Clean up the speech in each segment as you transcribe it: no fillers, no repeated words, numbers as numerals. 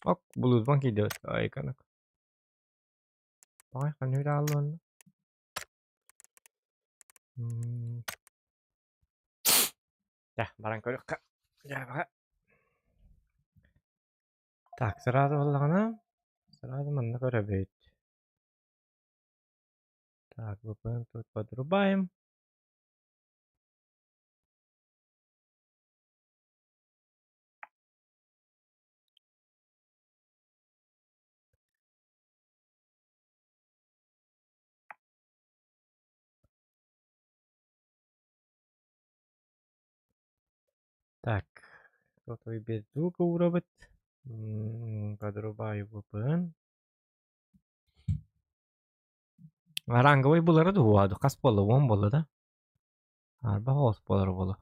Ок, булуутунан киирдибит. Айканак. Баҕай ханыы тааллыанна. Дьэ, баран көрүөххэ. Дьээбэҕэ. Так, сразу буоллаҕына, сразу манна көрөбүт. Так, VPN тут подрубаем. Так, сотовый без звука уурабыт. Подрубаю VPN. Ранговый булары дуо, хас буолла, уон буолла да? Арба хоос буолар буолла.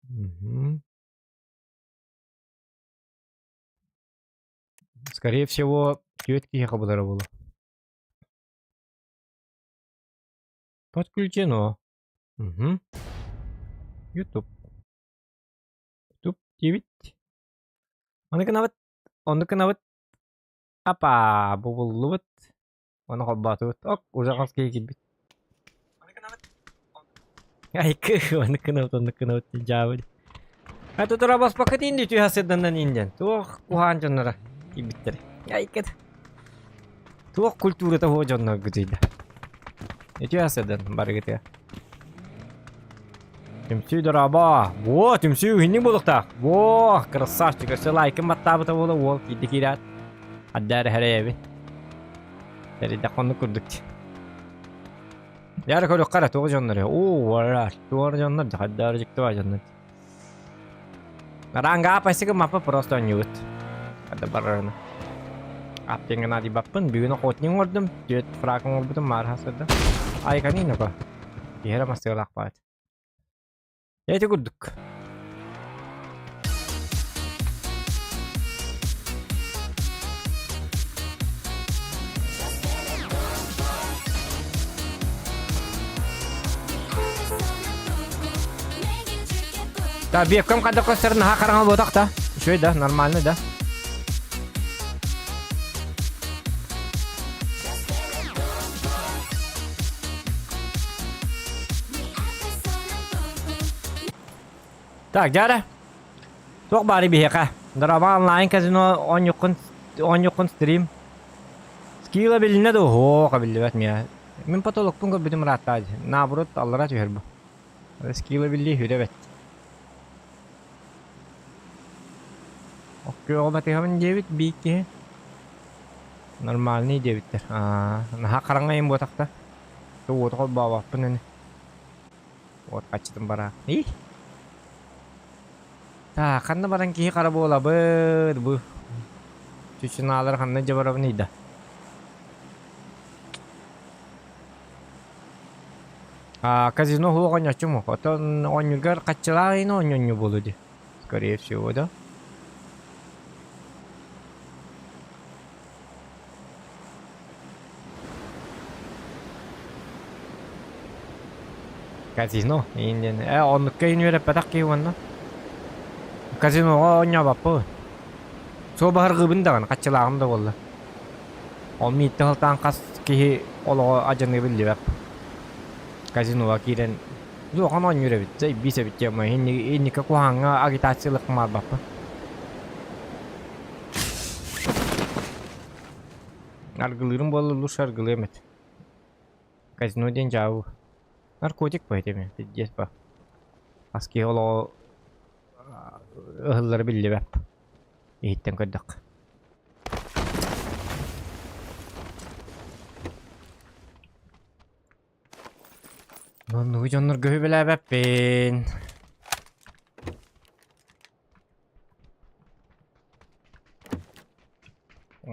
Мгм. Скорее всего, түөрт киһиэхэ булара буолуо. Подключено. Мгм. Ютуб. Ютуб диэбит. Ону гынабыт, оннук гынабыт. Апа, бу буллубут. Ону холбоотубут. Ок, уже хос киһи киирбит. Айкы, оннук гынабыт, оннук гынабыт дьаабы. А тут рабоспакыт инди түһэ сырданан инден. Туох куһаан дьонноро киирбиттэр. Айкыт. Туох культурата хуо дьоннор гытыйда. Үтүө сырдан барыгытыга. Түмсүү дорообо. Во, түмсүү үһүннүк буолуохтаах. Во, красавчик. Өссө лайкын баттаабыта буола уол киирдэ киирээт. Аддаар эһэрэйэбин. Тэрийдэх оннук курдук. Яра көрүөххэ эрэ туох дьоннор Оо, вара, туох дьоннор дьахайдаар дьиктибаа дьоннор. Ранга апасыгы маппа просто оонньуубут. Хада барарына. Аптеҥҥа наадыйбаппын. Бүгүн охотник оҥордум. Түөрт фраг оҥорбутум маар хасырда. Айканин око. Киһи эрэ мастыгалаах баат. Эти курдук. Да, вебкам когда көстөр наһаа хараҥа буотах да. Үчүгэй да, нормально да. Так, дьара. Туох баары биһиэхэ. Дороба онлайн казино оонньуккун оонньуккун стрим. Скилла билиннэ дуо? Һуох, биллибэт миэ. Мин потолокпун көрбүтүм ыраатта. Наоборот, аллара түһэр бу. Скилла биллии сүрэ бэт. Оккуоҕу батыһабын диэбит биир киһи. Нормальный диэбиттэр. Аа, наһаа хараҥа айан буотахта. Уоту холбообоппун ини. Уот хаччытын бараа. Ih! Так, ханна баран киһи хара буолабыт бу? Чучунаалар ханна дьабарабыный да? А, казино суох оонньооччум. Оттон оонньуургар хаччылаах иһин оонньонньу буолуо дии. Скорее всего, да? Казино иин диэн. Э, оннукка иһин үөрэппэтэх киһи уонна. Казиноҕа оонньообоппун. Суобаһыргыыбын даҕаны, хаччылааҕым да буолла. Ол мииттэн сылтаан хас киһи олоҕо адьаныа биллибэт. Казиноҕа киирэн улахан оонньуур эбит, дьэ биис эбит диэн инники куһаҕаҥҥа агитациялык маарбаппын. Аргылыырым буолла лучше аргылыам этэ. Казино диэн дьаабы. Наркотик по этими, пиздец по. Хас киһи олоҕо ыһыллара биллибэт. Иһиттэн көрдөххө. Оннугу дьоннорго үбэлээбэппин.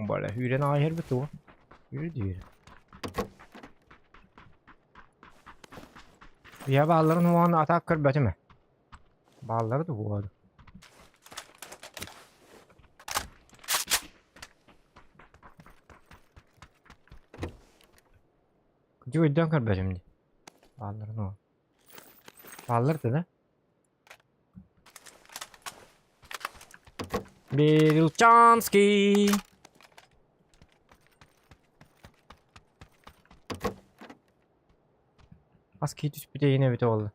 Бля, үүрэн аҕай иһэрбит дуо? Үүрэ үүрэ. Я баалларын уоҕун атаак көрбөтүм ээ. Бааллары да буолуо. Кыдьык өйдөөн көрбөтүм дии. Баалларын уоҕун. Бааллар да да? Берилчанский. Хас киһи түспүтэ иһин эбитэ буолла.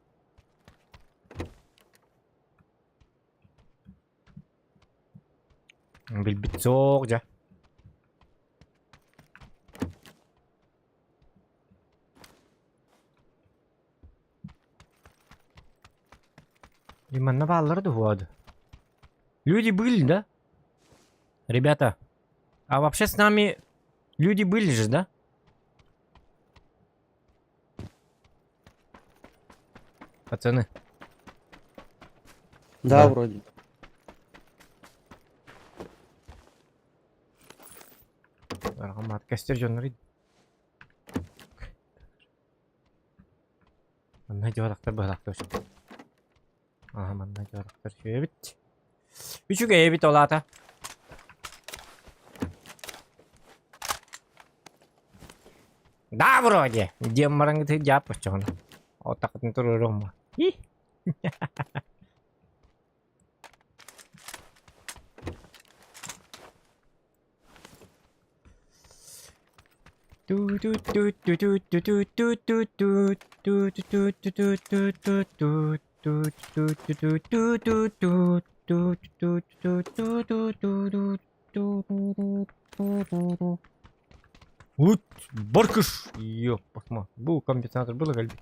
Билбит суох дьэ. И манна бааллара дуо Люди были, да? Ребята, а вообще с нами люди были же, да? Пацаны. Да, Да. вроде. Арҕамаат кестер дьоннор Манна дьуорахтар быһалахтар Аха манна дьуорахтар үчүгэйбит. Үчүгэйбит ол аата. Да вроде. Диэн бараҥҥыт дьаап оччоҕуна. Отакытын туруоруом. И. Вот баркыш! Ёппасма. Бу компенсатор было кэлбит.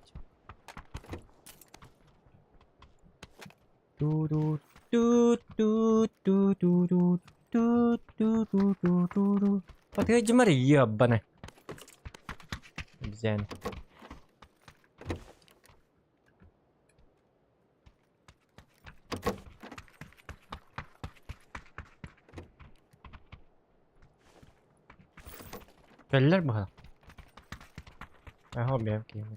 Подходи, ебаный. Обезьяна. Кэллэр быһа. Аһа бэйэм киһим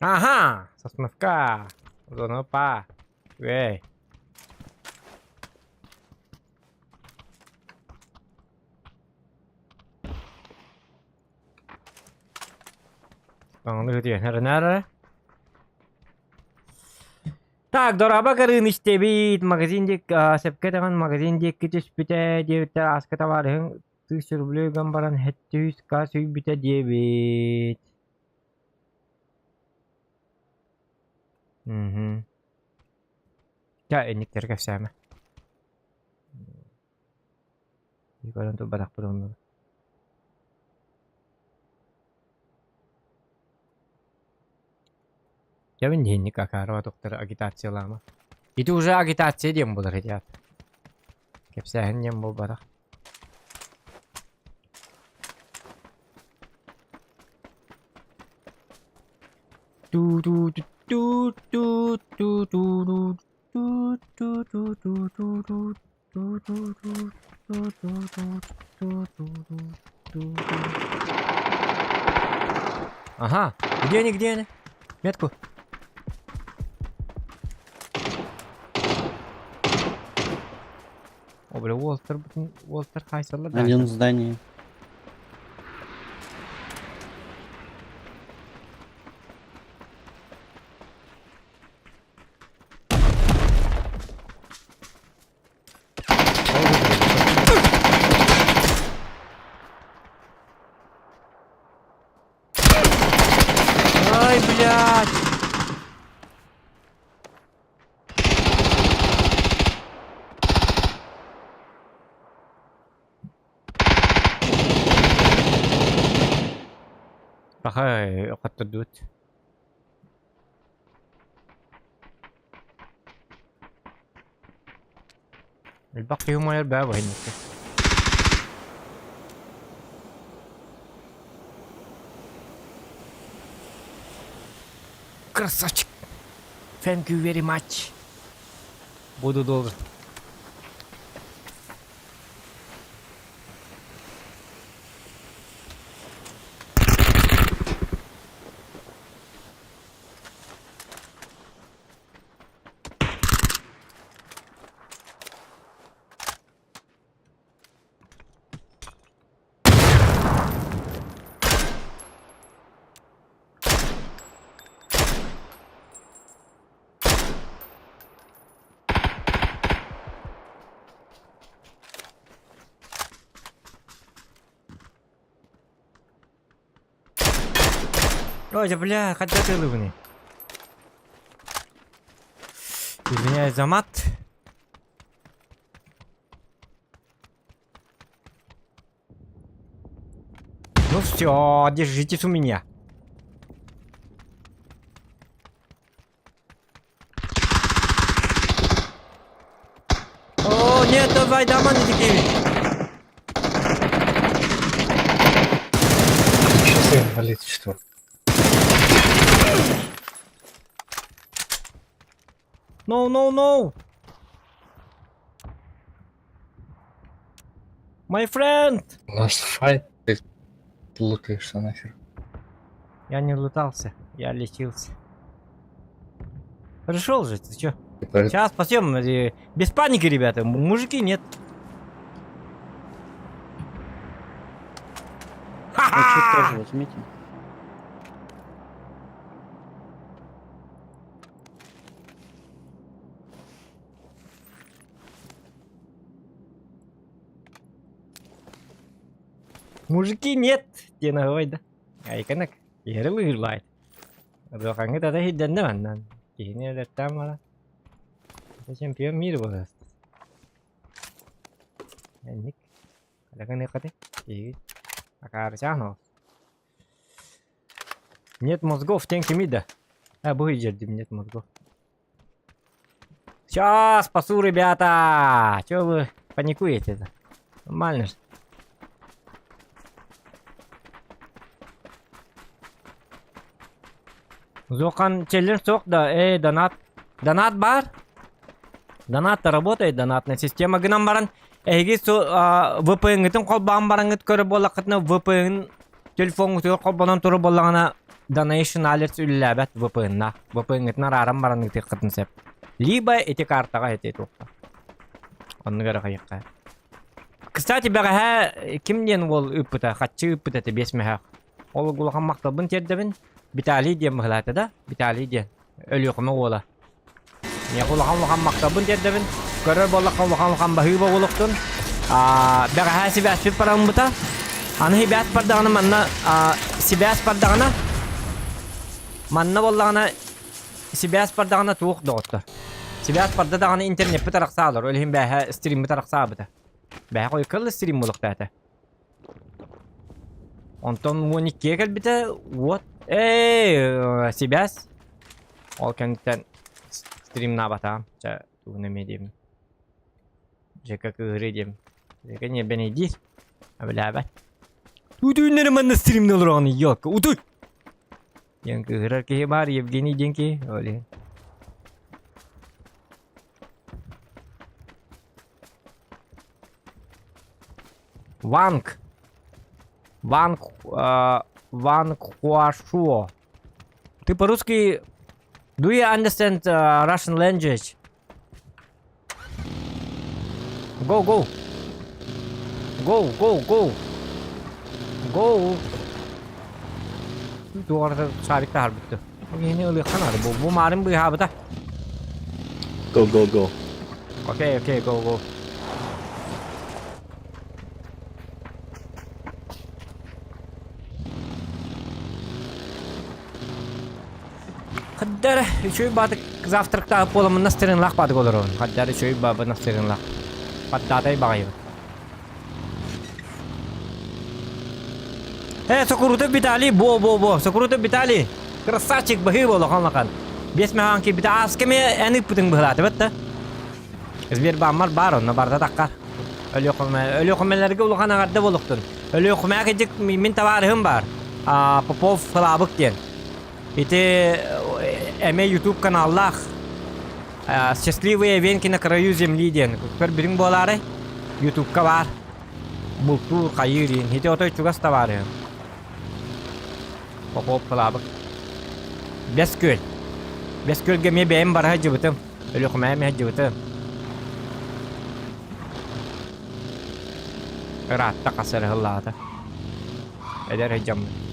Ага! Сосновка! Зонопа! Эй! Так, дорообо кырыын истэбит, магазин диэки сөпкө даҕаны магазин диэки түспүтэ диэбиттэр ааска табаарыһыҥ тыһыынча рублей уган баран сэттэ ка сүүйбүтэ диэбит. Мгм. Чэ, инниктэри кэпсээмэ. Көрөн турбатахпыт онно. Дьэ мин иһинник акаарыба тухтар агитациялаама. Ити уже агитация диэн буолар этият. Кэпсээһин диэн буолбатах. Ту-ту-ту-ту-ту-ту-ту ту-ту-ту-ту-ту Ага, где они, где они? Метку. О, бля, Уолтер, Уолтер хайсалла да. Один в здании. Ай, блядь! Пахай, хоттордубут. Элбэх киһи умайар бээ бу иһиннэккэ. Красавчик! Thank you very much. Буду должен. Ой, бля, хайдах тыалыбыный? Извиняюсь за мат. Ну все, держитесь у меня. О, нет, давай, даман такие. Сейчас я инвалид четвертый. No, no, no. My friend! У нас файт, ты лутаешься нахер. Я не лутался, я лечился. Пришел же, ты чё? Типа, Сейчас спасем. Без паники, ребята. Мужики нет. Ну, чуть тоже возьмите. Мужики нет, диэн аҕай да. Айканак, иһэри лыырлаайт. Адуохаҥҥыт ата иһирдэннэ маннан. Киһини өлөртөөн баран. Это чемпион мира буолар. Энник. Алаканыаххаты. Киһигит. Акаарычаан ол. Нет мозгов, тен кимий да. А, бу иһдьэрдим, нет мозгов. Сейчас спасу, ребята! Чего вы паникуете-то? Нормально же. Зохан челлендж суох да, э, донат. Донат бар. Донат работает, донатная система гынан баран. Эһиги VPN-гытын холбоон бараҥҥыт көрө буоллаххытына VPN телефоҥҥутугар холбонон турар буоллаҕына Donation Alerts үлэлээбэт VPN-на. VPN-гытын арааран баран ыытыаххытын сөп. Либо ити картаҕа ити туохха. Оннук эрэ хайыахха. Кстати, бэҕэһээ ким диэн уол ыыппыта, хаччы ыыппыта этэ биэс мөһөөх. Ол улахан махталбын тиэрдэбин. Виталий диэн быһылаата да? Виталий диэн. Өлүөхүмэ уола. Миэхэ улахан-улахан махталбын тиэрдэбин. Көрөр буоллахха улахан-улахан баһыыба буолуохтун. Бэҕэһээ сибээспит бараммыта. Аны сибээс бардаҕына манна сибээс бардаҕына манна буоллаҕына сибээс бардаҕына туох доҕоттор. Сибээс барда даҕаны интернеппит арахсаалар. Ол иһин бээһэ стриммит арахсаабыта. Бээһэ хойукка стрим буолуохтаата. Онтон уон иккигэ кэлбитэ уот ээ сибээс ол кэнниттэн стримнаабатаҕым чэ тугун эмиэ диэм Жека кыыһырыы диэм Жека ньиэрбэнэйдиир абилээбэт Утуйнары манна стримнэ олороҕун ёлка утуй диэн кыыһырар киһи баар Евгений диэн киһи ол иһин Ванг. Ванг, Ванг Хуашуо. Ты по-русски... Do you understand Russian language? Go, go. Go, go, go. Go. Туора шарик таһарбытты. Киһини ылыахха наада. Бу, бу маарым быыһаабыта. Go, go, go. Окей, окей, go, go. Хаддар үчүгэй баатык завтрактаах буоламмын настырыынлаах баатык олоробун. Хаддар үчүгэй баабы настырыынлаах. Хаддаатай баҕайыбын. Э, Сокурутов Виталий, бо-бо-бо, Сокурутов Виталий, красавчик баһыы буолахан лахан. Биэс механ киирбитэ аас кэми эн ыыппытыҥ быһылаатыбат да. Сбербааммар баар онно барда таххар. Өлүөхүмэ, Өлүөхүмэлэргэ улахан аҕарда буолуохтун. Өлүөхүмэ кыдьык мин табаарыһым баар. А, Попов Хылаабык диэн. Ити эмэ YouTube каналлаах Счастливые венки на краю земли диэн көрбүтүҥ буолаарай? Ютубка баар. Бултуур хайыыр иин. Ити отой чугас табаарыһым. Попов Хылаабык. Бэс күөл. Бэс күөлгэ эмиэ бэйэм бара сылдьыбытым. Өлүөхүмэҕэ эмиэ сылдьыбытым. Ыраатта хас эрэ сыллаата. Эдэр сылдьаммын.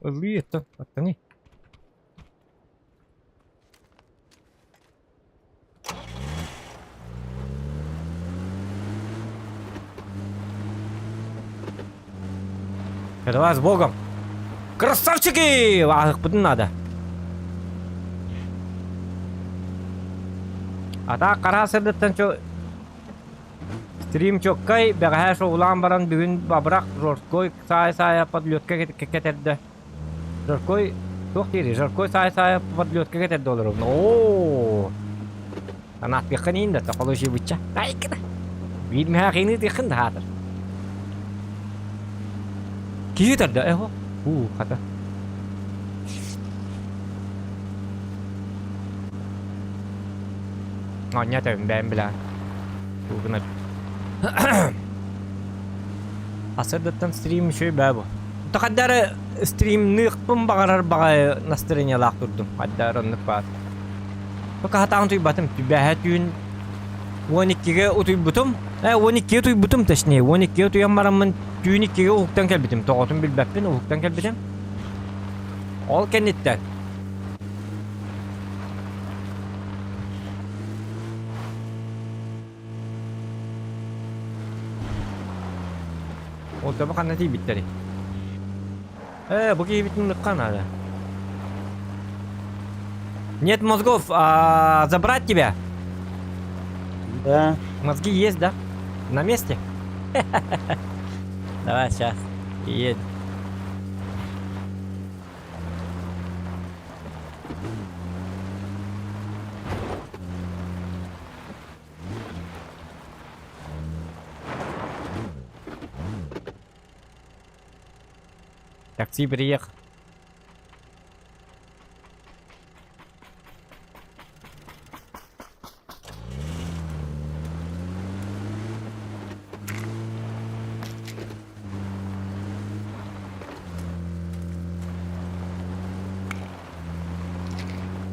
Ыллыы оттон, оттоҥуй. Давай с Богом! Красавчики! Ааһыкпытын наада. Ата қара сырдыттан чо стрим чоккай бэҕэһээ шоулаан баран бүгүн бабырах жорсткой саай-саайа подлетка кэтэрдэ. Жаркой туох диирий? Жаркой саай-саайа подлетка кэтэрдэ олоробун. Оо! Анаатыаххын иин да тоқолу бычча. Айкына. Биир мөһөөх тыаххын да хаатыр. Киһи тарда эхо. Уу, хата. Оня тэбин бэйэм билээн. Тугунар. Асырдыттан стрим үчүгэй бээ бу. Тахаддары стримныахпын баҕарар баҕайы настроениелаах турдум. Хайдаар оннук баар. Пока хатаан утуйбатым. Бэһэ түүн 12-ге утуйбутум. Э, 12-ге утуйбутум точнее. 12-ге утуйан бараммын түүн 2-ге уһуктан кэлбитим. Тоҕотун билбэппин, уһуктан кэлбитим. Ол кэнниттэн Ол төбө ханна тиийбиттэрий? Э, бу киһибитин ыныкка наада. Нет мозгов, а, забрать тебя? Да. Мозги есть, да? На месте? Давай, сейчас. Едь. Такси приехал.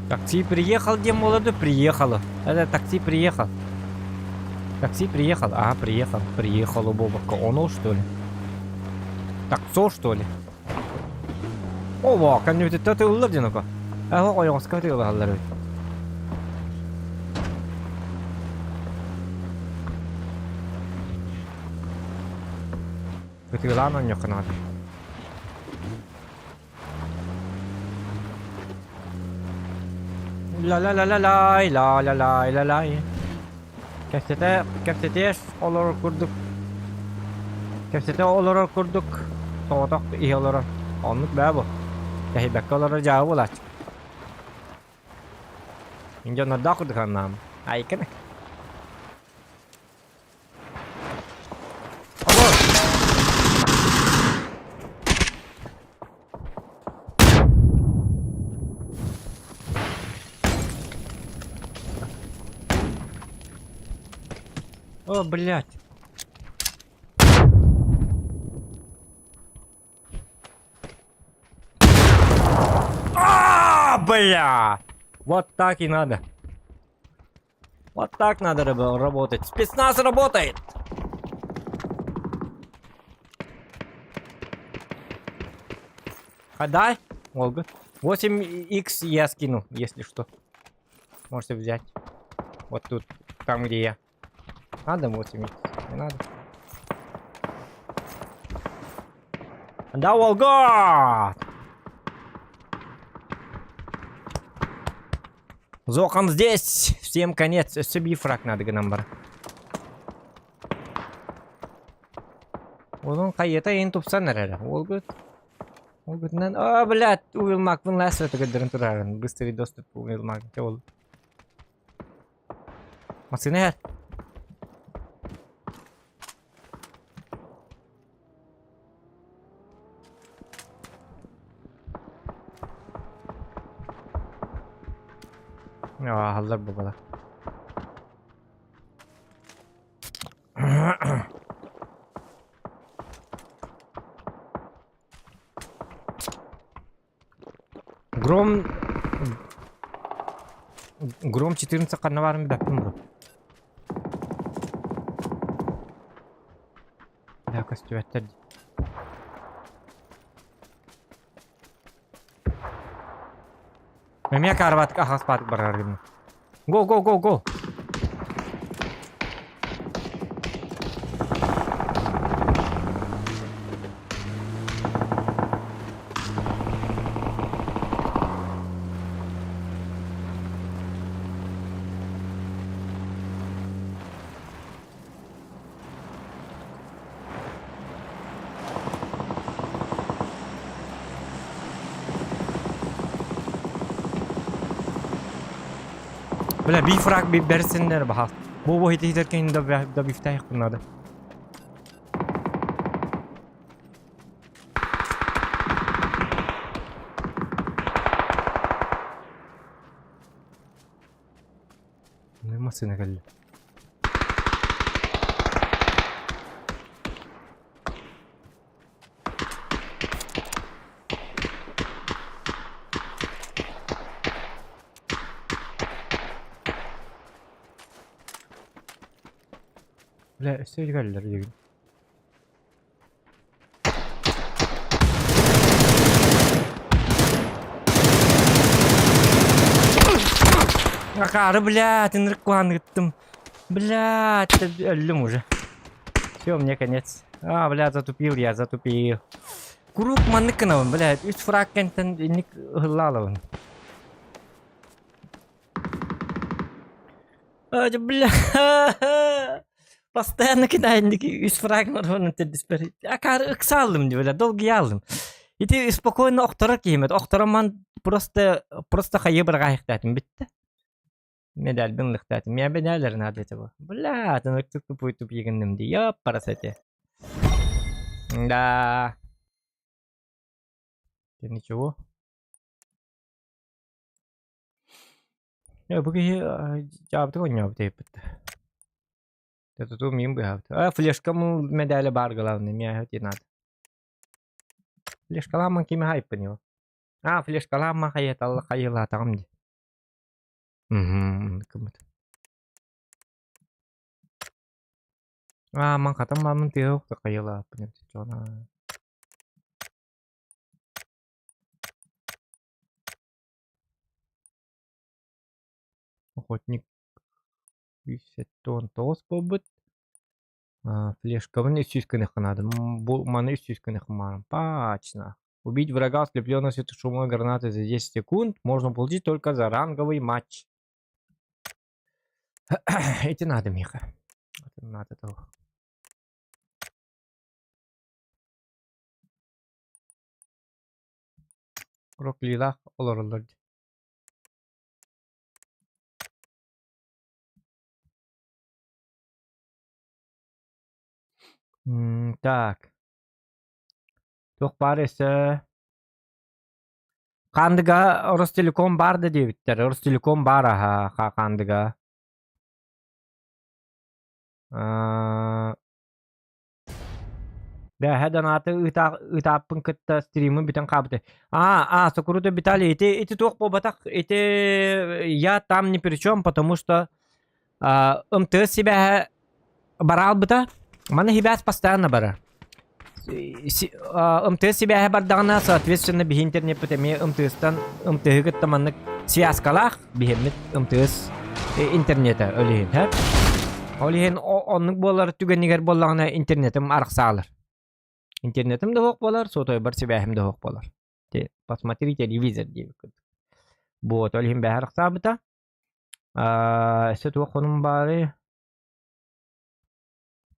Такси приехал, где молодой? Приехала. Это такси приехал. Такси приехал. Ага, приехал. Приехал у Бобока. Оно что ли? Таксо что ли? Ова, кәннүтүттэ тыллар диэн око. Аха ойоҕоско тыылаһаллар эбит. Ытыылаан оонньуохха наада. Ла-ла-ла-ла-лай, ла-ла-лай-ла-лай. Кэпсэтэ, кэпсэтиэс олорор курдук. Кэпсэтэ олорор курдук соҕотох иһэ олорор. Оннук бээ бу. Тэһийбэккэ олорор дьаабы буолааччы. Мин дьоннордоох курдук санаам. Айкын. О, блядь. А, бля! Вот так и надо. Вот так надо работать. Спецназ работает! Ходай, Олга. 8х я скину, если что. Можете взять. Вот тут, там где я. Надо 8х? Не надо. Да, Олга! Зохан здесь! Всем конец. Өссө биир фраг надо гынан бар. Onun хайыта ен тупсан эрэр. Ол гыт. Ол гытынан... А, блядь, уйулмакпын ласса төгөдөрөн турарын. Быстрый доступ уйулмак. Ол. Массыына иһэр. Ааһаллар буолла. Гром Гром 14 ханна баарын билбэппин бу. Да, көстүбэттэр дии. Эмиэ каарбаатык аһаспаатык барар гынна. Го, го, го, го! Бля, биир фраг бэрсиннэр баха. Бу бу хити хитер кин да да бифтайх надо. Массыына кэллэ. Бля, өссө кэллэр диигин. Акаары, блядь, ынырык куһаҕан Блядь, өллүм уже. Все, мне конец. А, бля, затупил я, затупил. Куруук маннык гынабын, блядь, үс фраг кэнтэн инник ыһыллаалабын. А, бля, постоянно кидайники үс фраг оронун төрдүспэр. Акаары ыксааллым дии, бля, долгуйааллым. Ити спокойно охторор киһим охторомман просто просто хайыы быраҕаайыктаатым бүттэ. Медальбин ылыктаатым. Миэхэ медаллар наада этэ бу. Бля, ынырыктык тупой тупигынным дии. Ёппарас этэ. Да. Ты ничего? Бу киһи дьаабытык оонньообут эбиппит. Туту миин быһаабыт. А, флешка медали баар главное, миэхэ не надо. Флешкалааммын кими хайппын его. А, флешкалааммын хайыталла хайылаатаҕым дии. Мм, кыммыт. Аа, ман хатан маамын тыаһа охто хайылааппын эбит дьоно. Охотник 179 буолбут. Аа, флешкабын 300 гыныахха наада. Бу маны 300 гыныахха маарым. Пачна. Убить врага, ослепленного светошумовой гранатой за 10 секунд, можно получить только за ранговый матч. Эти надо, Миха. Это надо того. Роклилах олороллор дии. Так. Туох баар өссө Хаандыга Ростелеком баар да диэбиттэр. Ростелеком баар аһа Хаандыга. Бэһэ донаты ыытааппын кытта стримым бүтэн хаалбыта. А, а, сокурута Виталий, ити, ити туох буолбатах, ити я там ни при чем, потому что МТС сибээһэ бараалбыта. Маны сибээс постоянно барар. МТС сибээһэ бардаҕына, соответственно, биһи интернеппит эмиэ МТС-тан МТС кытта маннык связкалаах биһиэммит МТС интернета ол иһин, һэ? Ол иһин оннук буолар түгэнигэр буоллаҕына интернетим арахсаалар. Интернетим да суох буолар, сотовайбар сибээһим да суох буолар. Посмотри телевизор диэбит курдук. Вот, ол иһин бэһэ арахсаабыта. Өссө туох хонум баарый?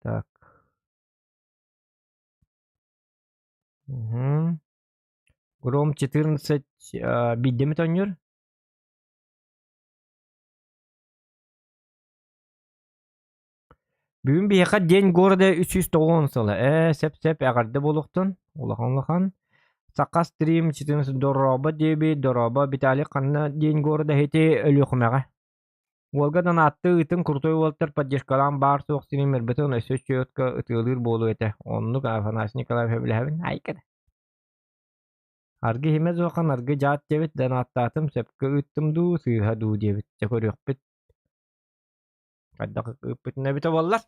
Так. Угу. Гром 14 биирдэ эмит оонньуур. Бүгүн биһиэхэ День города 390 сыла. Ээ, сөп-сөп эҕэрдэ буолуохтун. Улахан-улахан. Саха стрим 14 дорообо диэбит, дорообо Виталий ханна День города ити Өлүөхүмэҕэ. Уолга донааттыы ыытын крутой уолаттар поддержкалаан баар суох стримербытын өссө четко ытыалыыр буолуо этэ. Оннук Афанасий Николаев сөбүлэһэбин. Айка да. Аргы иһимэ суохан аргы дьаат диэбит донааттаатым сөпкө ыыттым дуу, сыыһа дуу диэбит. Дьэ көрүөхпүт. Хайдах ыыппытын эбитэ буоллар.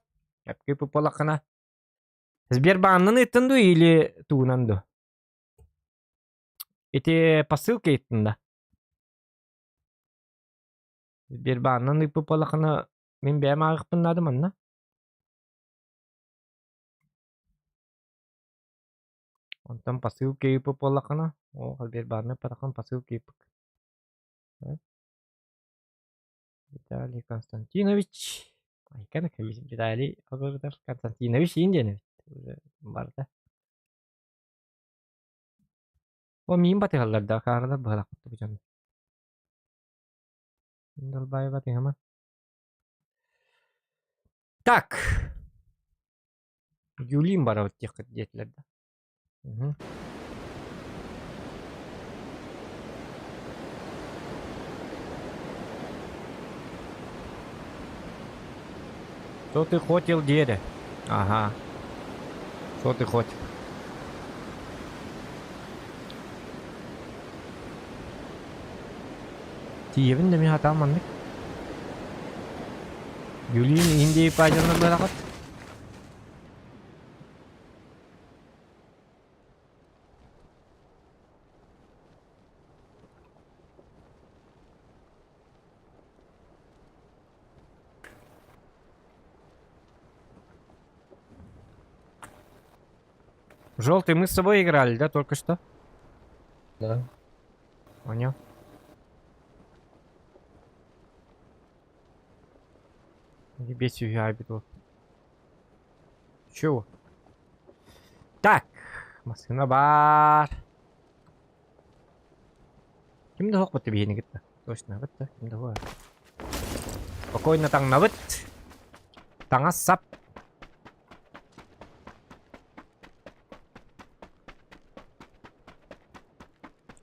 Сөпкө ыыппыт буоллаххына. Сбербаанынан ыыттын дуу или тугунан дуу? Ити посылка ыыттын да. Сбербаанынан ыыппыт буоллаххына мин бэйэм ааҕыахпын наада манна. Онтон посылка ыыппыт буоллаххына, оо Сбербаанынан ыыппатаххына посылка ыыппыт. Виталий Константинович Виталий Константинович иин диэн эбит уже барыта. О миин батыһаллар да акаарылар быһалахпыт дьон. Долбаева тыһыма. Так. Юлим барабыт диэххит диэтилэр да. Угу. Что ты хотел, деда? Ага. Что ты хотел? Тиийэбин да мин хатаан маннык. Юлин Индии паадьаннар быраҕат. Желтый, мы с собой играли, да, только что? Да. Понял. Ебесь уябит Чего? Так, массыына баар. Ким да суох биһини кытта. Точно, бытта, ким да суох. Спокойно таҥнабыт. Таҥас сап.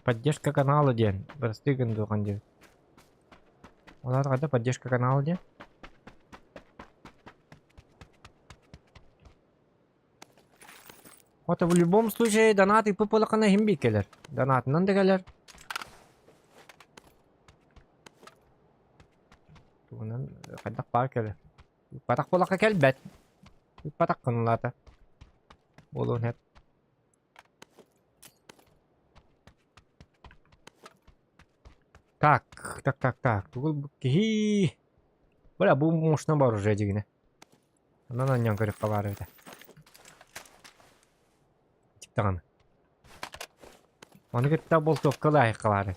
Поддержка канала диэн. Бырастыы гын дуохан диэбит. Олар хата поддержка канала диэн. Вот в любом случае донат и пыпылакана иһин биир кэлэр. Донатынан да кэлэр. Тугунан хайдах баар кэлэр. Ыппатах буолахха кэлбэт. Ыппатах гынылаата. Буолуон сөп. Так, так, так, так. Тугул киһи. Бля, бу мощно бар уже дигинэ. Онон анньан көрүөххэ баар эбитэ. Даҕаны. Ону кытта болтуокка лаайыкка баар.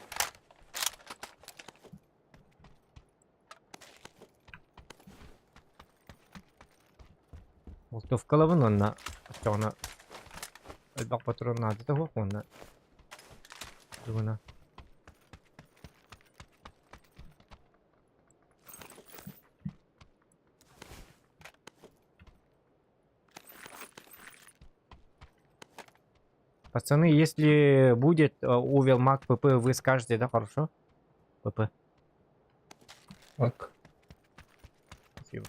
Болтовкалабын уонна оччоҕуна элбэх патрон наадата суох уонна тугуна Пацаны, если будет Увел Мак ПП, вы скажете, да, хорошо? ПП. Ок. Спасибо.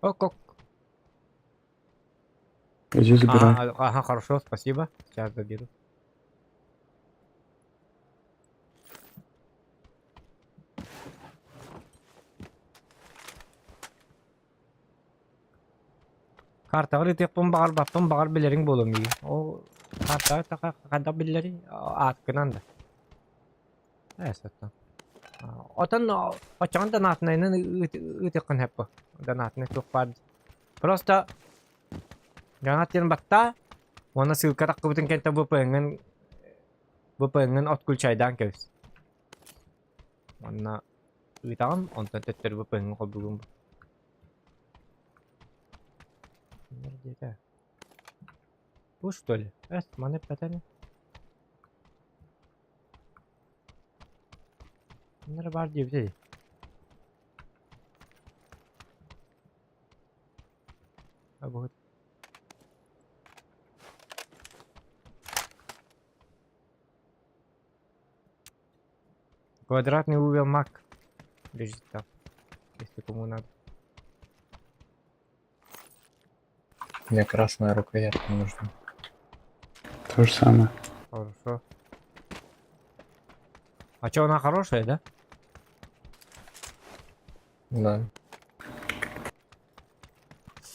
Ок, ок. Иди забирай. Ага, ага, хорошо, спасибо. Сейчас заберу. Картаҕар ытыахпын баҕарбаппын баҕар билэриҥ буолуо миигин. Ол картаҕа таха хайдах биллэрий? Ааткынан да. Ээ саттан. Отон оччоҕун донатнайынан ыытыаххын сөп буо. Донатнай туох баар. Просто донат диэн баттаа уонна ссылка таххыбытын кэнтэ VPN-ҥын VPN-ҥын отключайдаан кэбис. Уонна ыытаҕын, онтон төттөрү VPN-ҥа холбугун бу. Диэтэ. Бу что ли? Эс, маны эппэтэ Bunlara бар диэбитэ дии. А вот. Квадратный угол мак лежит там, если кому надо. Мне красная рукоятка нужна. То же самое. Хорошо. А что, она хорошая, да? Да.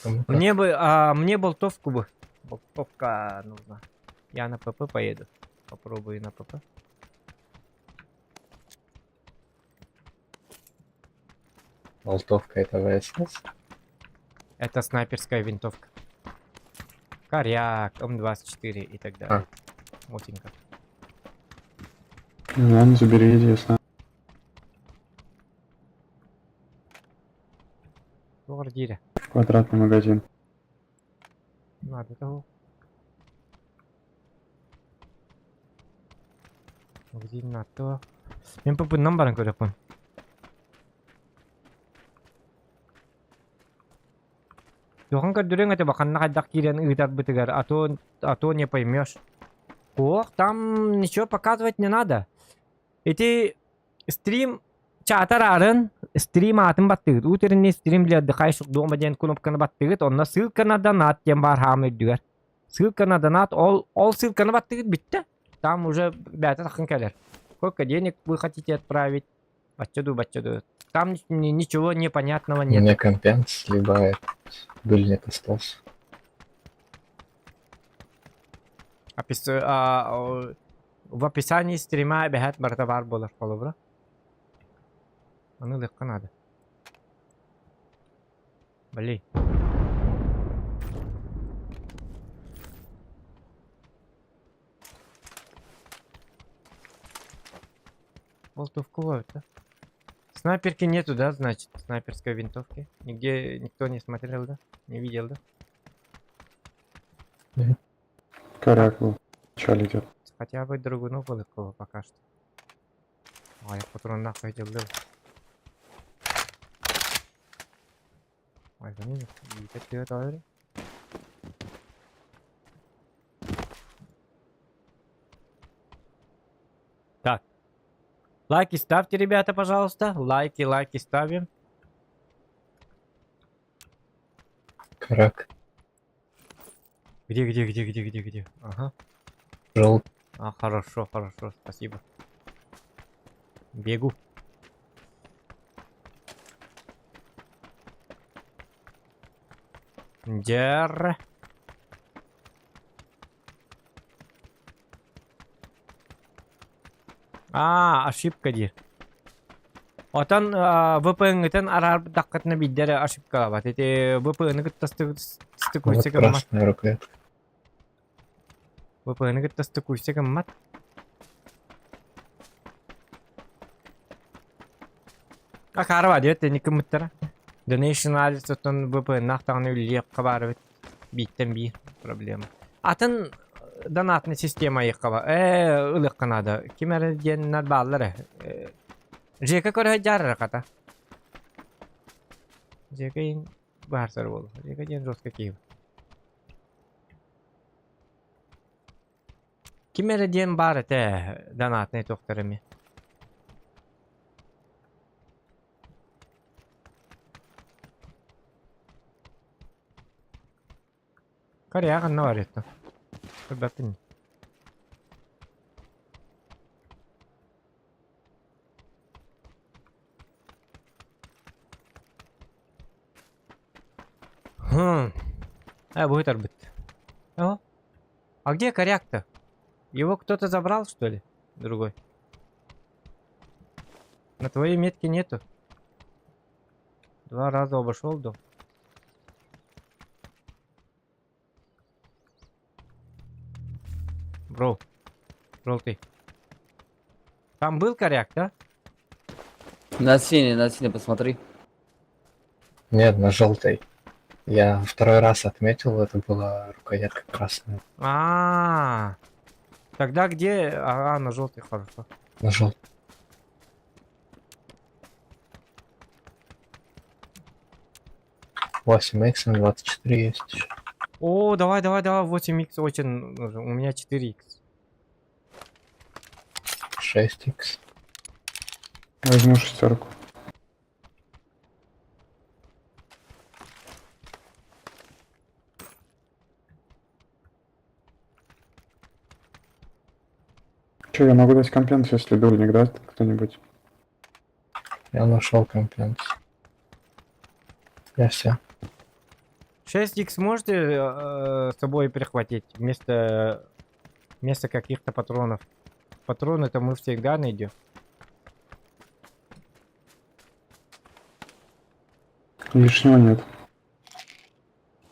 Кому как. Мне бы, а, мне болтовку бы. Болтовка нужна. Я на ПП поеду. Попробую на ПП. Болтовка это ВСС? Это снайперская винтовка. Коряк, М24 и так далее. Мотинка. Ну ладно, забери, иди сам. Туох диирэ. Квадратный магазин. Надо того. Магазин аттыа. Мин пупуннан баран көрөппүн. Туохун көрдөрүөҥ этэ ханна хайдах киирэн ыытарбытыгар, а то не поймешь. Ох, там ничего показывать не надо. Ити стрим чатар арын, стрим аатын баттыгыт. Утренний стрим для отдыхающих дома диэн кнопканы баттыгыт. Онно ссылка на донат диэн баар хаам үрдүгэр. Ссылка на донат, ол ссылканы баттыгыт бүттэ. Там уже бэйэтэ таххан кэлэр. Сколько денег вы хотите отправить? Бачча дуу, бачча дуу. Там ничего непонятного У нет. меня компенс сливает. Дульник остался. В описании стрима эбэһээт барыта баар буолар холобура. Аны ылыахха наада. Блин. Болтовку ловит, да? Снайперки нету, да, значит, снайперской винтовки? Нигде никто не смотрел, да? Не видел, да? Коряк был. Вначале идет. Хотя бы другую было пока что. Ой, патрон нахуй делал. Ой, блин, это. Так. Лайки ставьте, ребята, пожалуйста. Лайки, лайки ставим. Крак. Где, где, где, где, где, где? Ага. Желтый. А, хорошо, хорошо, спасибо. Бегу. Дер. А, ошибка дии. Отон VPN-гытын араарбатаххытына биирдэ ошибкалаабат. Ити VPN-ы кытта Вот стыкуйса гыммат. красная рукоятка. VPN-ы кытта стыкуйса гыммат. А харва диэт никымыттара. Donation адрес оттон VPN-наах үллиэххэ баар эбит. Бииртэн биир проблема. Атын донатный система айыахха ылыахха наада. Ким эрэ диэннэр бааллар ээ. Жека көрө дьаарара хата. Жека ин баарсар буолуо. Жека диэн жестко киһи. Ким эрэ диэн баар этэ донатный туохтар эмиэ. Коряга ханна бар это? Көрбөппүн. Хм. А, будет арбит. О. А где коряк-то? Его кто-то забрал, что ли? Другой. На твоей метке нету. Два раза обошел дом. Бро. Желтый. Там был коряк, да? На синий посмотри. Нет, на желтой. Я второй раз отметил, это была рукоятка красная. А, -а, -а. Тогда где? А, на желтый, хорошо. На желтой. 8 х 24 есть еще. О, давай, давай, давай, 8х очень нужен. У меня 4х. 6 х. Возьму шестерку. Че, я могу дать компенс, если дульник даст кто-нибудь? Я нашел компенс. Я все. 6х можете с собой прихватить вместо каких-то патронов? Патроны-то мы всегда найдем. Лишнего нет.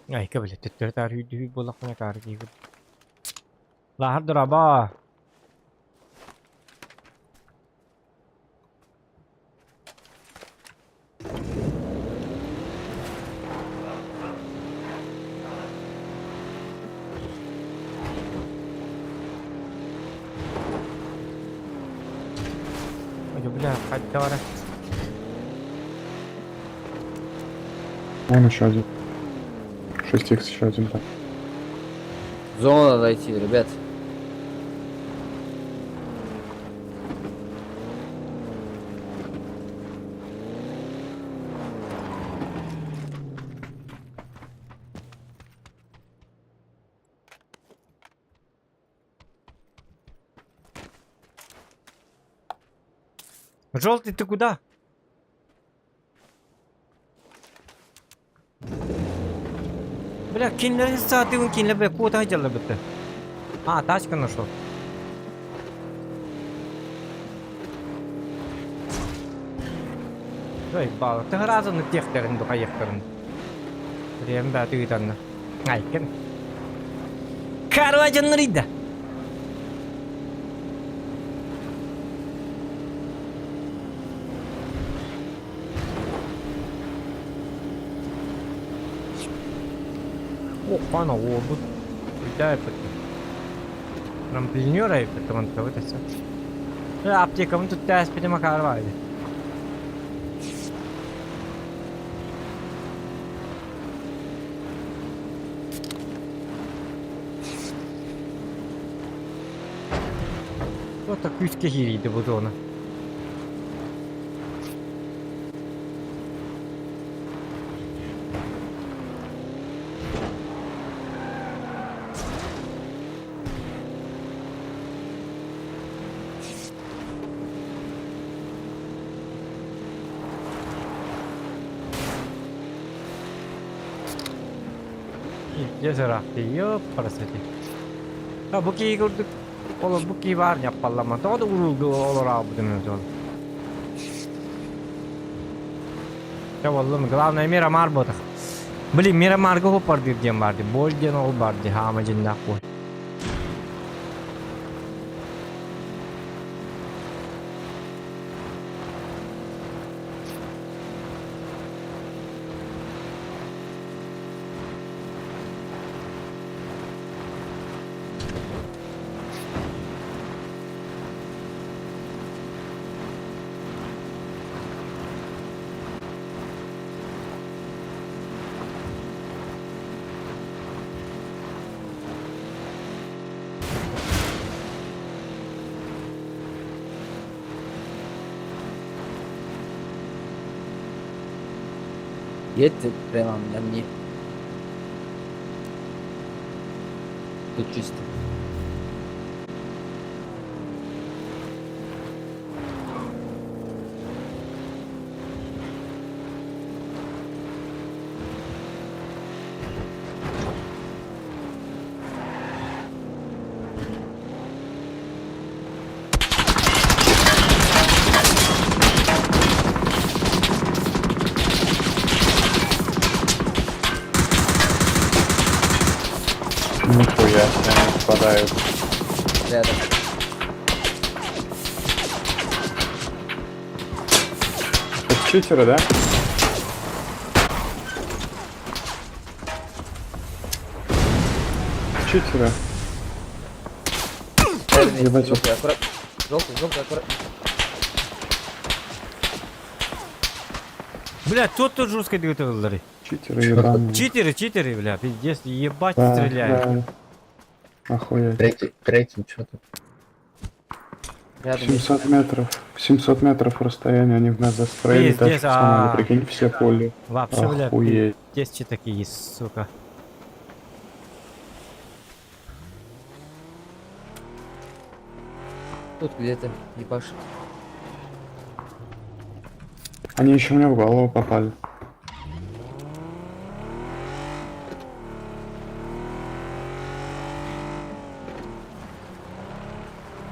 Ай, блядь, төттөрү буоллахпына каар диибин. Лаһар дорообо. Бля, хайдах эрэ. Вон еще один. 6х еще один там. В зону надо идти, ребят. Желтый, ты куда? Бля, кинилэри саатыгын кинилэр бля куота дьалла бытты. А, тачка нашел. Ой, бал, ты разу техтерин духайықтырын. Рем да тыытанна. Айкын. Короче, нрыда. О, пана, о, бу Да, Трамплинера и потом это все. Аптекам тут тәс макар бар. Вот так күүскэ киирийди бу зона. Пиздец ыраах ёп парасети. А бу кии курдук ол бу кии баар ньаппаллама. Тоҕо да уруулга олораабытын зон. Чэ буоллун, главное Мирамар буотах. Блин, Мирамарга хоппардыыр диэн баар дии. Боль диэн ол баар дии, хаама дьиннээх боль. Едьте прямо на мне. Тут чисто. Нихуя, они попадают. Рядом. Это читеры, да? Читеры. Рядом есть. Ебать. Желтый, аккурат. Желтый, желтый, аккурат. Бля, тут тут жестко двигатель. Читеры ебаные. Читеры, читеры, бля, пиздец, ебать Да, стреляют. да. Охуеть. Третий, третий, что тут? Рядом есть. 700 метров. 700 метров расстояние, они в нас застроили, Пиздец, тачку сломали, а. прикинь, все пули. Вообще, бля, Охуеть. пиздец, такие, сука. Тут где-то ебашит. Они еще мне в голову попали.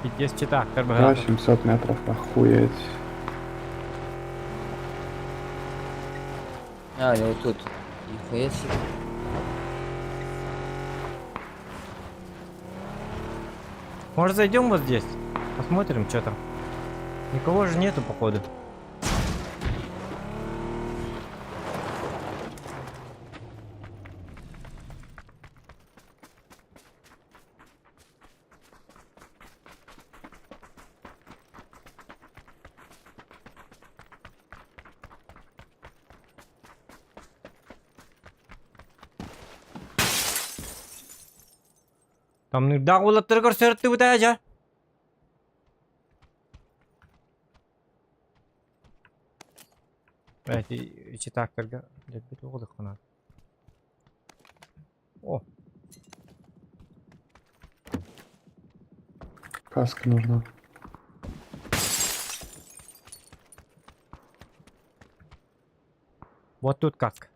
Пиздец, читак, Да, 700 метров, охуеть. А, они вот тут. Нихуя себе. Может, зайдем вот здесь? Посмотрим, что там. Никого же нету, походу. Тамныырдаах уолаттары көрсөртүбүт ээ дьэ. Эти читактарга дьэббит оҕолоххуна. О. Каска нужна. Вот тут каска.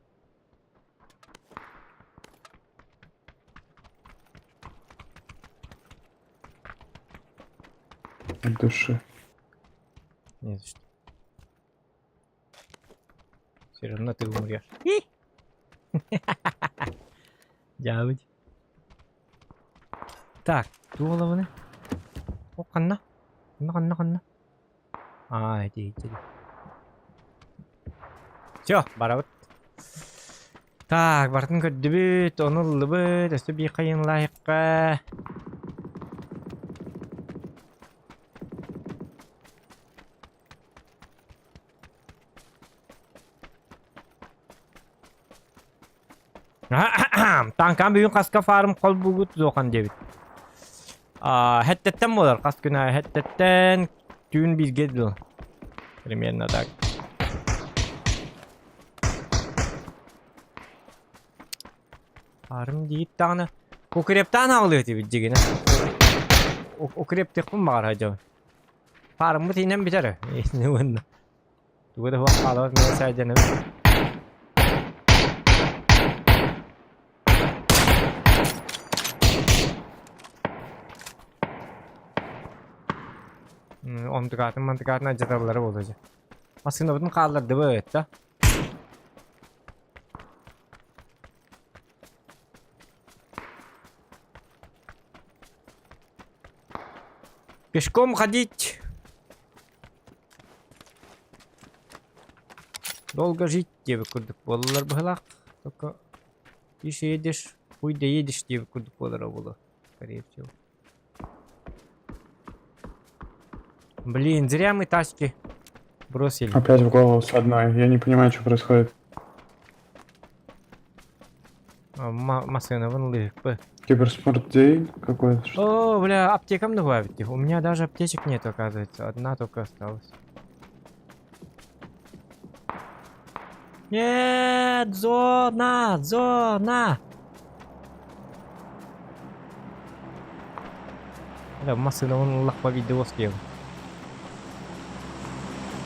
От души. Не за что. Все равно ты умрешь. Дьаабыт. Так, туолабыны. О, ханна? Ханна, ханна, ханна? А, эти, эти. Все, барабыт. Так, бартын көрдүбүт, ону ыллыбыт, өссө биир хайынлаахха. Таҥкам бүгүн хаска фарм холбуугут суохан диэбит. Хэттэттэн буолар хас күн аайы хэттэттэн түүн бииргэ дылы. Примерно так. Фарм диит даҕаны укрептаан аҕалыа этибит дьигинэ. Укрептиэхпин баҕарар дьон. Фарммыт иинэн бүтэр. Уонна Тугу да суох хаалабат мин саадьанабын. Онтукаатын мантыкаатын алдьаталлара буолуо дьэ. Массыынабытын хааллардыбыт да. Пешком ходить. Долго жить диэбит курдук буолаллар быһыылаах. Только тише едешь, хуй доедешь диэбит курдук буолара буолуо, скорее всего. Блин, зря мы тачки бросили. Опять в голову с одной. Я не понимаю, что происходит. Массыына вон лыпы. Киберспорт день какой-то. О, бля, аптекам добавить. У меня даже аптечек нет, оказывается. Одна только осталась. Нет, зона, зона. Бля, массыына вон лахпа видео успел.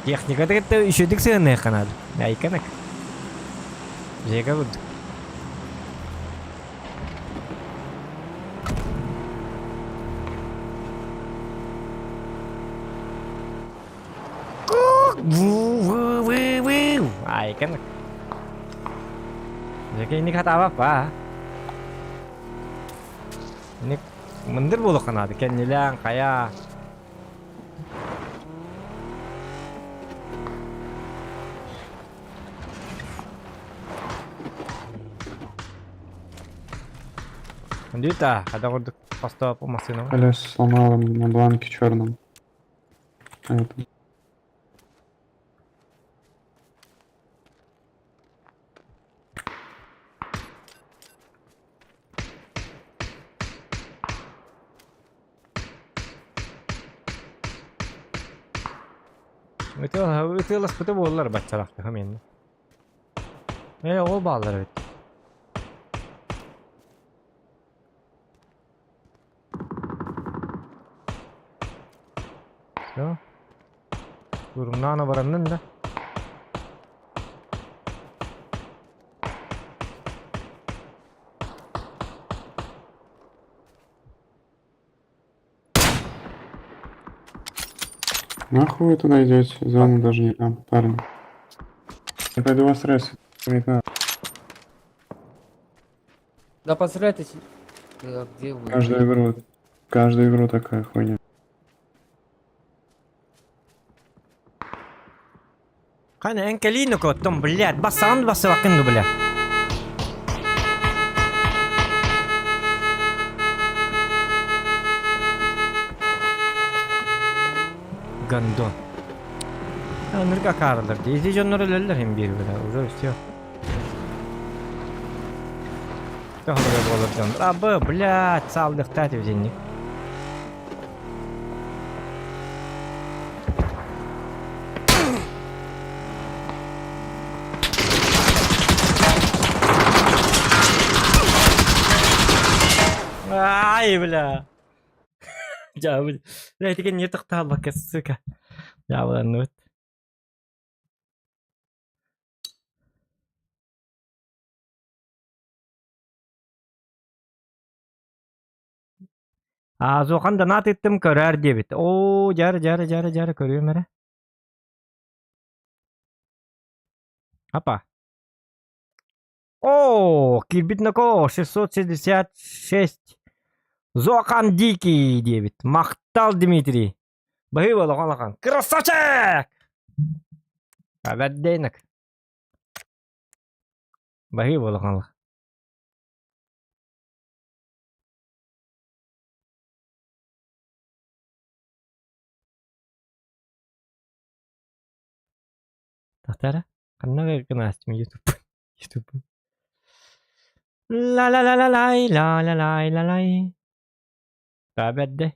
Техника это еще диксионная надо. Айканак. Жека вот. Айканак. Жека ini kata apa? Ini мындыр буолуохха наада кэннилээн хайа Дюта, когда курдук поставып массыына Колесо сломала на бланке черном. Это. Ытыаласпыта буоллар баччалаахтыхым иннэ. Ээ, ол бааллар эбит. Все. Урумнаан абараннын да. Нахуй вы туда идете? Зона даже не там, парни. Я пойду вас ресать. Не надо. Да поздравляйте. Да, где вы? Каждую игру. Каждую игру такая хуйня. Хана эн кэлиин оттон, блядь, бассаҕын бассыбаккын ду, бля. Гандон. Ынырык акаарылар дии. Ити дьоннор өлөллөр иһин биир бля, уже все. Тоһоҕо буолар дьон. Абы, блядь, саалдыхтаат итинник. Ай, бля. Дьа, бля. Бля, итигэ не тохтообокко, сука. Дьаабыланныбыт. Аа, Зохан донат ыыттым көрөөр диэбит. Оо, дьары, дьары, дьары, дьары, көрүөм эрэ. Апа. О, киирбит ноко 666. Зохан Дикий диэбит. Махтал, Дмитрий. Баһыыба улахан улахан. Красавчик! Абэрдейнак. Баһыыба улахан улахан. Тахтара? Ханна гынаастым YouTube. YouTube. La la la la lay la la lay la lay. Бэрдэ.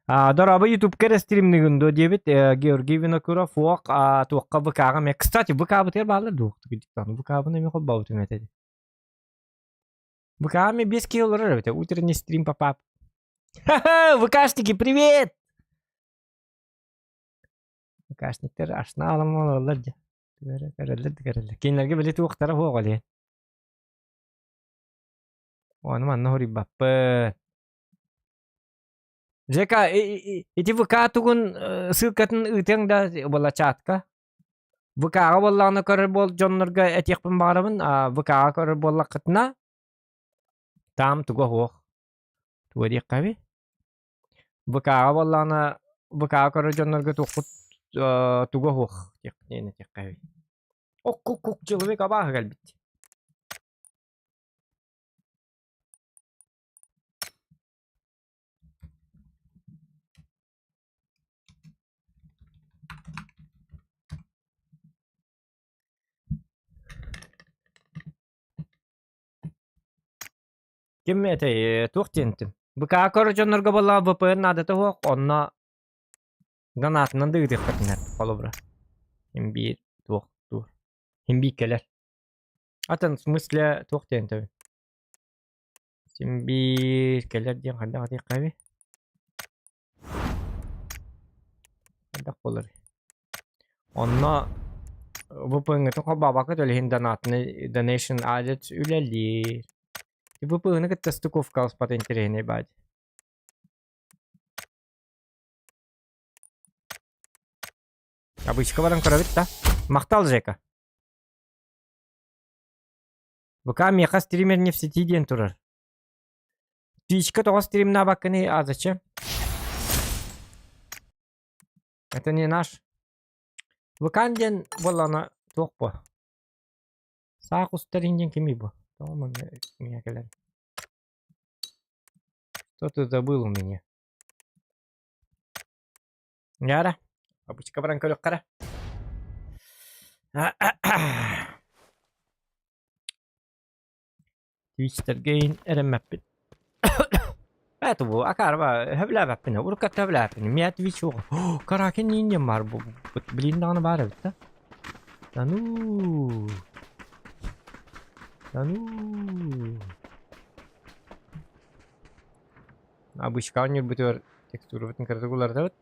Дорообо ютубка эрэ стримныгын дуо диэбит Георгий Винокуров уох туохха ВК-ҕа эмиэ кстати ВК-бытыгар бааллар дуо ВК-бын эмиэ холбообутум этэ ВК эмиэ биэс киһи олорор эбит утренний стрим попап ха-ха ВКшники привет ВКшниктер ашна аламан олороллор дьэ көрөллөр да көрөллөр кинилэргэ били туохтара суох ол иһин Ону манна хоруйбаппыт. Жека, ити ВК тугун ссылкатын ыытыаҥ да буолла чатка. ВК-ҕа буоллаҕына көрөр буол дьоннорго этиэхпин баҕарабын, а ВК-ҕа көрөр буоллаххытына там туга суох. Туга диэххэ эбий? ВК-ҕа буоллаҕына ВК-ҕа көрөр дьоннорго туоххут туга суох диэн этиэххэ эбий. Ок-кук-кук человек абааһы кэлбит. Ким этэй, туох диэнтим? БК көрөр дьоннорго буоллаҕа VPN наадата суох, онно донатынан да ыытыаххытын холобура. Син биир туох туох. Син биир кэлэр. Атын в смысле туох диэн этэбин? Син биир кэлэр диэн хайдах этиэххэ эбий? Хайдах буолар? Онно VPN-гытын холбообокко ол иһин донатный donation added үлэлиир. VPN-ы кытта стыковка ылыспат интэриэһинэй баадьы. Обычка баран көрөбүт да. Махтал Жека. ВК миэхэ стример не в сети диэн турар. Твичка тоҕо стримнаабаккыный, а зачем? Это не наш. ВК диэн буоллаҕына туох бу? Саах устарин диэн кимий бу? Тоҕо манна миэхэ кэлэн? Что ты забыл у меня? Яра, обычка баран көрүөххэ эрэ. Твичтэргэ эрэммэппин. Это бу акаарба сөбүлээбэппин. Уруккатта сөбүлээбэппин. Миэ Twitch уоҕа. Каракен диэн баар бу. Блин даҕаны баар эбит да. Да ну. Да ну. Обычка оонньуурбутугар текстурабытын кыратык уларытабыт.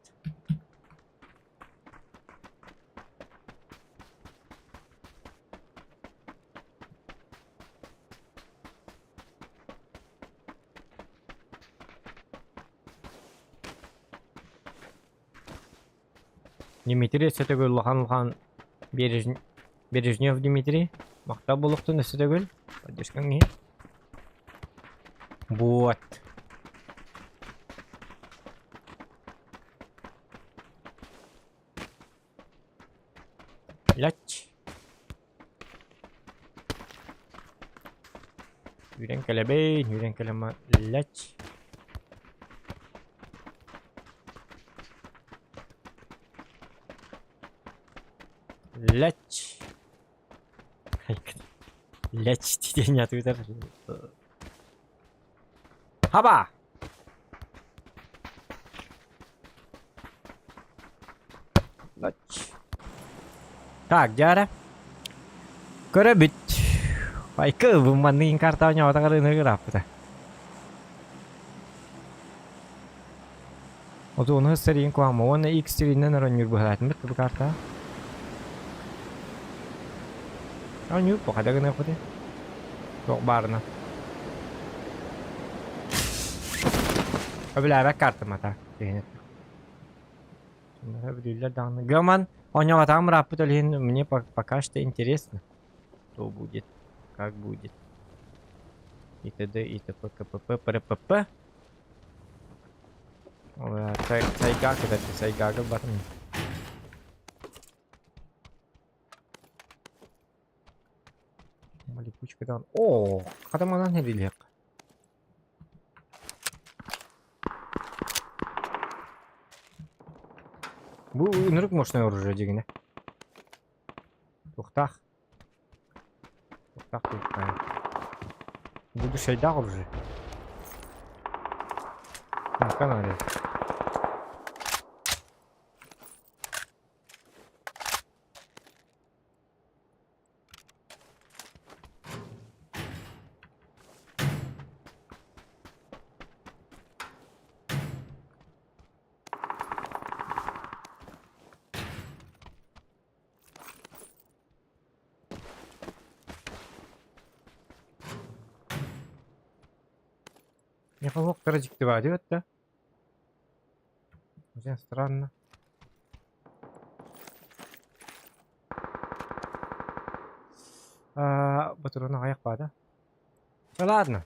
Дмитрий өссө төгүл улахан улахан Бережнев Дмитрий махтал буолуохтун өссө төгүл поддержкаҥ иһин. Вот. Ляч. Үүрэн кэлэбин, үүрэн кэлэмэ ляч. Ляч. Лэч диэн ятыытар. Хаба! Так, дьара. Көрөбүт. Айкы бу манныгын карта оонньоотоҕор ынырык ырааппыта. Отуону сэриин куһаҕан уонна X сиринэн оронньуур быһаатыммыт бу карта. Оонньуур пока да гыныахпытый. Туох баарына. Өбүлээбэт картам ата. Өбүлүүллэр даҕаны. Гаман оонньообатаҕым ырааппыт ол иһин мне пока что интересно. Что будет, как будет. И т.д. и т.п. кпп прпп. Сайга кытары сайгага барын. Липучкадан. О, хатаманан херилиэх. Бу ынырык мощное оружие дигине. Туохтаах. Туохтаах туохтаах. Буду шайдаах оружие. Ну-ка надо. Михалок дьикти баа диэбэт да. Очень странно. А, ботуруна аҕыйах баа да. Да ладно.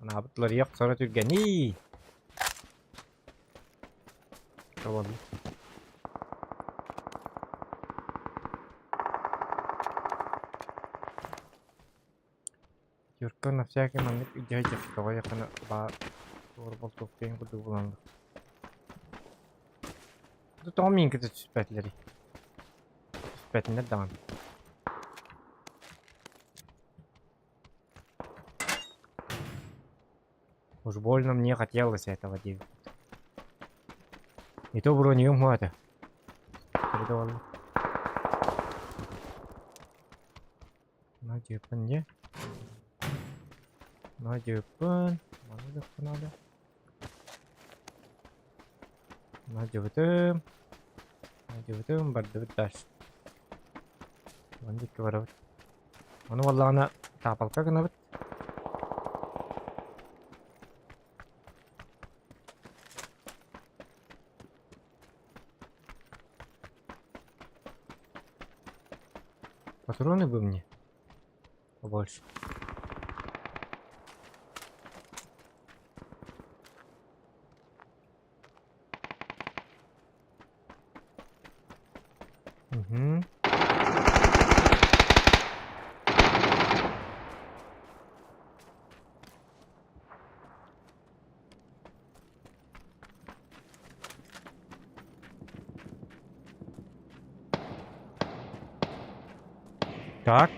Анаабыт уларыйа охсоро түргэний. Тоболлу. Юрка на всякий маннык дьэ тоҕо якына баар туор болтуохтуйун курдук буланлык. Тоҕо миин кытта түспэтилэрий? Түспэтиннэр даҕаны. Уж больно мне хотелось этого делать. Не то броню это. Передавали. Надепан не. Надепан. Надо. Надебытым. Надебытым бардыбыт дальше. Мандикка барабыт. Ону буоллаҕына таапалка гынабыт. Патроны бы мне побольше. Угу. Так.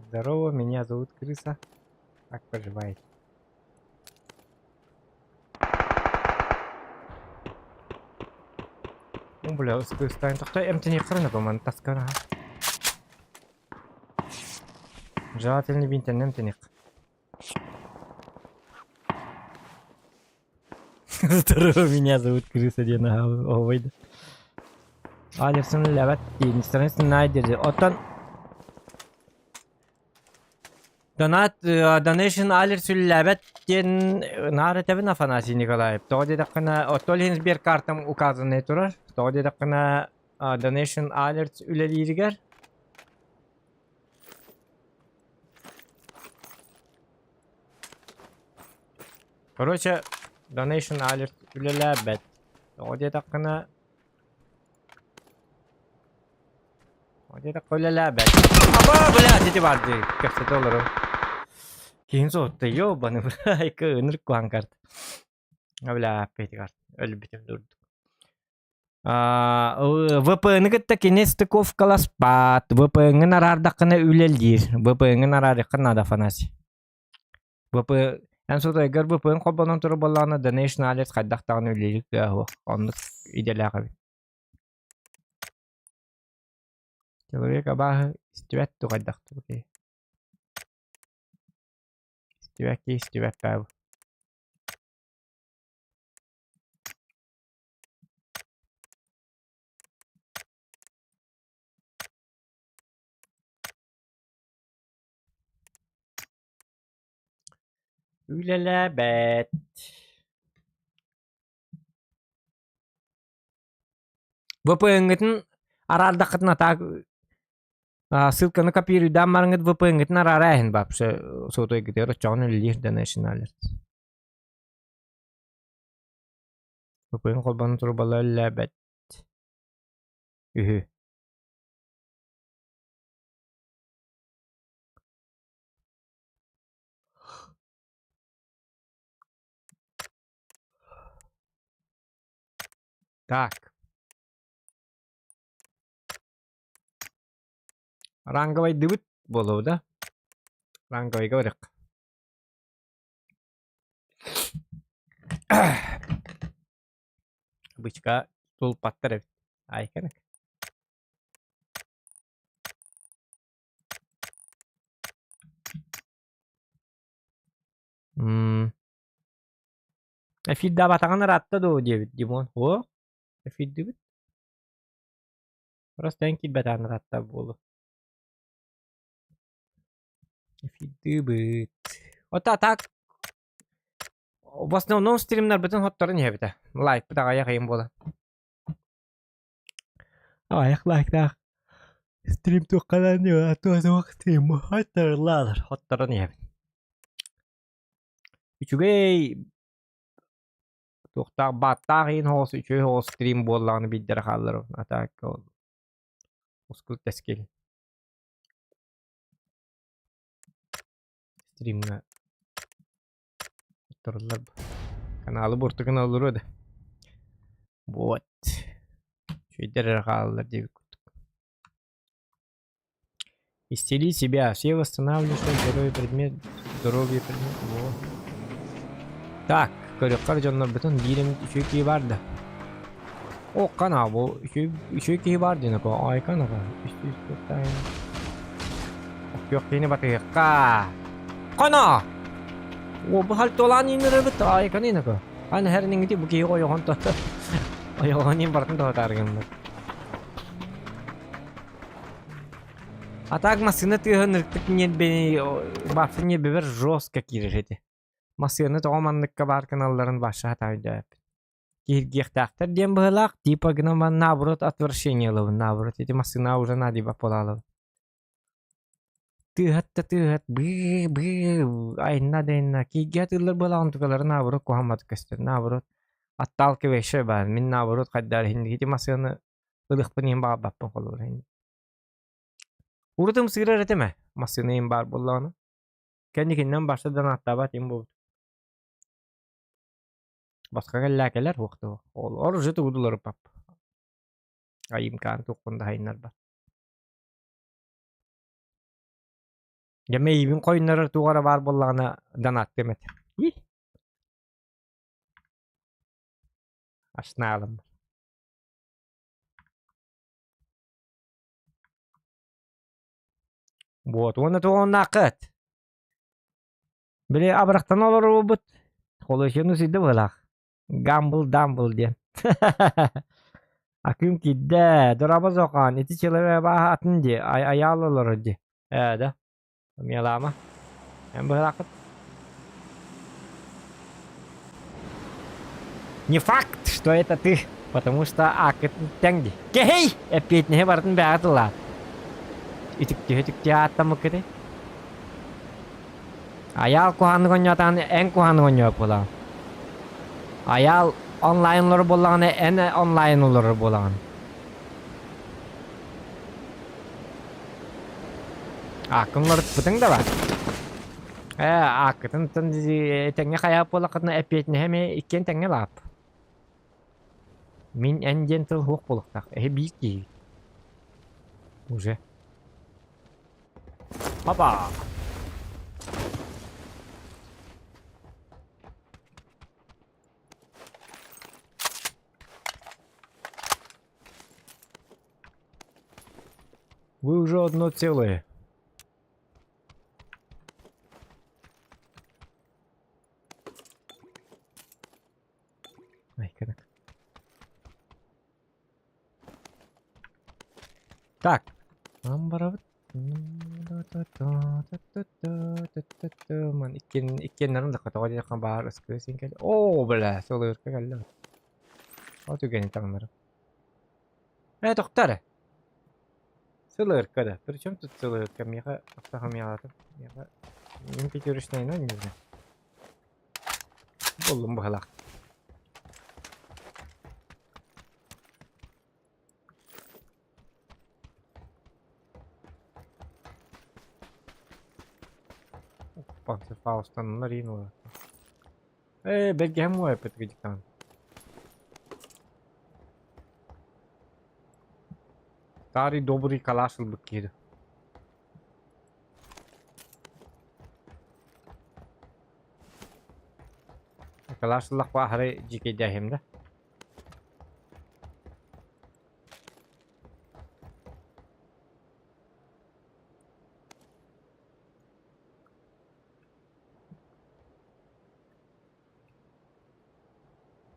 Здорово, меня зовут Крыса. Как поживаете? О, бля, ыстаан тохто эмтини кырына бу таскара. Желательно бинтен эмтиник. Здорово, меня зовут Крыса диэн овойда. Алерсон лэбэт диэн страница найдерди. Оттон... Донат, donation alert үлэлээбэт диэн наар этэбин Афанасий Николаев. Тоҕо диэтэххинэ, оттон иһин сберкартам указанный турар. Тоҕо диэтэххинэ, donation alert үлэлииригэр Короче, donation alert үлэлээбэт. Тоҕо диэтэххинэ, Где-то үлэлээбэт. Аба, блядь, ити бар дии. Кэпсэтэ олорор. Киһин соһутта, ёбаный, бля, ынырык куһаҕан карта. Бля, эти карта. Өлбүтүм дурдук. VPN-ы кытта кини стыковкаласпат. VPN-ҥин араардаххына үлэлиир. VPN-ҥин араарыаххын наада, Афанасий. VP эн сотойгор VPN холбонон турар буоллаҕына, Donation Alert хайдах даҕаны үлэлиир кыаҕа суох. Оннук идэлээх эбит. Человек абааһы истибэт дуу хайдах дуу киһи. Истибэт киһи истибэт баабы. Үлэлээбэт. VPN-гытын араардаххытына так ссылканы копируйдаан бараҥҥыт VPN-гытын араара эһин вообще сотуйгытыгар оччоҕуна үлэлиир donation alert. VPN холбонон турбалар үлэлээбэт үһү. Так. Ранговайдыбыт буолуо да? Ранговайга барыах. Бычка тулпаттар эбит. Айканык. М Эфирдаабатаҕын ыраатта дуо диэбит Димон. О, эфирдибит. Просто эн киирбэтэҕин ыраатта буолуо. Эфирдыыбыт. Ото так в основном стримнарбытын хотторон иһэбит Лайкпыт аҕыйах ыйым буолан. Аҕыйах лайктаах стрим туохханан туох стрим хотторлаалар хотторон иһэбит. Үчүгэй туохтаах бааттаах иһин соҕус үчүгэй соҕус стрим буоллаҕына биирдэрэ хаалларым а так ол ускул тэскил стримҥа тураллар каналы буортугун олоруо да вот үчүгэйдэр эрэ хаалаллар диэбит курдук. Исцели себя. Все восстанавливающие здоровье предмет. Здоровье предмет. Во. Так, көрүөххэ дьоннорбутун биир эмит үчүгэй киһи баар да. О, канал бу үчүгэй киһи баар диэн ако айкан ака. Күөх киһини батыһыахха. Кана! О, бу хальтолаан иинэребит айкан инака. Аны хернингити бу киһи ойоҕон то. Ойоҕон иин бартын тоһотааргыннар. А так массыына тыаһын ыртык ньиэрбэни баффы ньиэрбэбэр жестко киирэр этэ. Массыына тоҕо манныкка баар гыналларын вообще сатаан өйдөөбөппүн. Киһиргиэхтээхтэр диэн быһыылаах, типа гынан наоборот отвращение ылабын, наоборот ити массыына уже наадыйбат буолаалабын. Тыаһат да тыаһат, быы быы айанна да айанна кииргэ атыыллар буолаҕын онтукалара наоборот куһаҕан көстөр, наоборот отталкивающая баар, мин наоборот хайдах иһин ити массыынаны ылыахпын иһин баҕарбаппын холобура иһин. Урут ымсыырар этим ээ, массыына иһин баар буоллаҕына. Кэнникиннэн барса да нааттаабат иһин буолбут. Баска кэллээкэлэр уохту. Ол оружие тугудулар пап. Айымкаан туохпун да хайыннарбат. Дьэ мэйиибин хойуннарар туох эрэ баар буоллаҕына донаттыам этэ. Ашнаалым. Вот, уонна туоҕуннааххыт? Били абырахтан олорубут. Холуочуну сыйда быһыылаах. Гамбл-дамбл диэн. Акыым киирдэ. Дорообо Зохан, ити человек абааһы атын дии, айаал олорор дии. Ээ да, мелама. Эн быһалааххыт. Не факт, что это ты, потому что ааккытын тэҥ дии. Кэһэй! Эппиэтинэһи барытын бэйэҕэ тыллаат. Үтүктүһэ-үтүктүһэ ааттаммыккытый? Айаал куһааннык оонньоотоҕун эн куһааннык оонньообут буолаҕын. Айаал онлайн олорор буоллаҕына эн онлайн олорор буолаҕын. Ааккын уларыппытыҥ да баар. Ээ, ааккытын тэҥҥэ хайаабыт буоллаххытына эппиэтинэһэ эмиэ иккиэн тэҥҥэ лаап. Мин эн диэн тыл суох буолуохтаах. Эһи биир киһи. Уже. Папа! Вы уже одно целое. Ай, как. Так. Амбарабыт. Ман иккиэн иккиэннэрин да тоҕо диэххэ баар ыскыы син кэл. Оо, бля, сылыырка кэллэ. Ол түгэни таҥнарым. Ээ, тохтоо эрэ. Сылыырка да. Причем тут сылыырка? Миэхэ автохомиалатым. Миэхэ мин пятерочнайынан не знаю. Буллум быһалаах. Панцерфаустаннар иин ула. Ээ, бэргэһэм уойаппыт диктант. Старый добрый калаш ылбыт киһи. Калаш ыллахпа аһары дьиикэйдээһим да.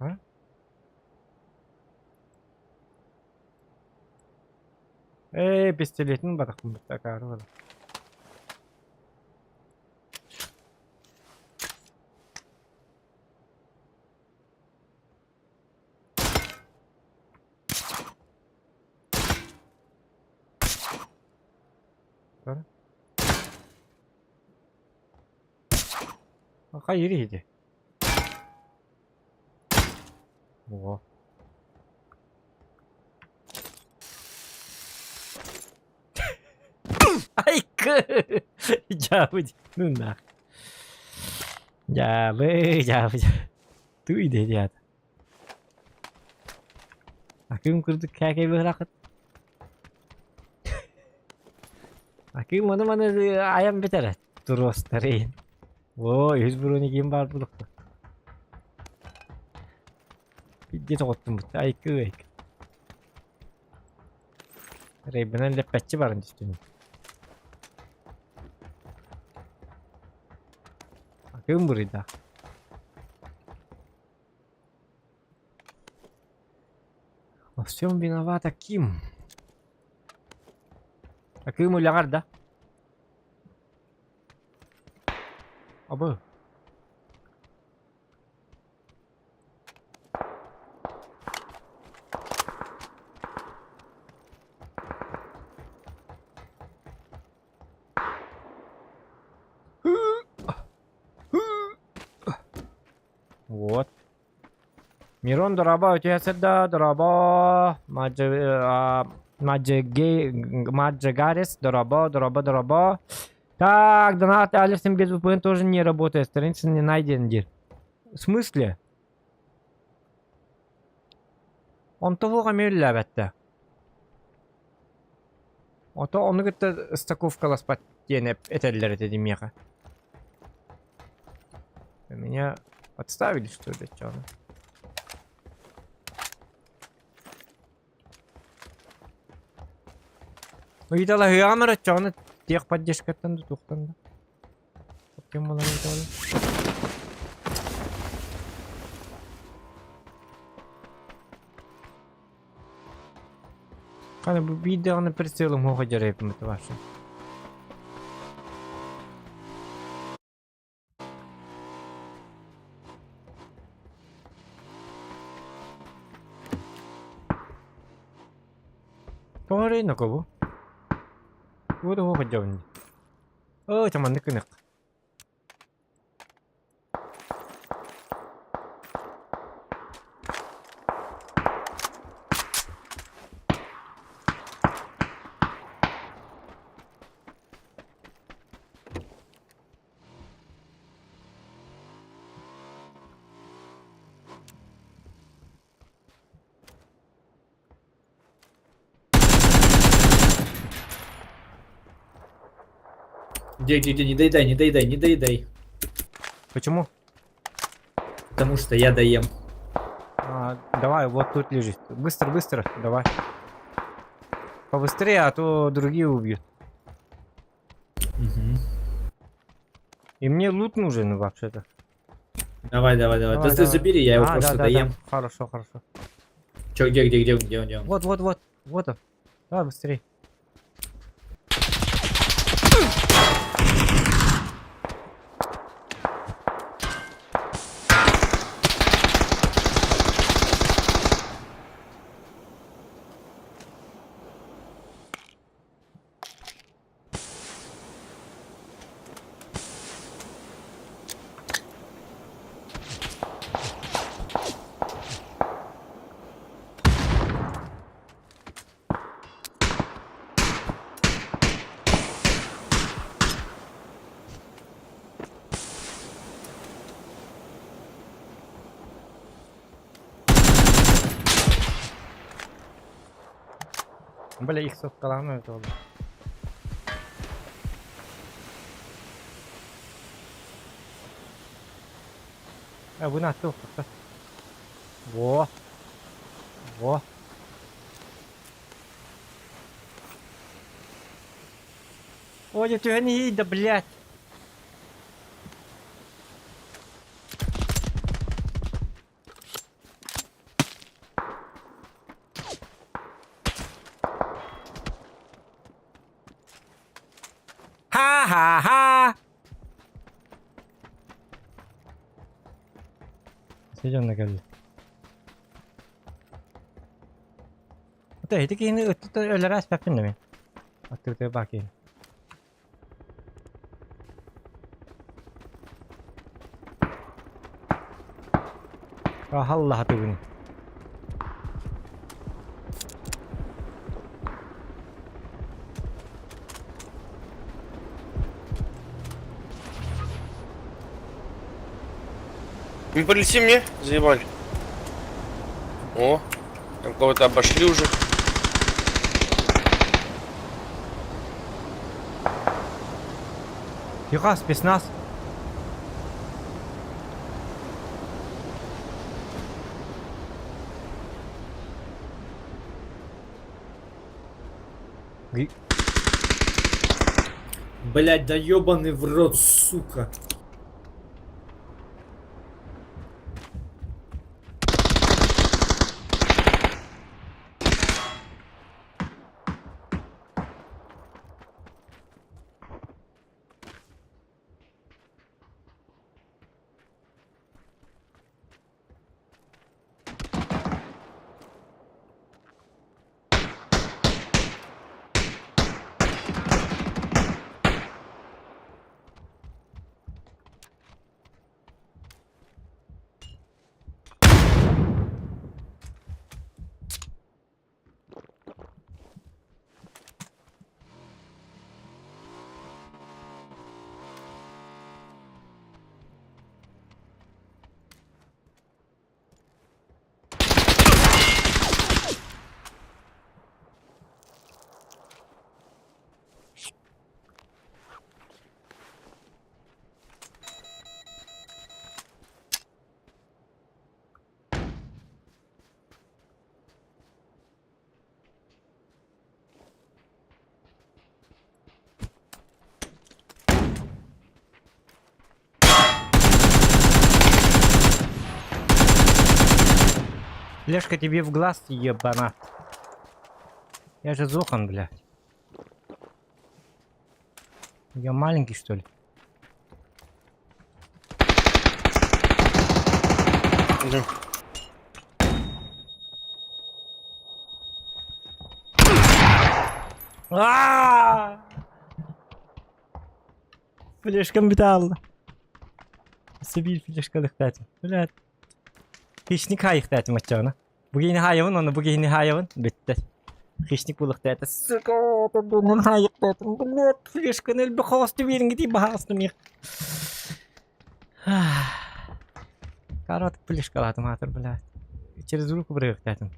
А? Ээ, пистолетин батахпын акаары бара. Бара. Хайыр иһити. Ого. Айкы! Дьаабы ну нах. Дьаабы, дьаабы. Туй диэт. Акыым курдук кээкэй быһылаахыт. Акыым маны-маны айан бүтэрэ. Туруостарыйын. Оо, үһүс брониким баар булукка. Бидде тоҕоттуммут. Айкы айкы. Рейбинен леппеччи барын түстүм. Акыым буруйдаах. Во всем виновата Ким. Акыым үлэҕэр да? Абы. Вот. Мирон дорообо үтүө сырда дорообо Маджагарис дорообо дорообо дорообо Так, донат Алексин без VPN тоже не работает, страница не найден диир. В смысле? Онто суох эмиэ үлэлээбэттэ. Ото ону кытта стыковкаласпат диэн этэллэр этэ дии миэхэ. Меня подставили, что ли, чё? Ыйыталаһыаҕым эрэ оччоҕуна техподдержкаттан да туохтан да. Ким буолар ыйыталаһыы? Хана бу биир даҕаны прицелым суох дьарайбын вообще. Тоҕо эрэ нокобу? Тугу да суох сылдьабын дии. Оо, чэ маннык гыныахха. Где, где, где, не доедай, не доедай, не доедай. Почему? Потому что я доем. А, давай, вот тут лежит. Быстро, быстро, давай. Побыстрее, а то другие убьют. Мгм. И мне лут нужен вообще-то. Давай, давай, давай. Давай, Да ты давай. забери, я его А, просто да, да, доем. да. Хорошо, хорошо. Чё, где, где, где, он, где он, где он? Вот, вот, вот. Вот он. Давай быстрее. Бля, их соткалаан это oldu. Э, бу нақты тоқта. Во. Во. Ой, түһэн да, блядь. Ха-ха-ха! Сиден кэллэ. Ата ити киһини ыттыта өлөрө аспаппын да мин. Аттыгытыгар баар киһини. Аллаһа тыгын. Не полетим мне? Заебали. О, там кого-то обошли уже. Тихо, спецназ. Ги- Блять, да ёбаный в рот, сука. Лешка тебе в глаз, ебана. Я же Зохан, блядь. Я маленький, что ли? Да. Аа! Флешкам бүтэ Сибиир флешка дыхтаатым. Блядь. Хищник хаайыхтаатым оччоҕуна. Бу киһини хаайабын уонна бу киһини хаайабын. Бүттэ. Хищник булуохтаата. Сука, это хаайыхтаатым. Блядь, флешканы элбэх хоҕосту биэриҥ баһаҕастым их. Карат флешкалаатым аатыр, блядь. Через руку бырыахтаатым.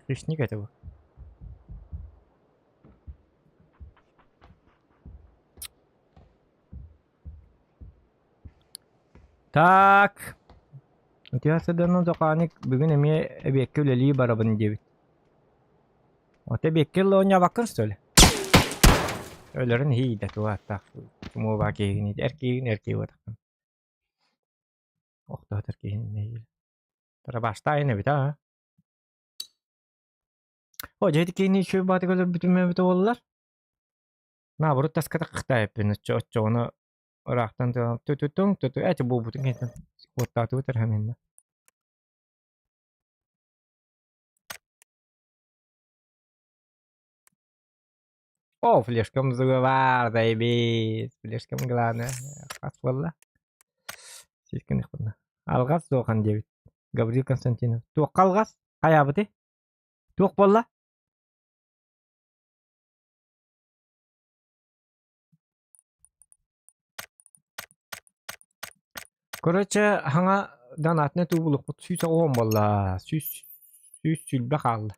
Хищник это был. Так. Утуйа сыдыанан Зоханик бүгүн эмиэ эбиэккэ үлэлии барабын диэбит. Ото эбиэккэ ылла оонньообоккун что ли? Өлөрүн иһийдэ туһааттаах чумуобаа киһигин эр киһигин эр киһи буотаххын. Охтоотор киһини нэһиилэ. Тарабаштаайын эбит аа. О, дьэ ити киһини үчүгэй баатыгар өлөрбүтүм эбитэ буоллар. Наоборот таска таххытаайыппын оччо оччоҕуна ыраахтан тутутуҥ туту эти буолбутун кэнниттэн куоттаатыбыт эрэ мэннэ. О, флешкам зугавар, заебись. Флешкам главное. Хас буолла? Сискин ихпынна. Алҕас суохан диэбит. Гаврил Константинов. Туохха алҕас? Хайаабыты? Туох буолла? Короче, хаҥа донатнай туубулукпут 190 буолла. 100 120 хаалла.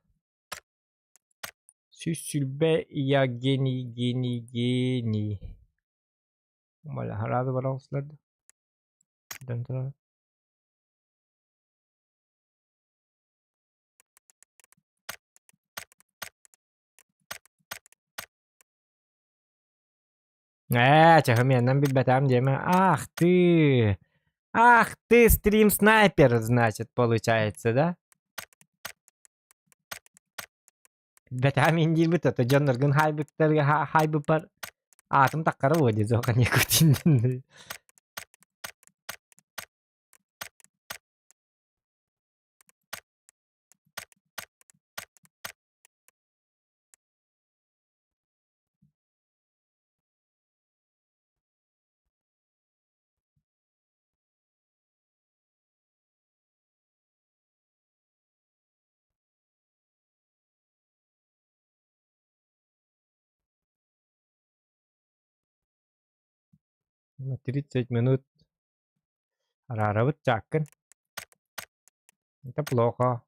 120 я гений, гений, гений. Бля, сразу баралсылар да. Ээ, чаһымианнан билбэтэҕим диэмэ. Ах ты! Ах ты, стрим-снайпер, значит, получается, да? Билбэтэҕим иһин диирбит, ото дьонноргун хаайбыттарга хаайбыппар аатым таххара буо дии суоха Никутин. На 30 минут араарабыт чааккын. Это плохо.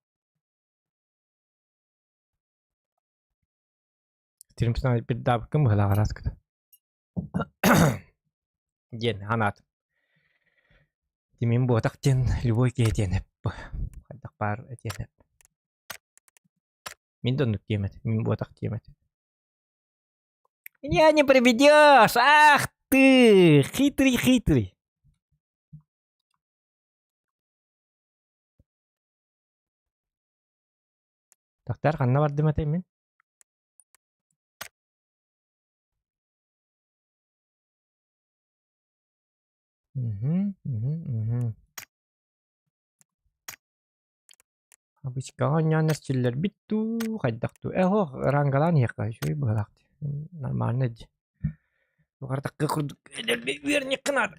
Стрим-снайпердаабыккын быһыылаах араскыта. Диэн анаат. Тимин буотах диэн любой киһи диэн эп. Хайдах баар этиэн эп. Мин да оннук диэм этэ. Мин буотах диэм этэ. Меня не проведешь! Ах ты! Хитрый-хитрый! Тахтар ханна бардым этэй мин? Мгм, мгм, мгм. Обычкаҕа оонньоон эрчиллэрбит дуу, хайдах дуу? Э, оһох рангалаан иһиэххэ үчүгэй быһыылаах дии. Нормально дии. Баҕар курдук үөрниэххэ наада.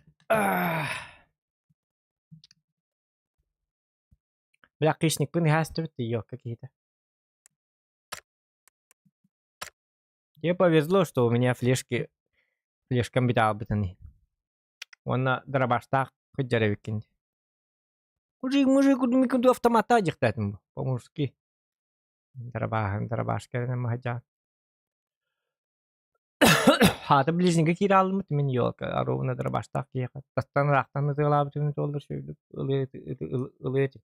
Бля, хищникпын иһээстибит ёлка киһитэ. Тебе повезло, что у меня флешки флешкам бүтаалбытын иһин. Уонна дробаштаах сылдьар эбиккин дии. Мужик, мужик, микду автомата дьихтаатым по-мужски. Дробаһын, дробашка маһадьаан. Хаата ближнигэ киирэ ааллыммыт мин ёлка ровно дробаштаах киһиэхэ. Тастан ыраахтан ытыалаабытым туоллар сүрдүк ылыа этим.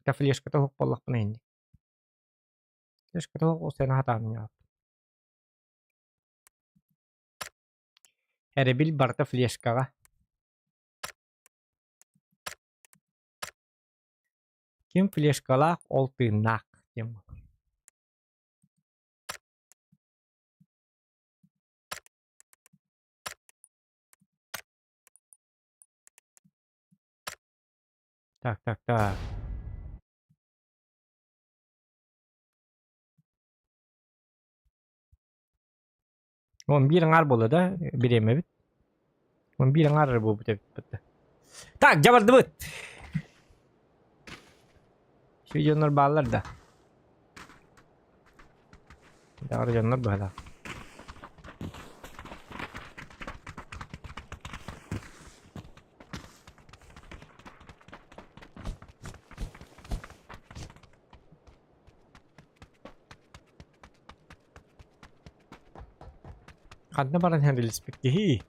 Та флешката уһук буоллахпына инник. Флешката уһук сен хатаан Эрэбил барыта флешкаҕа. Ким флешкалаах, ол тыыннаах диэн буолар. Так, так, так. Он биир аҥаар буолла да бириэмэбит. Он биир аҥаар эрэ буолбут эбит бытта. Так, дьабардыбыт. Şu дьоннор бааллар да. Даҕары дьоннор быһалаах. Ханна баран иһэн билиспиккиһий?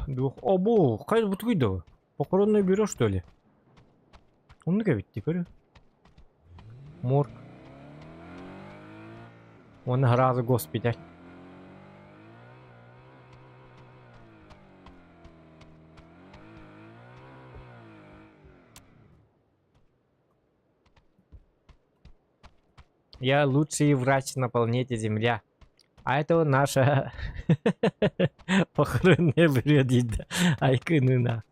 Дух обу, хай бутугуй да? Похоронное бюро, что ли? Оннук эбит дии, көрү. Морг. Уонна сразу госпиталь. Я лучший врач на планете Земля. А это наша похоронная бюро дейді. Айкынына.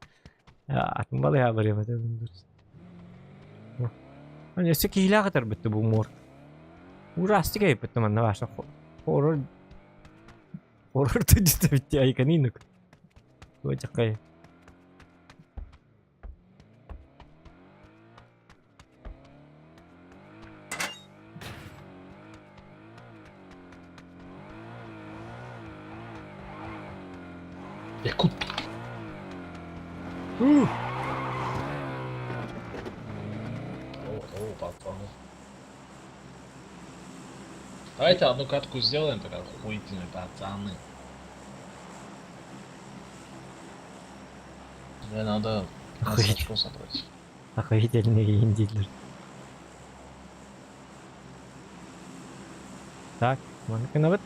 Атын балыға барыма. Өссө киһилээх ытарбытты бу морг. Ужастик эбиппит манна ваша хоррор хоррор түдүтэ битти айканинук. Туочакай. Якут. О, О, пацаны. Давайте одну катку сделаем, тогда охуительные пацаны. Мне надо Охуеть. очко собрать. Охуительные индилер. Так, маныкынабыт.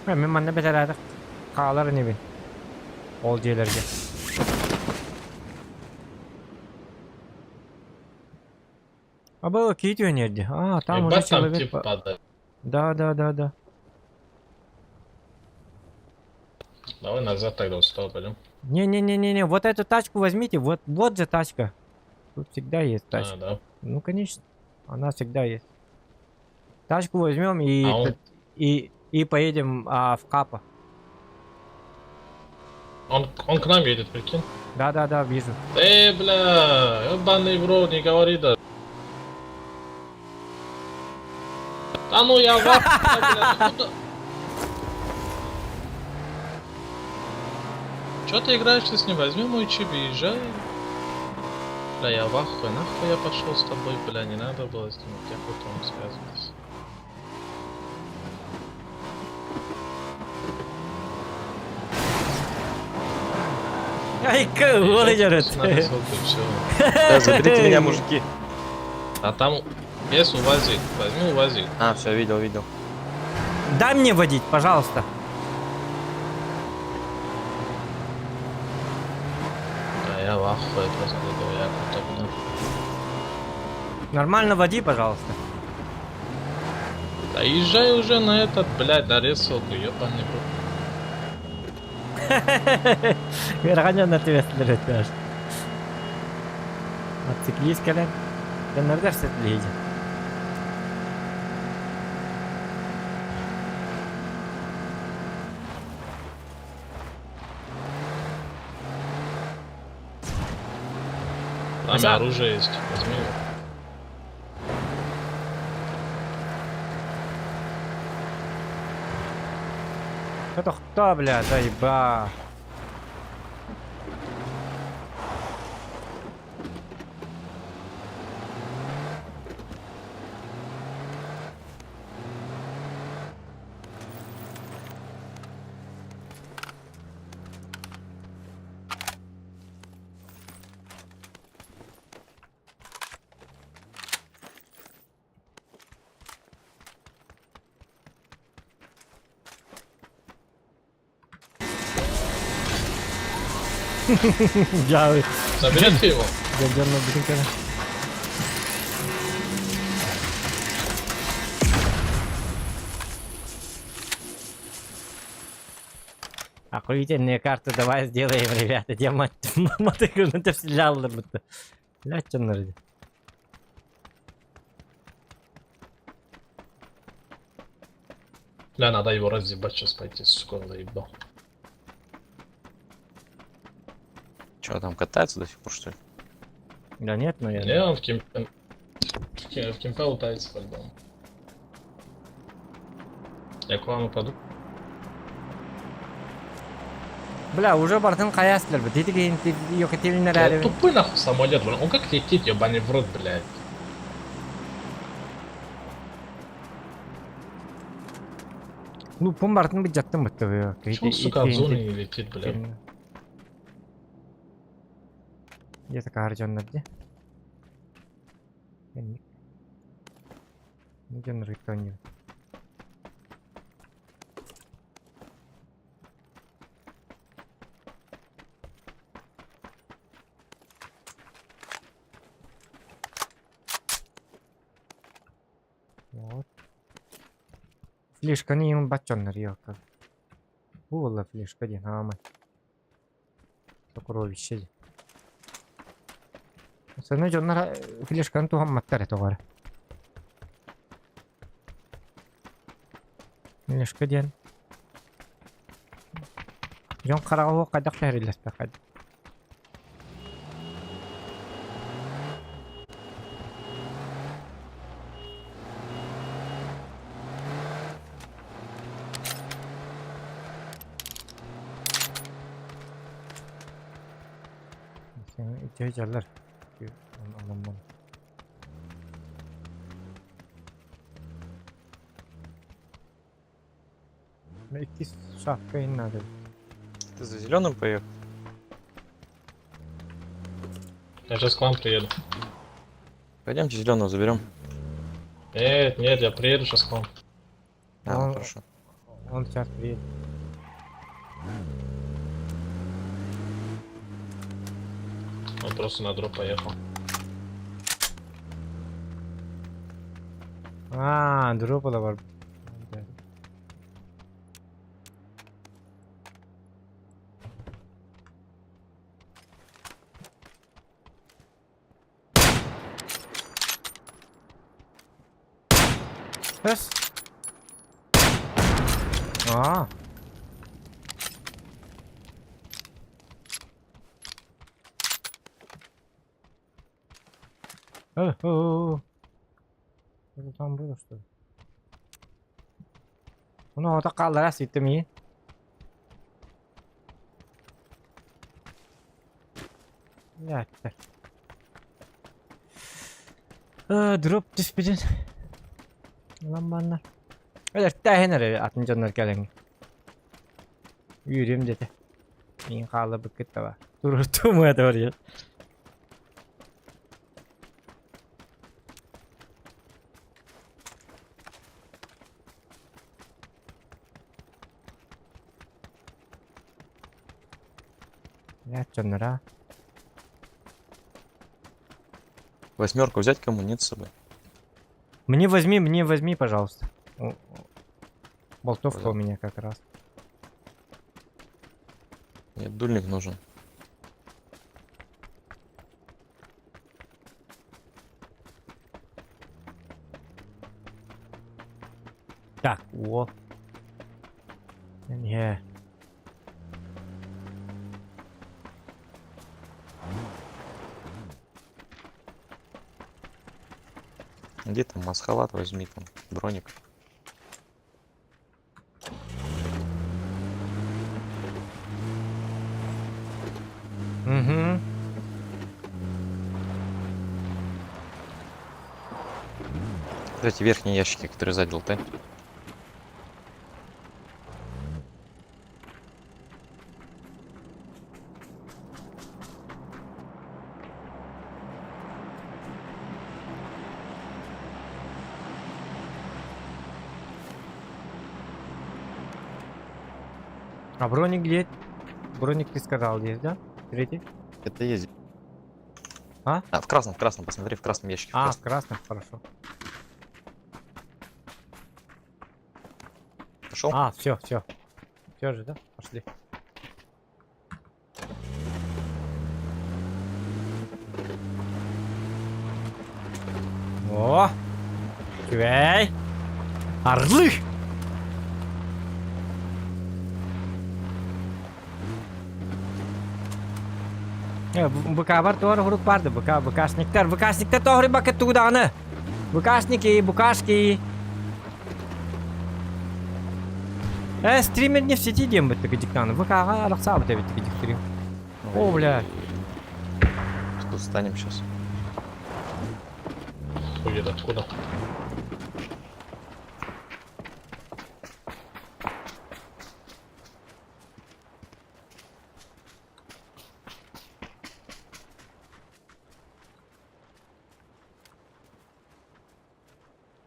Мин манна бэтэрээдэх хаалар инибин. Ол дьиэлэргэ. А было киит үөнерди. А, там уже Ебать, там человек... тип падает. Да, да, да, да. Давай назад тогда вот сюда пойдем. Не-не-не-не-не, вот эту тачку возьмите, вот, вот же тачка. Тут всегда есть тачка. А, да. Ну, конечно, она всегда есть. Тачку возьмем и, А он- и, и поедем в Капа. Он к нам едет, прикинь. Да-да-да, вижу. Эй, бля, ебаный в рот, не говори даже. Да ну я в ахуе, бля, ты куда? Чё ты играешься с ним? Возьми мой чип и езжай. Бля, я в ахуе, нахуй я пошел с тобой, бля, не надо было с ним, я потом связываться. Ай, кого Езжай просто на высоту, и всё. Да, заберите меня, мужики. А там без УАЗик, возьми УАЗик. А, все, видел, видел. Дай мне водить, пожалуйста. Да я в ахуе просто от этого якута, бля. Нормально води, пожалуйста. Да езжай уже на этот, блядь, на ресалку, ебаный в рот. Верханя на тебе смотрит, Мотоциклист кэлэн. Дэннэрдэр сэтилиһи. Там и оружие есть, возьми его. Это кто, бля, заеба. Дьаабы. Заберите его. Дьон бүтүн кэлэ. Охуительные карты давай сделаем, ребята. Где мать мотыгын тэпсиляллар бутта. Блядь, дьоннор. Бля, надо его разъебать сейчас пойти, сука, он заебал. Че, там катается до сих пор, что ли? Да нет, Не, наверное. он в кемпе... В кемпе лутается по-любому. Я к вам упаду. Бля, уже бартын каястылар бит. Ити yok etилинер Бля, әрі. тупой нахуй самолет, блин. Он как летит, ебаный в рот, блядь. Ну, пун бартын бит жаттым битти. Почему, сука, от зоны не летит, блядь? Где такая дьоннор де? Дьоннор не. Вот. Флешка не им бачоннор ёка. Була флешка дин, ама. Сокровище. Саны дьоннор флешканы туһамматтар этэ оҕор. Флешка диэн. Дьон хараҕа хайдах түһэриллэспэ хайдах. Ити дьаллар. Онон Иккис шапка надо. Ты за зеленым поехал? Я сейчас к вам приеду. Пойдемте зеленого заберем. Нет, нет, я приеду сейчас к вам. А, ну Он- хорошо. Он сейчас приедет. Он просто на дроп поехал. А, дропа да бар. Раз. А. О, о, о. Это там было, что ли? Ну, вот так раз это ми. Блядь. Дроп түспүтүн. Ламбаннар. Өлөртээһин эрэ атын дьоннор кэлэҥ. Үөрүм дэтэ. Мин хаала быккыттаба. Турутум это бар. Блядь, дьоннора. Восьмерку взять кому? Нет с собой. Мне возьми, пожалуйста. Болтовка у меня как раз. Нет, дульник нужен. Так, о. Не. Где там масхалат возьми там, броник. Угу. Эти верхние ящики, которые сзади лутай. А броник где? Броник ты сказал есть, да? Третий? Это есть. А? А, в красном, посмотри, в красном ящике. В А, в красном. красном, хорошо. Пошел? А, все, все. Все же, да? Пошли. О! Квей! Орлы! БК бар туар хурук барды. БК, БКшниктер, БКшниктер тоғры бакет тугуданы. БКшники, букашки. Стример не в сети дем бит диктаны. ВК-ға арақса бит бит диктри. О, бля. Тут встанем сейчас. Хуй откуда.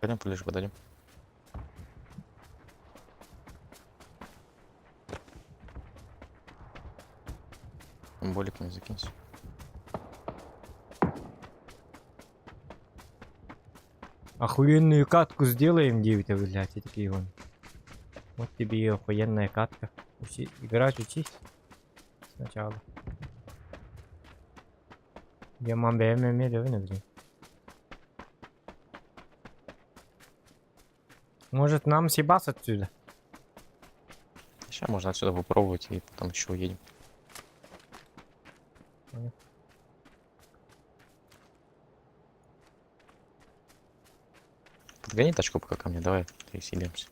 Пойдем поближе подойдем. Болик не закинься. Охуенную катку сделаем, 9, блядь, и такие вон. Вот тебе и охуенная катка. Учи, играть учись. Сначала. Я мам БММ блин. Может нам съебаться отсюда? Сейчас можно отсюда попробовать и потом еще уедем. Понял. Подгони тачку пока ко мне, давай переселимся.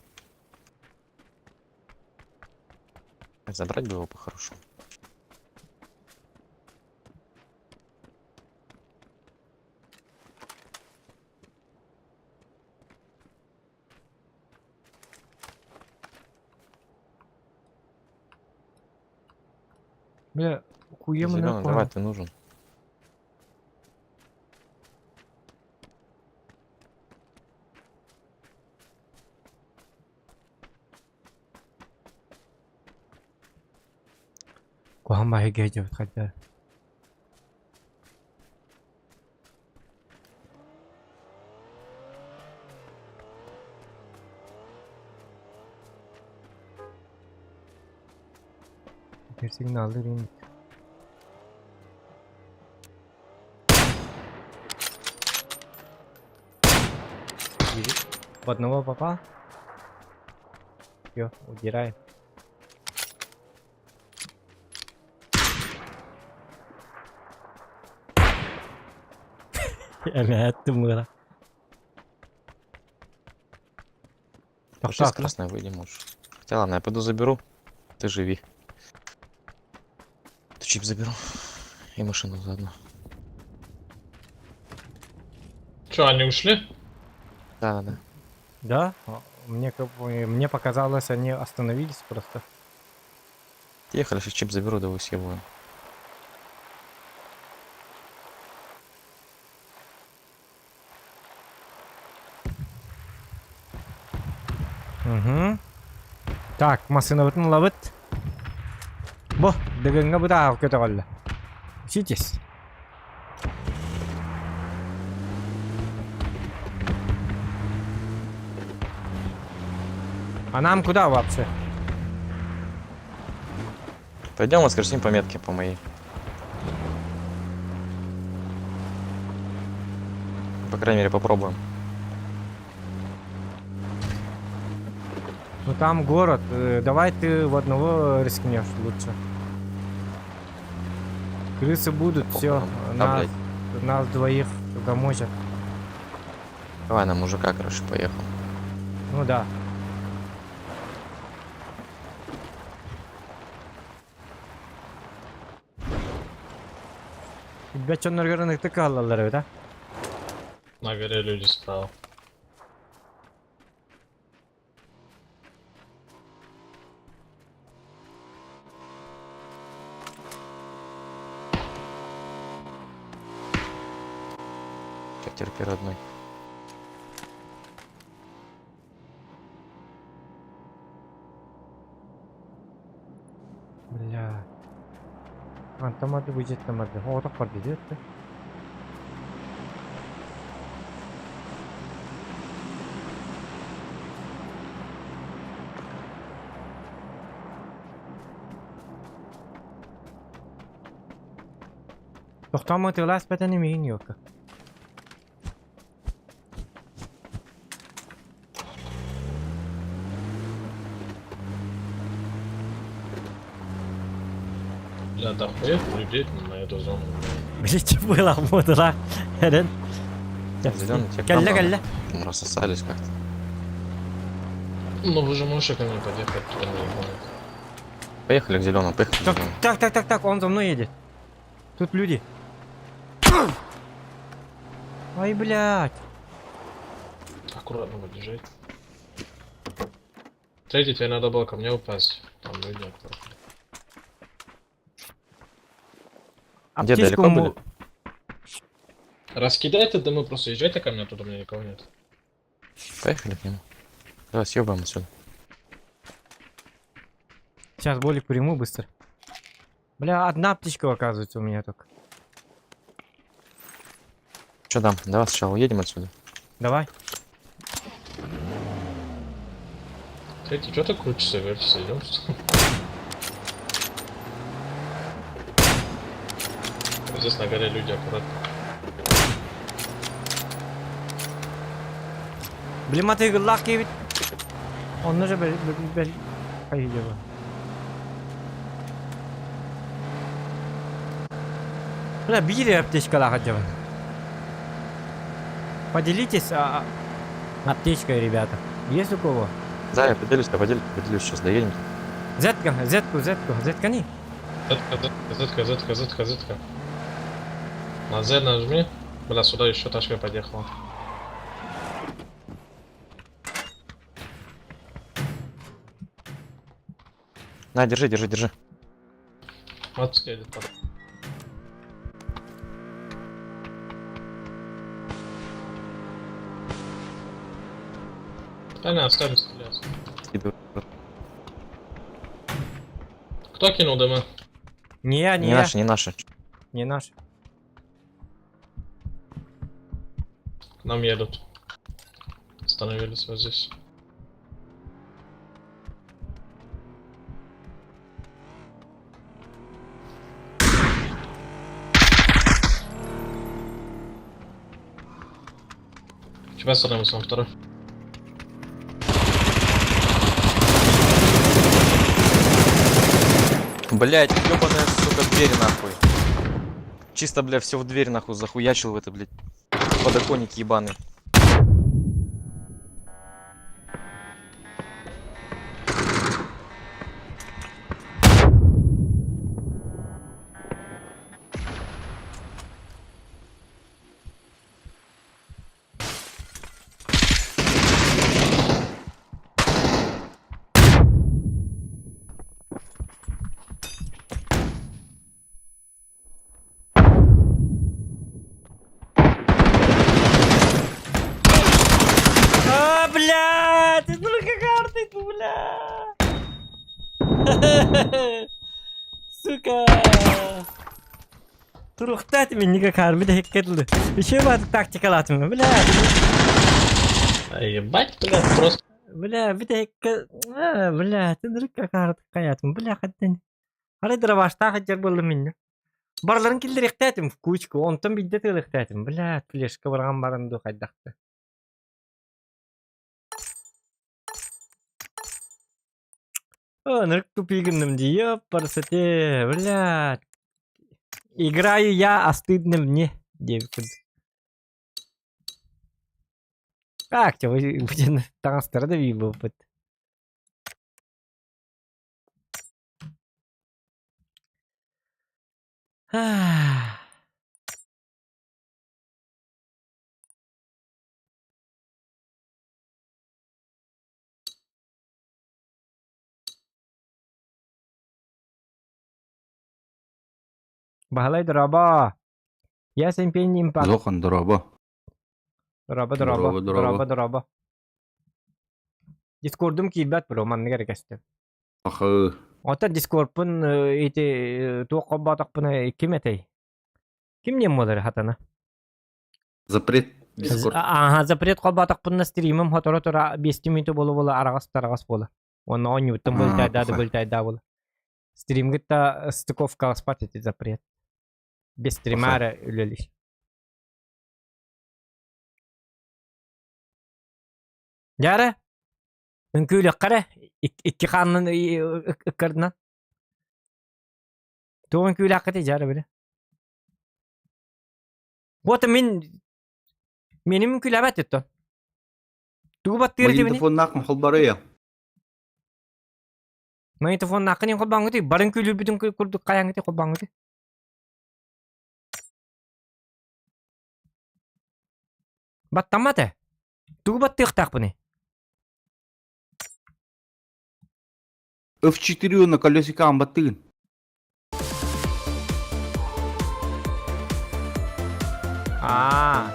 Забрать бы его по-хорошему. Бля, хуем Зеленый, давай, ты нужен. Куһаҕан баҕайы хотя. Bir signaldı değil В одного попал. Все, удираем. Эмэттим Пошли с красной выйдем лучше. Хотя ладно, я пойду заберу. Ты живи. Ты чип заберу. И машину заодно. Че, они ушли? Да-да-да. Да? Мне, мне показалось, они остановились просто. Ехали, сейчас чип заберу, да съебываем. Угу. Так, машина ловит. Бо, дыгынга буда көтөҕөллө. Учитесь. А нам куда вообще? Пойдем воскресим по метке, по моей. По крайней мере, попробуем. Ну там город. Давай ты в одного рискнешь лучше. Крысы будут, все. Да, Нас, нас двоих замочат. Давай на мужика, короче, поехал. Ну да. Бечоннор тыкаллар да? На горе люди справа. Сейчас терпи, родной. Бля. Мантан барда, бу дьиэттэн барда. Оҕотох барда дии өттө. Тохтомо тыылаас бэтэн имигин ёлка. Бля, дохуя людей на эту зону. Блять, было модула. Эрен. Зеленый, тебе к нам Кэллэ, надо. кэллэ. Мы рассосались как-то. Ну вы же можете ко мне подъехать, туда не понял. Поехали к зеленому, поехали к Так, зеленому. так, так, так, так, он за мной едет. Тут люди. Ай, блядь. Аккуратно подъезжай. Третий, тебе надо было ко мне упасть. Там люди аккуратно. Где, Аптечку далеко ему- были? Раскидай ты дымы, просто езжайте ко мне, тут у меня никого нет. Поехали к нему. Давай съебаем отсюда. Сейчас болик приму быстро. Бля, одна аптечка оказывается у меня только. Че там? Давай сначала уедем отсюда. Давай. Третий, что ты крутишься, вертишься, идем? Здесь на горе люди аккуратно. Блин, а ты лаки ведь. Он уже бел бел бел. Бля, били аптечка хотя бы. Поделитесь аптечкой, ребята. Есть у кого? Да, я поделюсь, я поделюсь, поделюсь, сейчас доедем. Зетка, зетку, зетку, зетка не. Зетка, зетка, зетка, зетка, зетка. На Z нажми. Бля, сюда еще тачка подъехала. На, держи, держи, держи. Вот едет под. Да не, оставим стрелять. Скидывай. Кто кинул дымы? Не я, не, Не я. наши, не наши. Не наш. К нам едут. Остановились вот здесь. Тебя остановился он второй. Блять, ёбаная, сука, дверь нахуй. Чисто, бля, все в дверь нахуй захуячил в это, блядь. Подоконник ебаный. А, блядь, ну какая ты, бля. Сука. Турухтат мен неге кармы да хеккедлі. Еще бар тактикалатым, бля. А ебать, бля, просто Бля, бит хекке, бля, тындырык карды каятым, бля, хаттен. Арай дровашта хаттер болду мен. Барларын киллер в кучку, онтон бидде тылыктатым, бля, флешка барган барынду хайдакты. О, нырк тупигнем ди, ёпарсоте, бля. Играю я, а стыдно мне. Девять. Как тебе, будет трансфер да опыт. Баһылай дорообо. Ясен пень импакт. Зохан дорообо. Дорообо, дорообо, Дорообо, дорообо, дорообо. дорообо. Дискордум киирбэт бро, манныгар кэстим. Ахы. Оттон Дискордпун ити туох холбоотохпуна ким этэй? Ким диэн буолар хатана? Запрет Дискорд. Ааха, запрет холбоотохпуна стримим хоторо тура 5 минута буола-буола араҕас-тараҕас буола. Уонна оонньуубуттан былтайдаа да былтайдаа буола. Стримгытта стыковка спать эти запрет. Без стримара үлэлиш. Дьара, үҥкүүлүөххэ эрэ, икки хааннан ыккардынан. Туох үҥкүүлээххитий дьара били? Вот мин меним үҥкүүлээбэт еттон. Тугу баттыыр этибини? Магнитофоннаах холбарыйа. Магнитофоннааххын иһин холбооҥҥутуй? Барын күлүүрбүтүн курдук хайаҥҥытый холбооҥҥутуй? Баттаммат ээ. Тугу баттыахтаахпыный? F4 на колесикам баттыгын. Аа.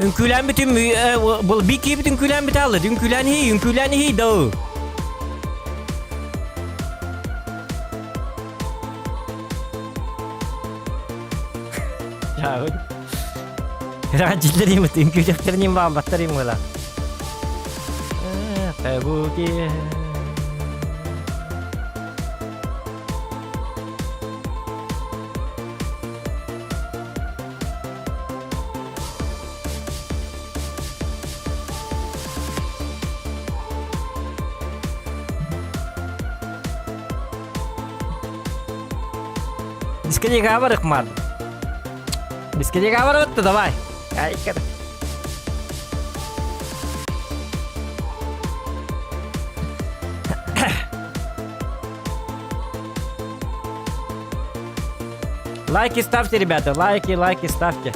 Үҥкүүлээн бүтүн бұл би киһибит үҥкүүлээн бүтэ аллы. Үҥкүүлээн иһий, үҥкүүлээн иһий доо. Чаабыт. Раджиллерим үҥкүүлэхтэрин баалбаттарым буола. Табуки. Дискотека бар ыкмар. Дискотека бар өттү, давай. Ай, Лайки ставьте, ребята, лайки, лайки ставьте.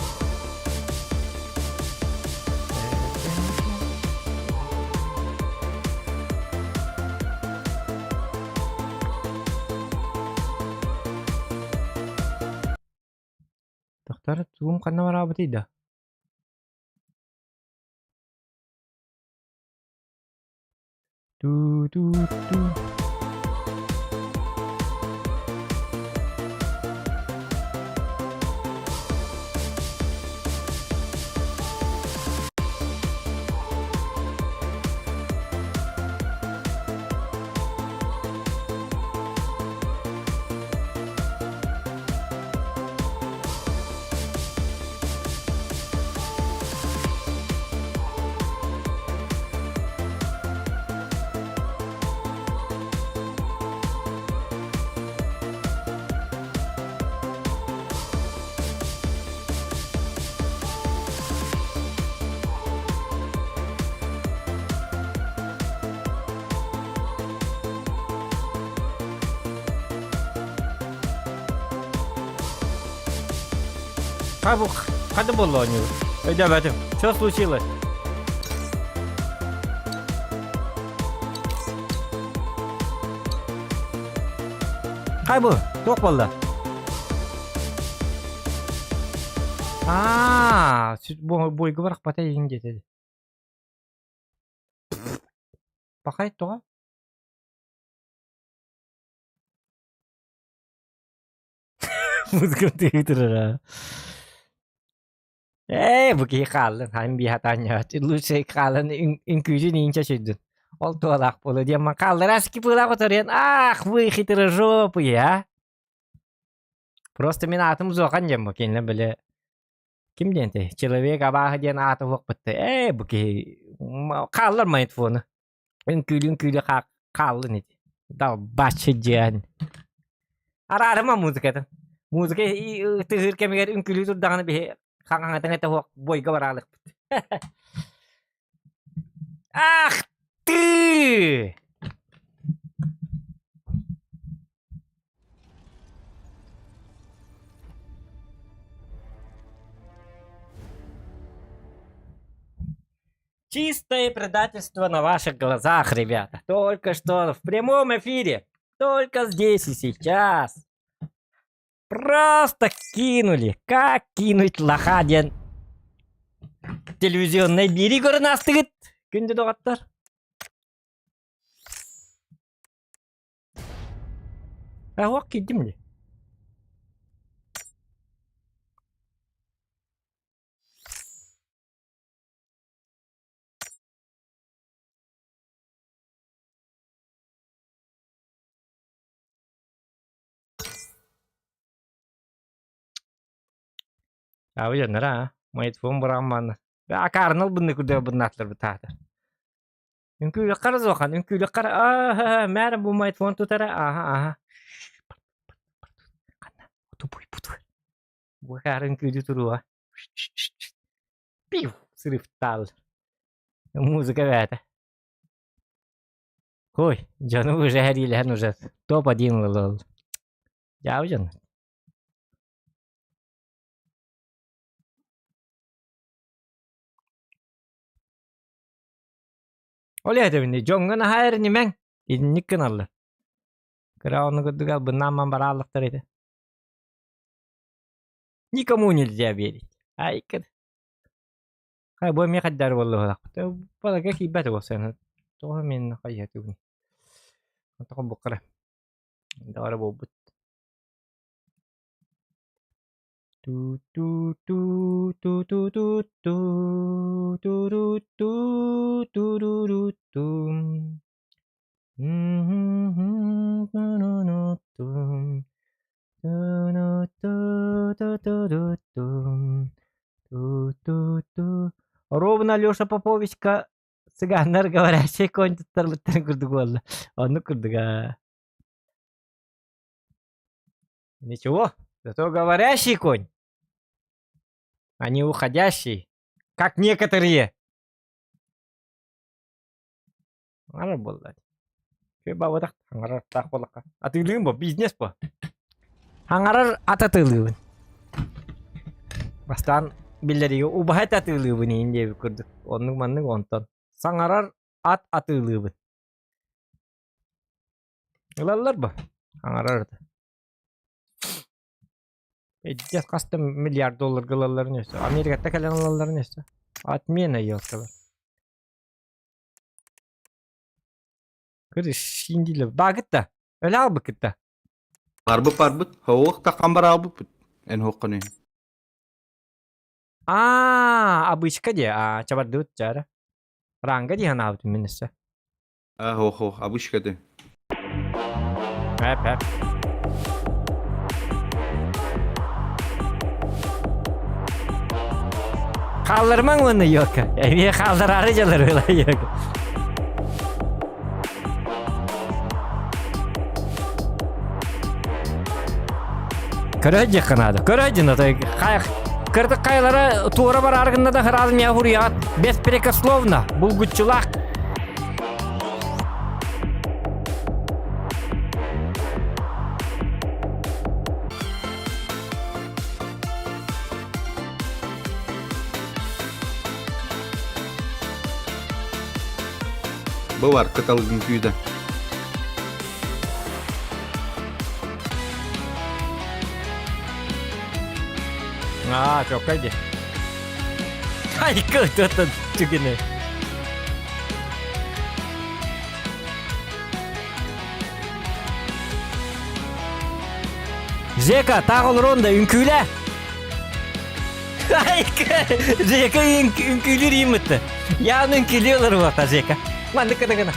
Тохтор тугум ханна бараабытый да? Ту-ту-ту. Хата буолла оонньуур. Өйдөөбөтүм. Что случилось? Хай бу, туох буолла? Аа, бойга барахпата иһин диэтэ. Пахай тоҕо? Музыка тыытырара. Ээ, бу киһи хааллын, хаһан биһи хатаанньаат, лучше хаалан үҥкүүтүн иинчэ сүрдүн. Ол туолаах буолуо диэн ман хааллара скипылаах оторуйан, ах, вы хитрожопые, а? Просто мин аатым Зохан диэн бу кинилэр били ким диэн этэй? Человек абааһы диэн ааты уһуохпутта. Ээ, бу киһи хааллар магнитофону. Үҥкүүлү-үҥкүүлү хааллын ити. Далбаччы диэн. Араарыма музыкатын. Музыка тыһыыр кэмигэр үҥкүүлүү турдаҕына биһи хаҥаҥатыҥ этэ суох бойга бараалыкпыт. Ах ты! Чистое предательство на ваших глазах, ребята. Только что в прямом эфире. Только здесь и сейчас. Просто кинули. Как кинуть лоха диэн? Телевизионнай биэрии көрөн аастыгыт, күндү доҕоттор. Аһуох киирдим дии. Абы дьоннор аа, маятфон быраҕан Акаарынал бынны курдук быннаатылар бытаатар. Үҥкүүлэххэ эрэ суохан, үҥкүүлэххэ эрэ аа мээр бу маятфон тутара ааха ааха. Ханна тупуйбут. Бу акаары үҥкүүлүү туруоҕа. Пиу срывтаал. Музыка бээтэ. Ой, дьону уже эриилэһэн уже топ-1 ылыл. Дьаабы дьон. Ол этэбин дьоҥҥо наһаа эрэнимэҥ, итинник гыналлар. Кыра ону курдук албыннаан барааллахтар этэ. Никому нельзя верить. Айкын. Хай бу эмиэ хайдары буоллуһалахпыт. Балага киирбэт буолсан. Тоҕо мен хайыатыгын. Тоҕо буккара. Даҕара буолбут. Ту-ту-ту, ту-ту-ту-ту, ту-ру-ту, ту-ру-ру-ту. М-м-м, ту-ну-ну-ту. Ту-ну-ту-ту-ту-ру-ту. Ту-ту-ту. Ровно Алеша Поповичка цыганнар говорящие конь туттарбыттарын курдук буолла. Оннук курдук аа. Ничего, зато говорящий конь, а не уходящий, как некоторые. Ара буолла. Бабатах хаҥарар таах буоллахха. Атыылыым бо, бизнес бо. Хаҥарар ат атыылыыбын. Бастаан биллэригэ убаһа атыылыыбын иин диэбит курдук. Оннук маннык онтон. Саҥарар ат атыылыыбын. Ылаллар бо. Аҥарар это. Пиздец, хас да миллиард долларга ылалларын өссө. Америкаттан кэлэн ылалларын өссө. Отмена елкалар. Көрүс, диилэр. Баагыт да. Өлө албыккыт да. Барбыт барбыт. Хоуох таххан бараабыппыт. Эн хоққону. Аа, обычка дии. Аа, чабардыбыт чара. Ранга дии санаабытым мин өссө. Аа, хоох, обычка ты. Эп, эп. Хаалларымаҥ уонна Йока. Эмиэ хааллараары дьалар ыла Йока. Көрө диэххэ наада. Көрө диэн Кырдык хайалара туора бараары гынна да сразу меня хуруйаҕат беспрекословно булгуччулаах. Бу бар кыталыгын күүтэ. Аа, чоккай дии. Айка ытыттан түгүнэ. Жека, таах олорон да үҥкүүлээ. Айка, Жека үҥкүүлүүр ииммитте. Яаны үҥкүүлүү олоруохта Жека. Маннык гына гына.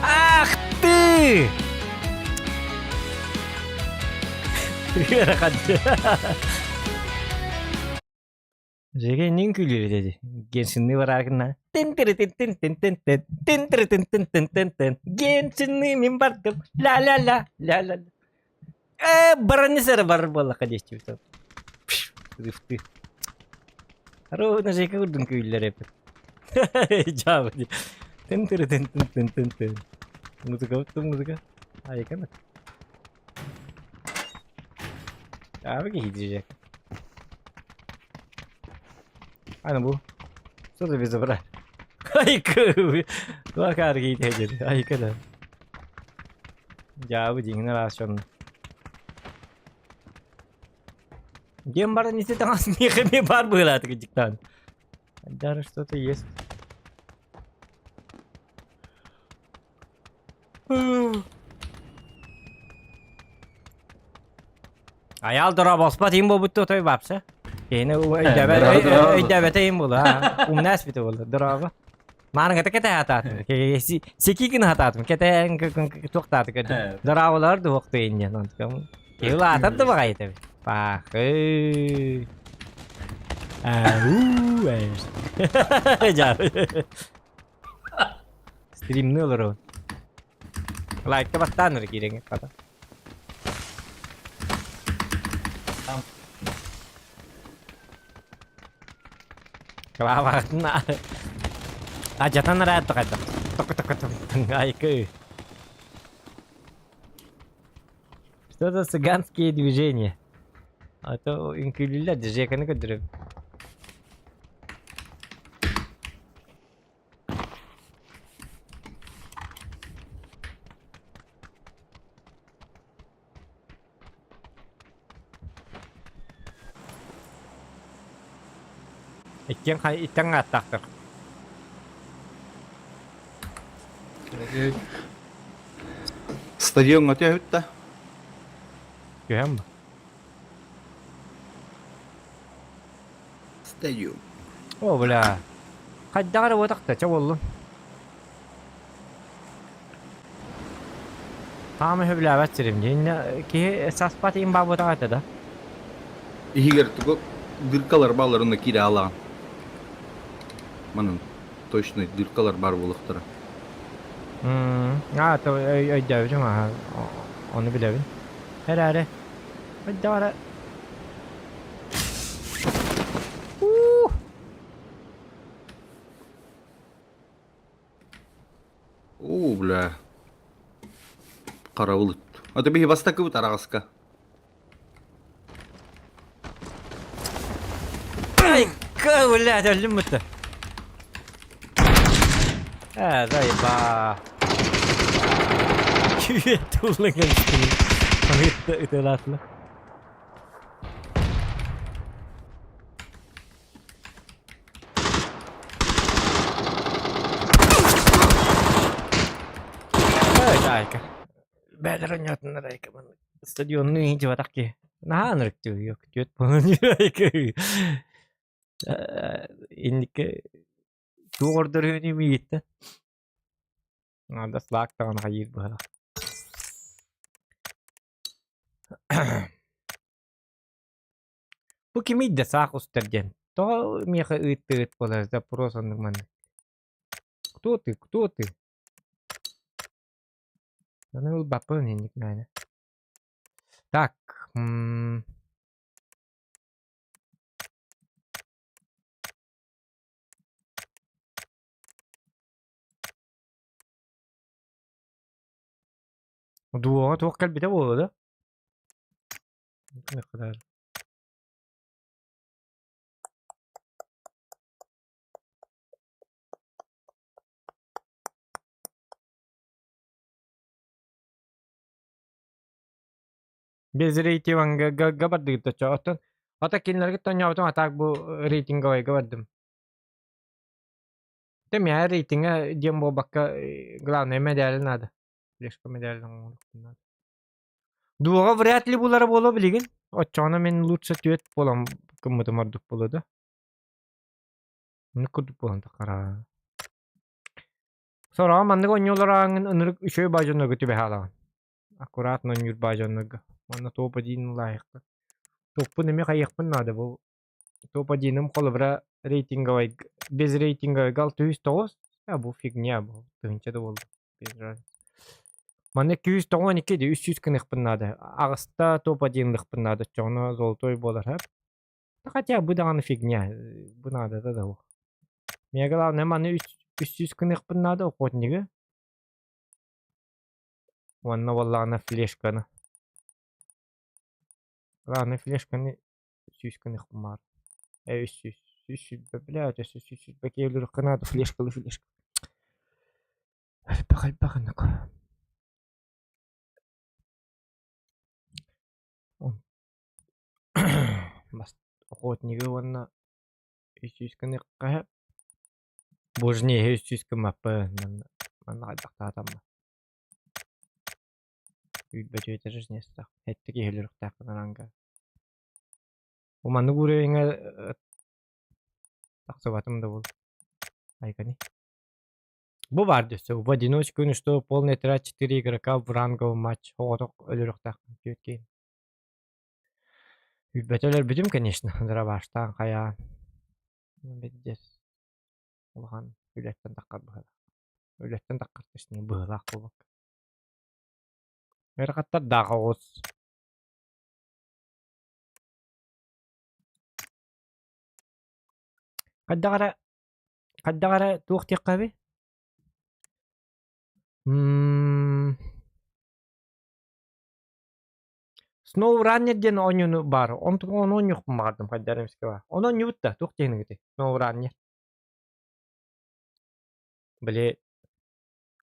Ах ты! Ыарахан. Жеге нин күлүр dedi. Геншинни бараргына. Тин тири тин тин тин тин тин тин тири тин тин тин тин тин Геншинни мин бардым. Ла ла ла ла ла. Э, баранисера бар буоллахха диэччи. Рифты. Ровно жеке курдун күллэр эпит. Жабы. Тин тири тин тин тин тин тин. Музыка, музыка. Айкана. Abi gidecek. Аны бу. Что за безобразие? Айка. Туакар киитэ Айка да. Дьаабы дьиҥинэ араас дьонно. Диэн баран ити таҥас миэхэ эмиэ баар быһыылаатык дьиктаан. Даже что-то есть. Айаал дорообоспот иһин буолбут той бапса. Киһини өйдөөбөтө иһин буолла. Умна эспите буолла. Дорообо. Маарыҥата кэтэһэ атаатым. Секи гына атаатым. Кэтэһэн туохтааты көрдүм. Дорооболор дуохту инньэн. Онтукам. Киһи улаатар да баҕайыта эбит. Паахы. Ау, Стримны олоробун. Лайкка баттаан эрэ киирэҥҥит хата. Клаватын ажатан араатта хайдах. Току току току айкы. Что за цыганские движения? А то үҥкүүлүүллэр Жеканы көрдөрөбүн. Иккиэн хай иттэн ааттаахтар. Стадиоҥҥа түһэбит да? Түһэн бу. Стадион. О, бля. Хайдах эрэ буотахта, чэ буоллун. Хаама сөбүлээбэт сирим дии. Киһи саспат иһин баабытах этэ да. Иһигэр тугу дыркалар бааллар онно киирэ алаан. Манан точно дыркалар баар буолуохтара. Аа, то өйдөөбүтүм аха. Ону билэбин. Эрээри хайдах эрэ Оо, бля. Караул. А ты биһи бастакыбыт араҕаска. Ай, блядь, өллүм бутта. Э, заеба. Күйет тулланган Ытылаатла. Айка. Бэдэр онньоотуннар айка стадионну иһин ки. Наһаа ынырык yok. Түөт Инники туох ордорүөнү миигиттэн. Надо слак даҕаны хайыыр быһалаах. Бу кимий да саах устар диэн. Тоҕо миэхэ ыыттыгыт буолар запрос оннук маннык. Кто ты, кто ты? Аны ылбаппын инник мээнэ. Так, м Дуоҕа туох кэлбитэ буолуо да? Без рейтинга бардыгыт оччо. Оттон ата кинилэргэ тонньообутум, а так бу рейтинговайга бардым. Те миэхэ рейтингэ диэн буолбакка, главное медали надо. Флешка медаль оҥоруохпун наада. Дуоҕа вряд ли булара буолуо билигин. Оччоҕуна мин лучше түөрт буолан гыммытым ордук буолуо да. Оннук курдук буолан таххара. Сороҕо маннык оонньуулар ааҥҥын ынырык үчүгэй баа дьоннорго түбэһэ алаҕын. Аккуратно оонньуур баа дьоннорго. Уонна топ один лайыхха. Топпун эмиэ хайыахпын наада бу. Топ одиным холобура рейтинговай без рейтинговай гал 309. А бу фигня бу. Тыһыынча да буолла. Без разницы. Манна 292 дии 300 гыныахпын наада. Аҕыста топ одинныхпын наада. Оччоҕуна золотой буолар һап. Хотя бу даҕаны фигня. Бу наадата да суох. Мне главное маны 300 гыныахпын наада охотнигы. Уонна буоллаҕына флешканы. Главное флешканы 100 гыныахпын баар. Э 300. 100 блядь, өссө 100 киһи надо флешкалы флешка. Элбэх элбэх инник. Охотнигы уонна үс сүүс гыныахха сөп. Боже не үс сүүс гыммаппын манна манна хайдахтаатаммын. Үүрбэт жизнестах. Эттик иһэлүрүхтээхпин аранга. Бу маннык уровеҥҥа тахсыбатым да буолуо. Айгани. Бу баар өссө в одиночку что полный отряд четыре игрока в ранговый матч оҕотох өлөрүөхтээхпин түөрт киһи. Үүрбэтэ өлөрбүтүм конечно дробаштаан хайаан. Пиздец. Улахан үлэттэн таххар быһыылаах. Үлэттэн таххар точнее быһыылаах буолбакка. Ыарахаттардаах оҕус. Хайдах эрэ хайдах эрэ туох диэххэ эбий? М SnowRunner диэн оонньууну баар. Онтун ону оонньуохпун баҕардым хайдах эрэ эмискэ баар. Ону оонньуубут да туох диэн эбитий SnowRunner. Били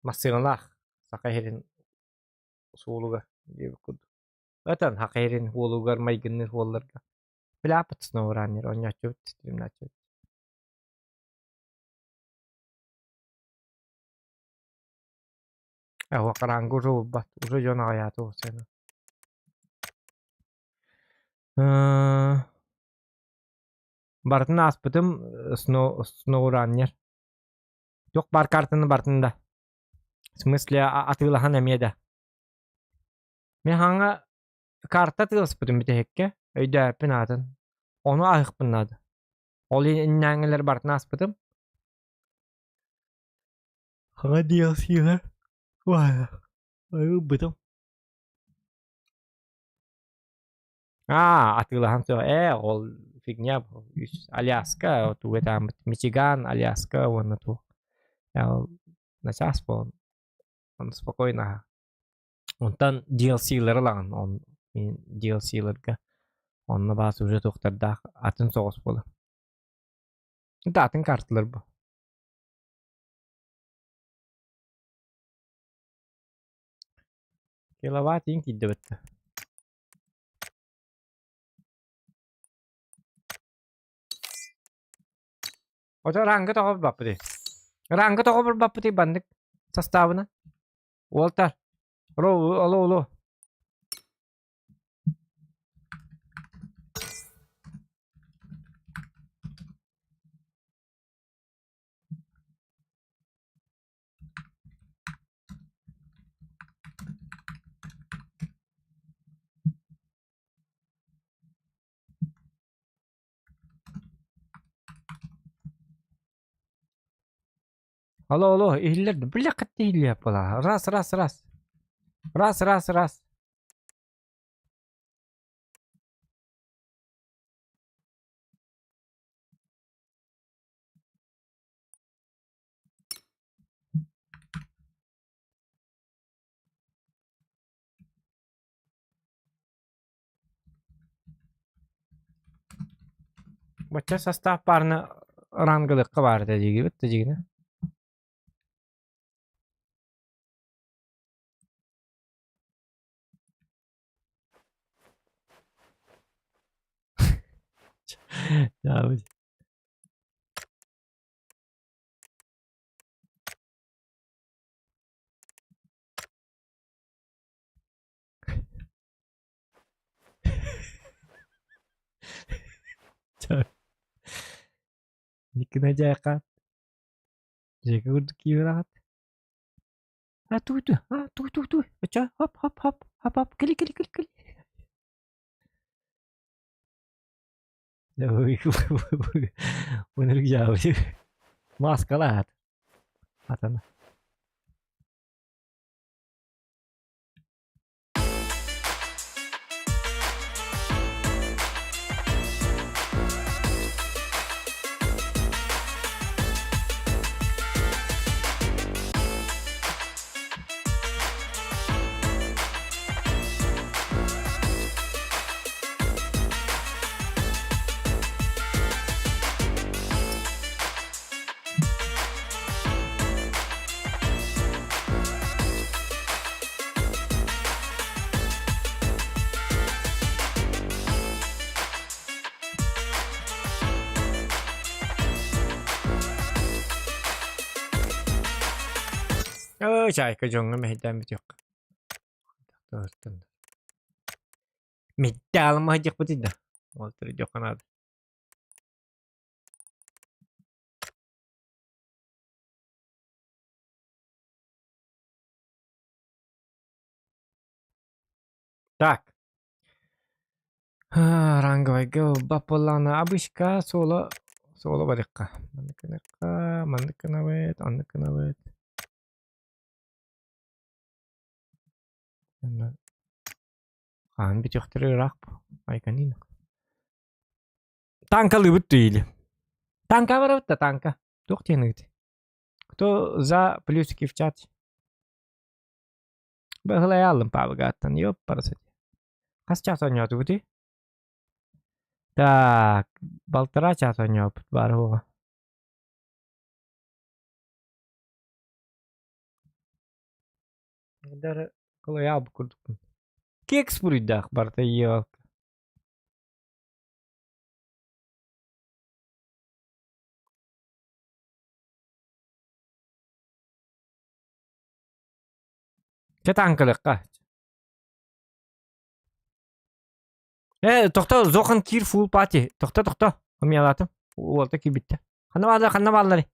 массыыналаах саха иһэрин суолугар диэбит курдук. Этэн саха иһэрин уолугар майгынныыр уолларга. Били SnowRunner оонньооччубут, стримнааччыбыт. Хараанга уже уурбат, уже дьон аҕыйаата уопсайынан. Барытын ааспытым SnowRunner. Туох баар картаны барытын да. В смысле атыылаһан эмиэ да. Мин хаҥа карта атыыласпытым бүтэһиккэ, өйдөөппүн аатын. Ону аһыахпын наада. Ол иннээҥилэр барытын ааспытым. Хаҥа DLC-лэр ылбытым. Аа, атыылаһан суох. Ээ, ол фигня үс Аляска, тугу этааммыт Мичиган, Аляска уонна туох. Ол начаас буолан он спокойно Онтон DLC-лары ылаҕын, он DLC-ларга онно баас уже туохтардаах атын соҕус буолар. Это атын карталар бу. Киловатт иин киирдэ бытта. Ото ранга тоҕо барбаппытый? Ранга тоҕо барбаппытый баннык составына? Уолтар, алло, алло, алло. Алло, алло, иһиллэр да? Бля, хатты иһиллиэ буолаа. Раз, раз, раз. Раз, раз, раз. Бачча састаап баарына рангалыахха баар этэ диигибит да дьигинэ. Никина дьээхэ дьиэгэ курдук киирэн А туй туй, а туй туй туй, ача хоп хоп хоп хоп хоп кили кили кили кили. Өнөрүк дьаабы маскалаат атана. Өө, чайка дьоҥҥо мэһэйдээн бүтүөххэ. Мэддэалымаһа диэхпитий да. Ол төрдүөххэ наада. Так. Ранговайга ылбат буоллаҕына обычка суола суола барыахха. Маннык гыныахха, маннык гынабыт, оннук гынабыт. Хаһан бүтүөхтэрэ ыраах бу. Айканин. Танкалыыбыт или. Танка барабыт да танка. Туох диэн ыыт. Кто за плюсики в чате? Баһылай аллым паабыгааттан, ёппарасыт. Хас чаас оонньоотубутуй? Так, балтараа чаас оонньообут баар уоҕа. Даже кылайаабыт курдукпун. Кекс буруйдаах барыта еалка. Чэ таҥкалыахха. Э, тохто, Зохан киир фул пати. Тохто, тохто. Умиялаатым. Уолта киирбиттэ. Ханна бааллар, ханна бааллар?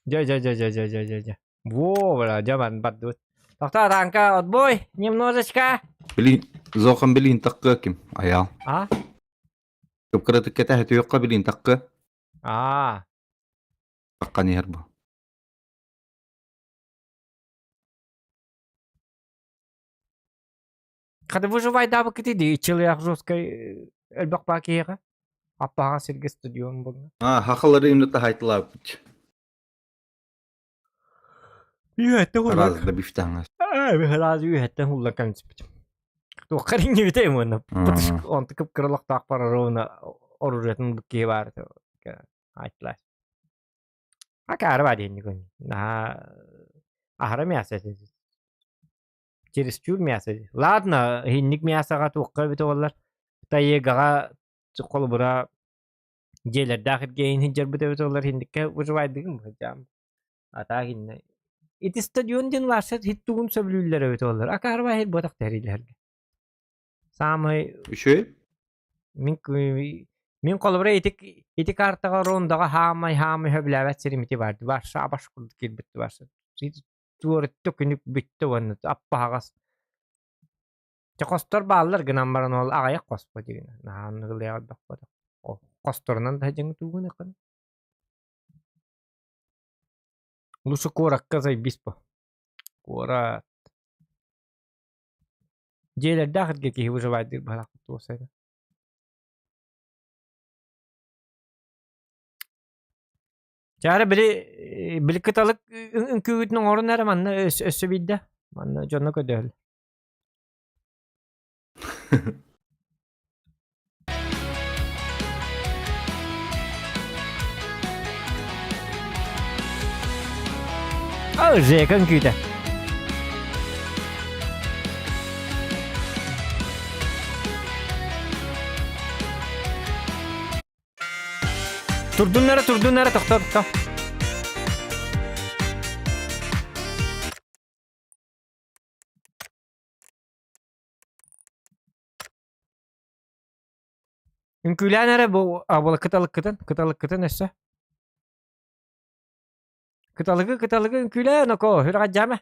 Дьэ, дьэ, дьэ, дьэ, дьэ, дьэ, дьэ, дьэ. Во, бля, дьэ, бар, бардыбыт. Тохто, танка, отбой, немножечко. Билин, Зохан билин такка ким? Аял. А? Кып-кыратык кэтэһэ түһүөххэ билин такка. Аа. Таккан иһэр бу. Хата выживайдаабыккыт дии иччилээх жесткай элбэх баа киһиэхэ. Аппаҕа сиргэ стадион булна. Аа, хахалары именно таһайтылаабыт. Үөттэ хуллар. Раз да бифтаҥас. Аа, раз үөттэн хуллар кэмсиппит. Туохха риҥнибитэ уонна онту кып-кыралахтаах параровна оружиетын киһи баар айтылар. Акаары бар диэн күн. Наһаа аһара мясо чересчур мясо. Ладно, иһинник мясоҕа туохха эбитэ буоллар Таегаҕа холобура дьиэлэрдээх иргэйин сылдьарбыт эбитэ буоллар иһинниккэ выживайдыгым сылдьаам. А так иннэ ити стадион диэн лаашат хит тугун сөбүлүүллэр эбитэ буоллар акаары баһыр буотах тэрилэргэ. Саамай Үчүгэй. мин мин холобура ити ити картаҕа рондаҕа хаамай хаамай сөбүлээбэт сирим ити баар барша абаш курдук киирбит барша туорутта күнүк бүттэ уонна аппаһаҕас Чэ хостор бааллар гынан баран ол аҕыйах хоспо дигинэ наһаа оннук ылыаҕа элбэх буолар хосторунан да дьаҥы туугун ыкын Лучше куоракка заебись по куорат дьиэлэрдээх эргэ киһи выживайдыыр быһалаах туосайда Чаара били били кыталык үҥкүүгүтүн оҥорун эрэ манна өссө биирдэ манна дьоно көдөөл О, Жека үҥкүүтэ. Турдуннара, турдуннара, тохто, тохто. Үҥкүүлээн эрэ бу абыла кыталыккытын, кыталыккытын өссө. Кыталыгы, кыталыгы үҥкүүлээн око, сүрэҕэлдьээмэ.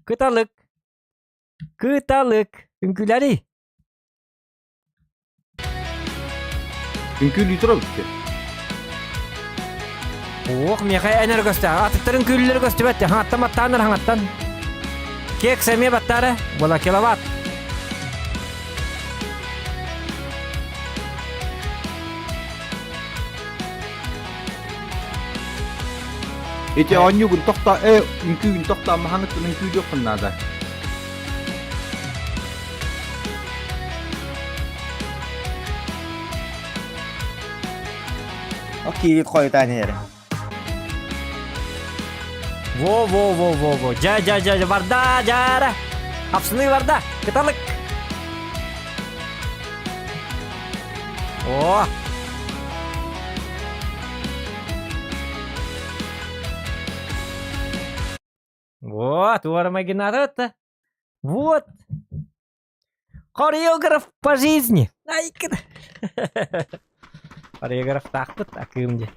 Кыталык. Кыталык. Үҥкүүлэрий. Үҥкүүлүү турабыт дии. Ох, миэхэ эн эрэ көстөөх. Атыттарын күллэрэ көстүбэт. Хаҥаттан баттааннар хаҥаттан. Кекс эмиэ баттаара. Була киловатт. Ити оонньуугун тохтоо, э, үҥкүүгүн тохтоо, маһаҥыттан үҥкүүлүөххүн наада. О киирит хойутаан иһэр. Во во во во во. Дьа дьа дьа дьа барда дьаара. Апсыны барда. Кыталык. О. Вот, уормагинарата. Вот. Хореограф по жизни. Айкын. Хореограф таахпыт акыым дии.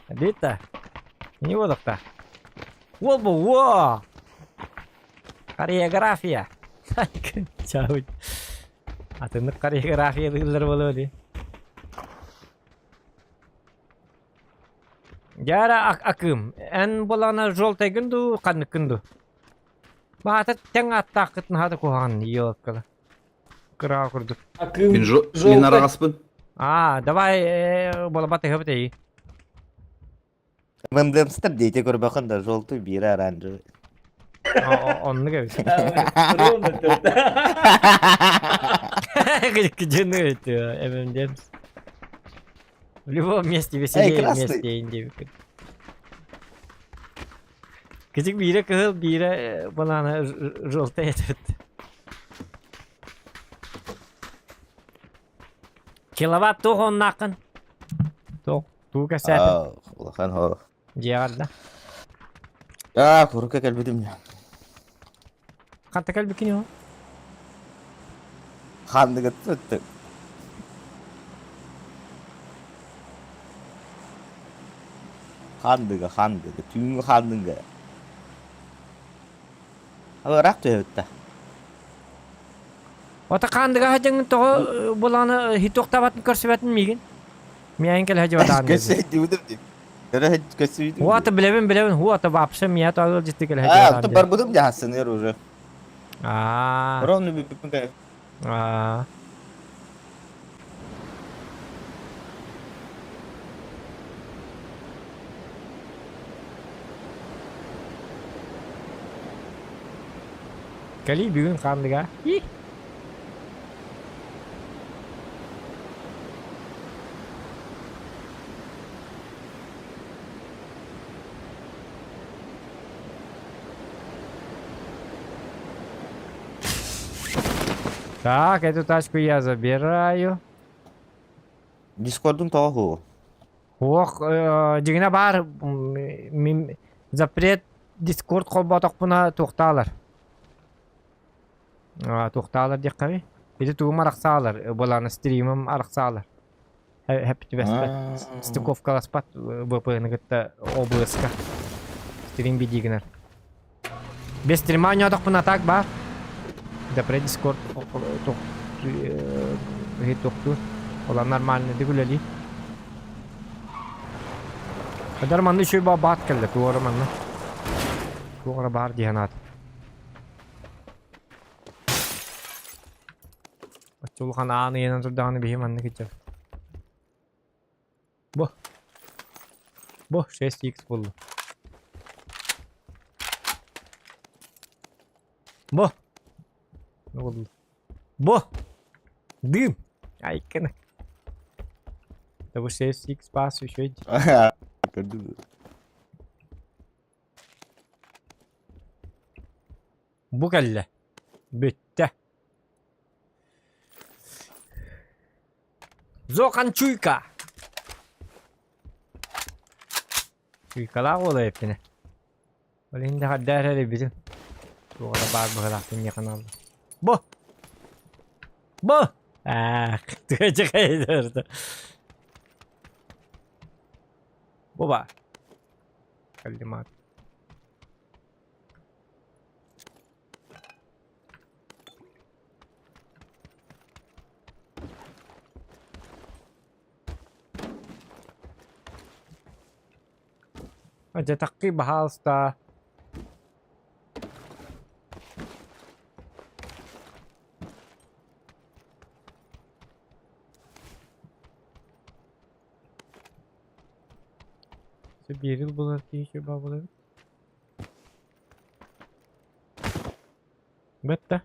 Бита. Не бодохта. Уол бу, уо! Хореография. Айкын, чаут. Атыннык хореография дыыллар болуо дии. Дьара акыым, эн булана желтайгын дуу, ханныккын дуу? Баата тэҥ аттааххыт наһаа да куһаҕан елкала. Кыраҕа курдук. Акыым Мин жо- мин желтый. араҕаспын. Аа, давай болобат ыһабыт эйи. ММДМстар дети көрбөхөн да желтый биирэ оранжевый. Оннук эбит. Ровно тут. Кыдьыны ММДМс. В любом месте веселее красный. вместе индивик. Кичик биирэ кыһыл, биирэ банана желтый этибит. Киловатт туох оннааххын? Туох туу кэсээтин? Аа, улахан хоро. Дьиэҕэр да? Аа, курукка кэлбитим. Ханта кэлбиккин ол? Ханныгы түттүк. Хандыга, хандыга, түүҥҥү хандыга. Ыраах түһэбит да. Ото хандыга хадьаҥын тоҕо буланы хитуохтаабатын көрсүбэтин миигин? Миэхин кэлэ дьыбатаан Көссөйдүбүтүм дии. Көрө көссөйдүм. Хуата билэбин билэбин хуата вообще миэ тоҕо дьитти кэлэ Аа, то барбытым дьаһассыныыр уже. Аа. Ровно бүппүппүн Аа. Кэлии бүгүн хаандыга. Так, эту тачку я забираю. Дискордун тоҕо хуо? Ох, дьиҥинэ баар запрет Дискорд холботохпуна туохтаалар. Туохтаалар диэххэбий? Ити тугум арахсаалар, былаана стримым арахсаалар. Хэп түбэспэт, стыковкаласпат VPN кытта OBS-ка. Стрим види гынар. Без стрима оонньоотохпуна так баар. Запрет Дискорд тохтуур. Ола нормально дик үлэлиир. Эдэр манна үчүгэй баат кэллэ, туора манна. Туора баар дии санаатым. Оччо улахан аан ыйанан турдаҕына биһи манна киирдэ. Бу. Бу 6x буллум. Бу. Булду. Бу. Дым. Айкын. Это бу 6x пас еще. Бу кэллэ. Бүттэ. Зохан Чуйка. Чуйкалаах уола эппинэ. Ол иһин да хардар эрэ Туох эрэ баар быһыылаахтын диэххэ наада. Бу! Бу! Аах, тыа Бу баар. Каллимат. Дьэ таккый баһаалыста. Биэрил булар киһи баабылар. Бетта.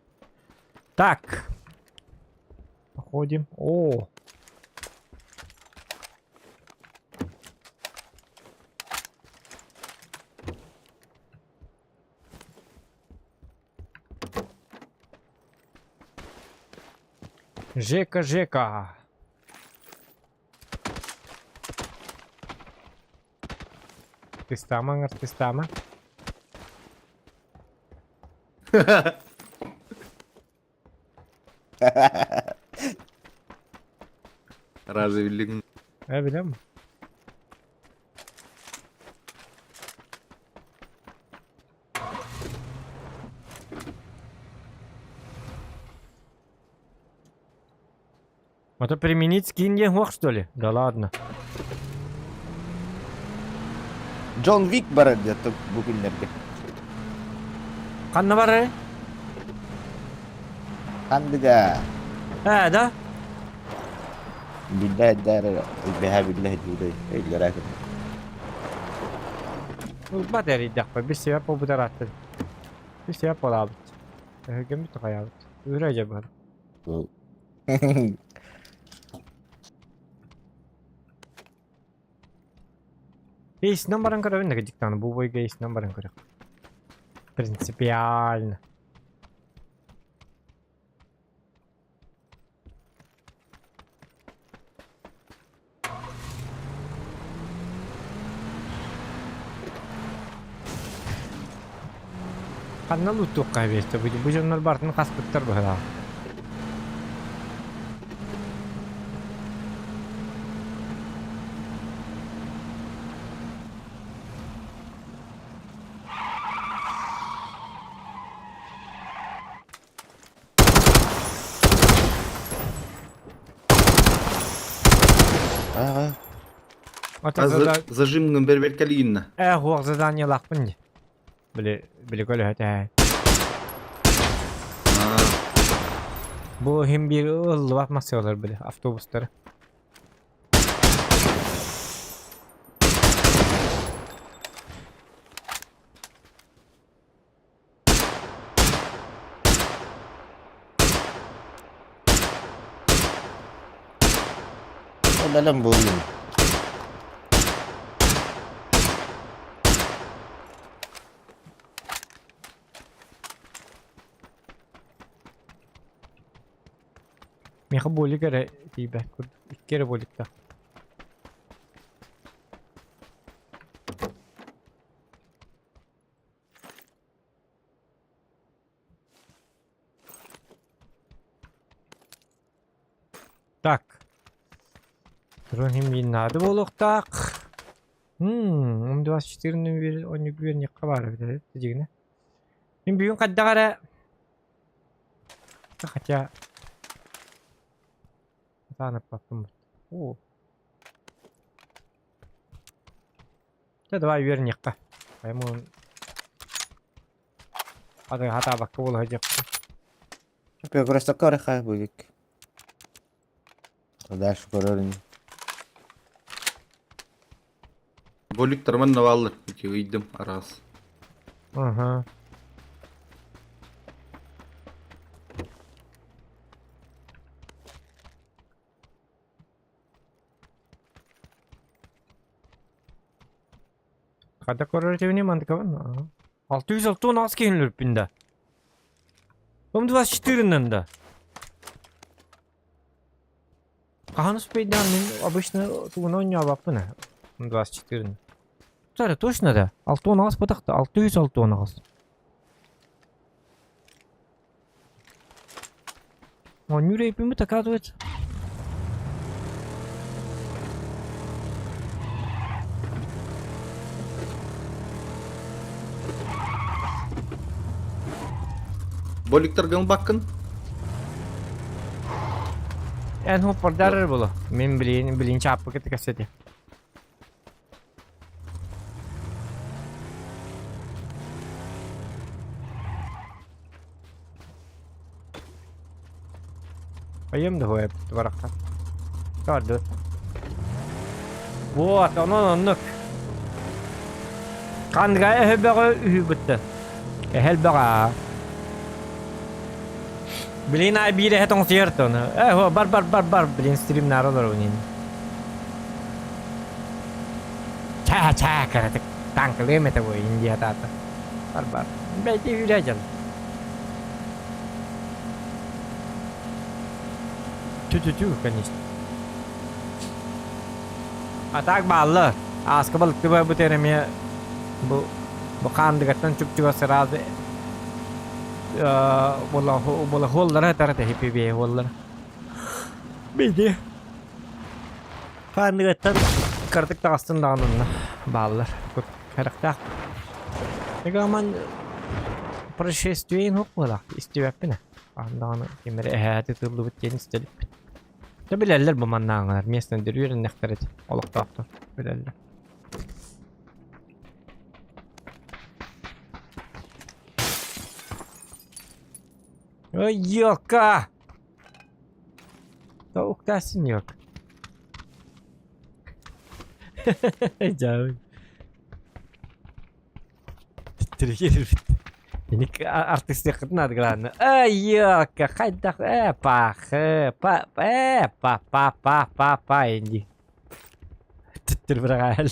Так. Походим. О. Жека, Жека. Тыстаама, артыстаама. Разве биллиҥ? Э, билэм. А то применить скин диэн суох что ли? Да ладно. Джон Вик барар диэтэ бу күннэргэ. Ханна барар? Хандыга. Ээ, да? Биллэ эрдэ бэһэ биллэ дьүүлэй өйлөрө Ылбат эрийдэхпэ, бис себеп буолбут арааттан. Бис себеп буолаабыт. Өһүргэммит тухайаабыт. Үрэ дьэ быһар. Эйсинэн баран көрөбүн да дьиктааны бу бойга эйсинэн баран көрөх. Принципиально. Ханна луттуохха эбиэстэ бу бу дьоннор барытын хаспыттар быһылаах. Ага. Зажимҥын бэрбэккэ лигиннэ. Э, хуох заданиелаахпын дии. Били, били көлөһөтэ. Бу иһин биир ыллыбат массыалар били автобустары. Dalam буоллун. Миэхэ буолик эрэ тиийбэт курдук. Икки эрэ буоликтаах. Так. Туран иһин биир наада буолуохтаах. Мм, 24 оонньуу баар эбит дьигинэ. Мин бүгүн хайдах эрэ хотя сатаан ыппаппын. Оо. Чэ, давай үөрэниэххэ. Пойму хатаабакка буола сылдьыахпыт. Перекрестокка барыахха будет. Дальше көрөрүн. Боликтар манна бааллар. Ити ыйдым араас. Ага. Хата көрөр этибини мантыкабын. 606 киһини өлөрпүн да. М24 да. Хаһан успейдаан мин обычно тугун оонньообаппын М24. Сара точно да. 618 батахта 668. Оонньуур эйпиммит оказывается. Боликтарга ылбаккын? Эн хоппордар буолу. Мин билин билин чааппыкыт кэпсэти. Айым да хуй барахсан. Көрдү. Вот, онон оннук. Ханныга эһэ бөҕө үһү бытты. Эһэл бөҕө. Блин, ай биир эһэ тоҥсуйар тону. Э, бар бар бар бар, блин, стрим наар олоробун ин. Чаа чаа кыратык танкалыам этэ буо Индия таата. Бар бар. Бэйти үрэ дьон. Тю-тю-тю, конечно. А так бааллар. Ааска балыктыба бу эмиэ бу бу хаандыгаттан чуп-чугас сразу. Буола хуоллара тара тэһипи бие хуоллара. Биди. Хаанныгаттан кырдык таҕыстын даҕаны онно бааллар. Харахтаах. Эгаман происшествиен хук буолах истибэппин. Хаан даҕаны ким эрэ эһээти тыллыбыт диэн истэлиппит. Да билэллэр бу маннааҥылар местнэдэр үөрэннэхтэр ити олохтоохтор билэллэр. Ой, ёлка! Да уктасын ёк. Дьаабы. Ини артистыаххытын наада главное. Ай, ёлка, хайдах э пах па э па па па па па инди. Түттүр быраҕаал.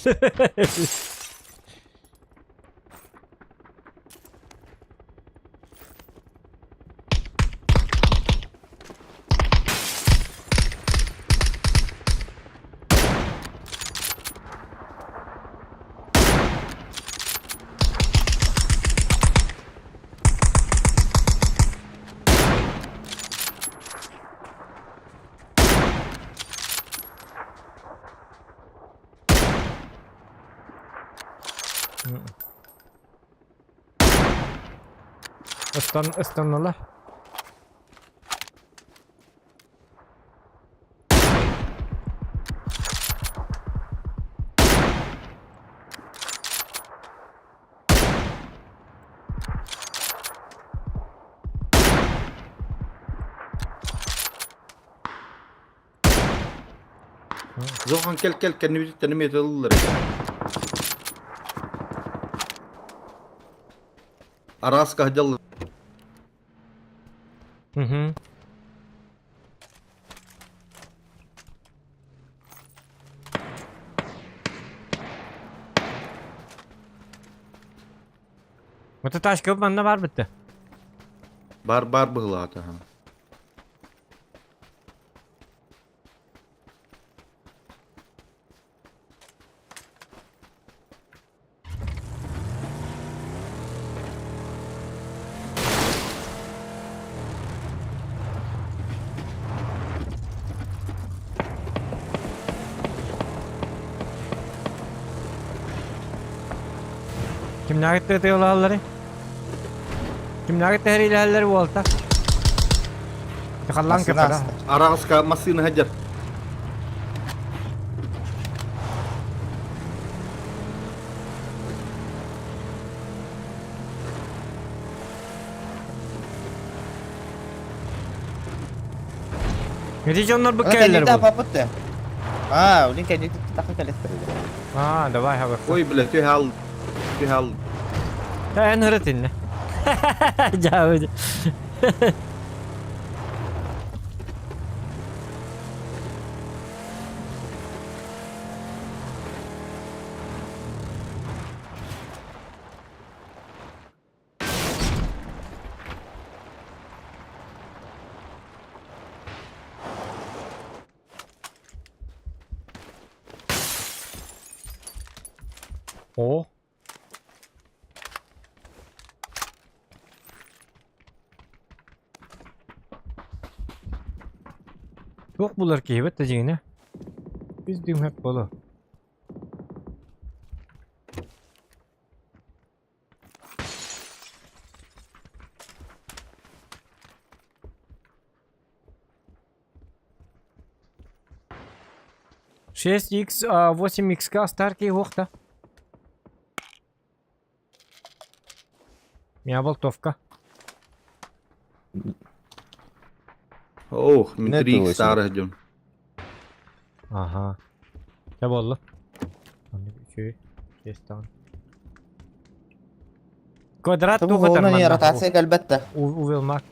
Ыстан, ыстаннылар. Зохан кэл кэл кэннибититтэн эмиэ ылыллар. Араас каһдьаллар. Угу. Вот тачка манна бар битте. Бар бар быһылаата. Кимнээҕи тыатыалаһалларый? Кимнээҕи тэһэриилэһэллэр уолта? Халлаан Массыына кытара. аста. Араҕаска массыына сылдьар. Ити дьоннор бу Аны кэллэр кэнники бу. аппыт да. Аа, блин, кэнники тахха кэлэттэр. Аа, давай хабы. Ой, бля, түһэ ал. Түһэ ал. Эн ырытынна. Дьаабы. О. Туох булар киһибит да дьиҥинэ. Үс дьиҥ буолуо. 6x, 8xk старки уохта. Меня болтовка. Ох, мин Нету 3 восемь. старых дьон. Ага. Чэ буолла. Маннык үчүгэй. Чиэстэҕин. Квадрат Тобу туох этэр буолна не манна? ротация кэлбэт да. Увелмак.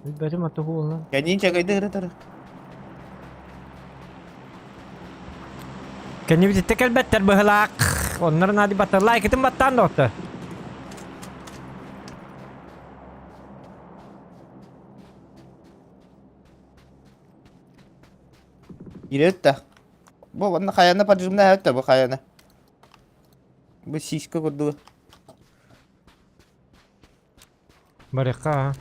Билбэтим аты буолна. Кэнниин чагайды ырытар. Кэннибититтэ кэлбэттэр быһылаах. Оннор наады баттар. Лайкытын баттаан доҕоттор. Киирэ да. Бу онно хайаны поджимна өттө бу хайаны. Бу сиська курдук. Барыахха аа.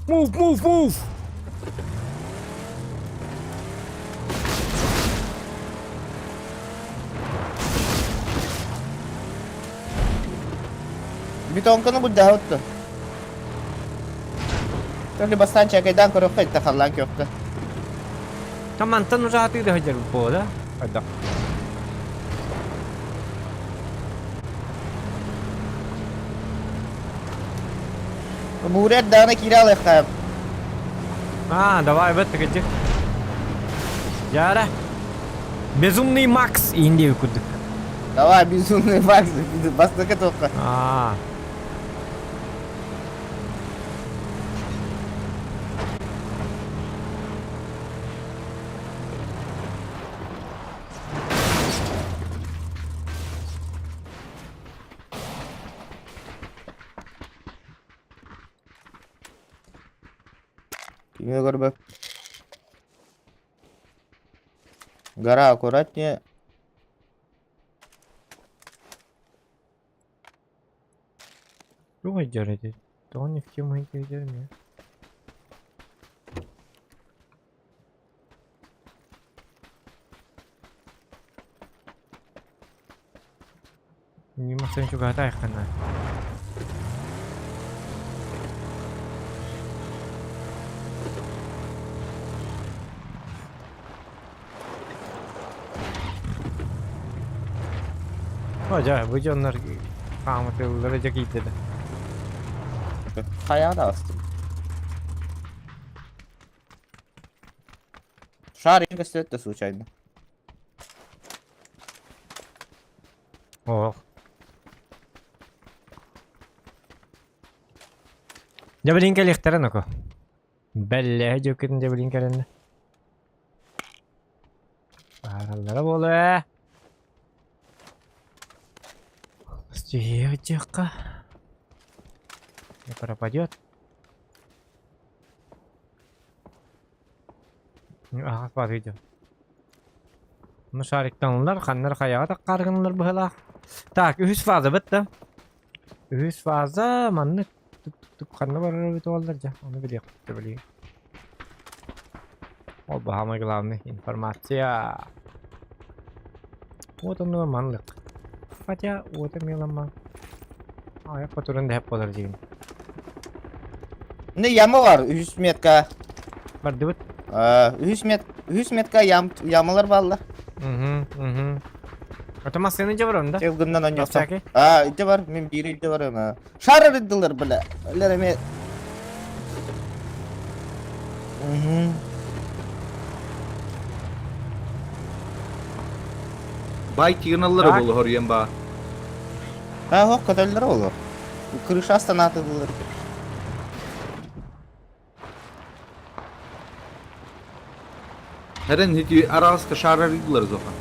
Move, move, move! Бетонканы буддаһа Только бастаан чакайдаан көрөххө иттэ халлаан күөххэ. Там мантан уже атыы да сылдьар буолуо да? Хайдах? Буурэ эрдэҕинэ киирэ алыахха. А, давай, бэт кыдьык. Яра. Безумный Макс Индия курдук. Давай, безумный Макс, бастакы туохха. А. Кими көрбөп. Гора аккуратнее. Туох өйдөөр ити? Тоҕо ни в тему өйдөөр эмиэ? Ньымасын чугаһатаайххына. О, дьэ, бу дьоннор хаамытыыллара дьэ киирдэ да. Хайаҕа таҕыстым. Шар көстүөт да случайно. Ох. Дьэ билин кэлиэхтэрэ ноко. Бэллэһэ дьүккүтүн дьэ билин кэлэннэ. Баараллара буолуо ээ. Тихо. Не пропадет. Аҕас баар видео. Ну шариктаналлар, ханнар хайаҕа таххааргыналлар быһалаах. Так, үһүс фаза бытта. Үһүс фаза маннык тук-тук ханна барар эбит буоллар дьэ, ону билиэхпит да билигин. Ол самое главное информация. Вот ону маннык. Хотя вот мелома. А я потуран дэһэп буолар диигин. Не яма бар, үһүс метка. Бардыбыт. Үһүс мет, үһүс метка ям, ямалар бааллар. Угу, угу. Это массыына дьэ бар да? Чылгыннан онньохто. Всякий. А, ити бар, мин биир ити бар ама. Шар ырыдылар бля. Өлөр эме. Угу. Бай тигналлары Так. буолуһор үйэн баа. А, хок көтөллөр олор. Крыша станатыдылар. Хэрэн хити араска шаарарыдылар зоха.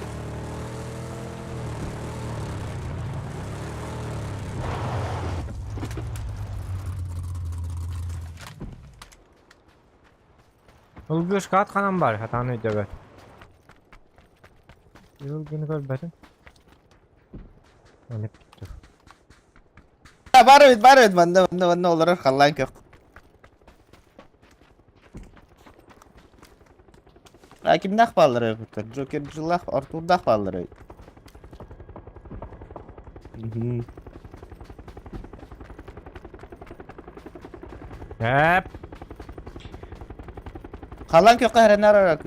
Ылгышкаат ханан бар, хатаан өйдөбөт. Ылгыны көрбөтүм. Оны бүттү. Бар эбит, бар эбит, манна, манна, манна олорор халлаан көх. А кимнээх бааллар эбиттэр? Джокер Джилах, Артурдаах бааллар эбит. Мгм. Эп. Халлаан күөххэ эрэнэр ара.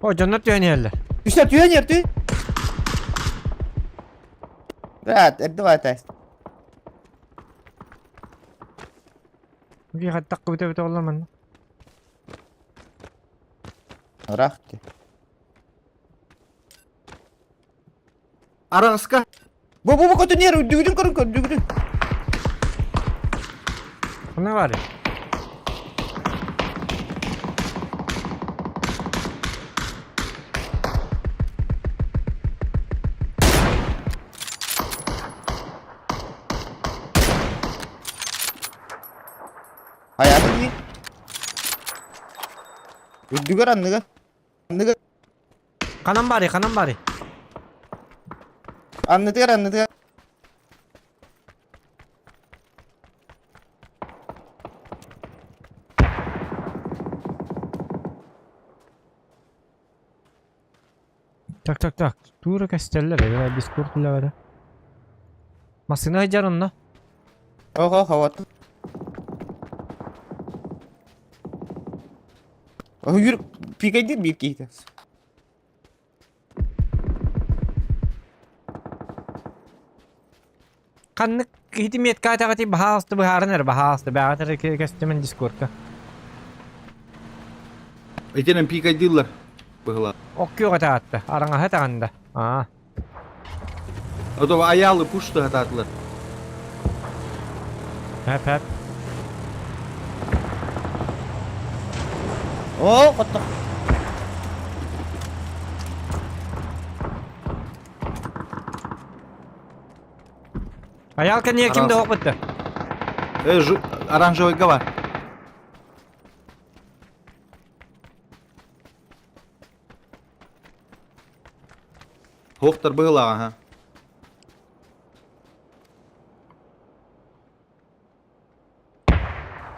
О, дьоннор түһэн иһэллэр. Үстэ түһэн иһэр тү. Брат, эрдэ баата. Үгүй хаттак бүтэ бүтэ олла манна. Ыраах ти. Араска Бу бу бу көтөн иһэр үрдүгүтүн көрүн көрдүгүтүн. Ханна бар? Хайаатын дии. Үрдүгэр анныгар. Анныгар. Ханан баарый, ханан баарый? Аннытыгар аннытыгар. Так, так, так. Туура кэстэллэр, эбээ, дискорд үлэҕэ. Массыына сылдьар онно. Ого, ховот. Үр пикайдыр биир киһитэ. Ханнык киһити меткаатаҕытый баһаалыста быһааран эрэ баһаалыста бэҕэт эрэ кэстимэн дискордка. Итинэн пикайдыыллар быһыла. Оккүөх этаатта, араҥаһы таҕанда. Аа. Ото аялы пушты хатаатылар. Хэп хэп. О, хоттох. Аял кэннигэ ким да оһохпутта. Э, оранжевый бар. Хоқтар быһылаах, аха.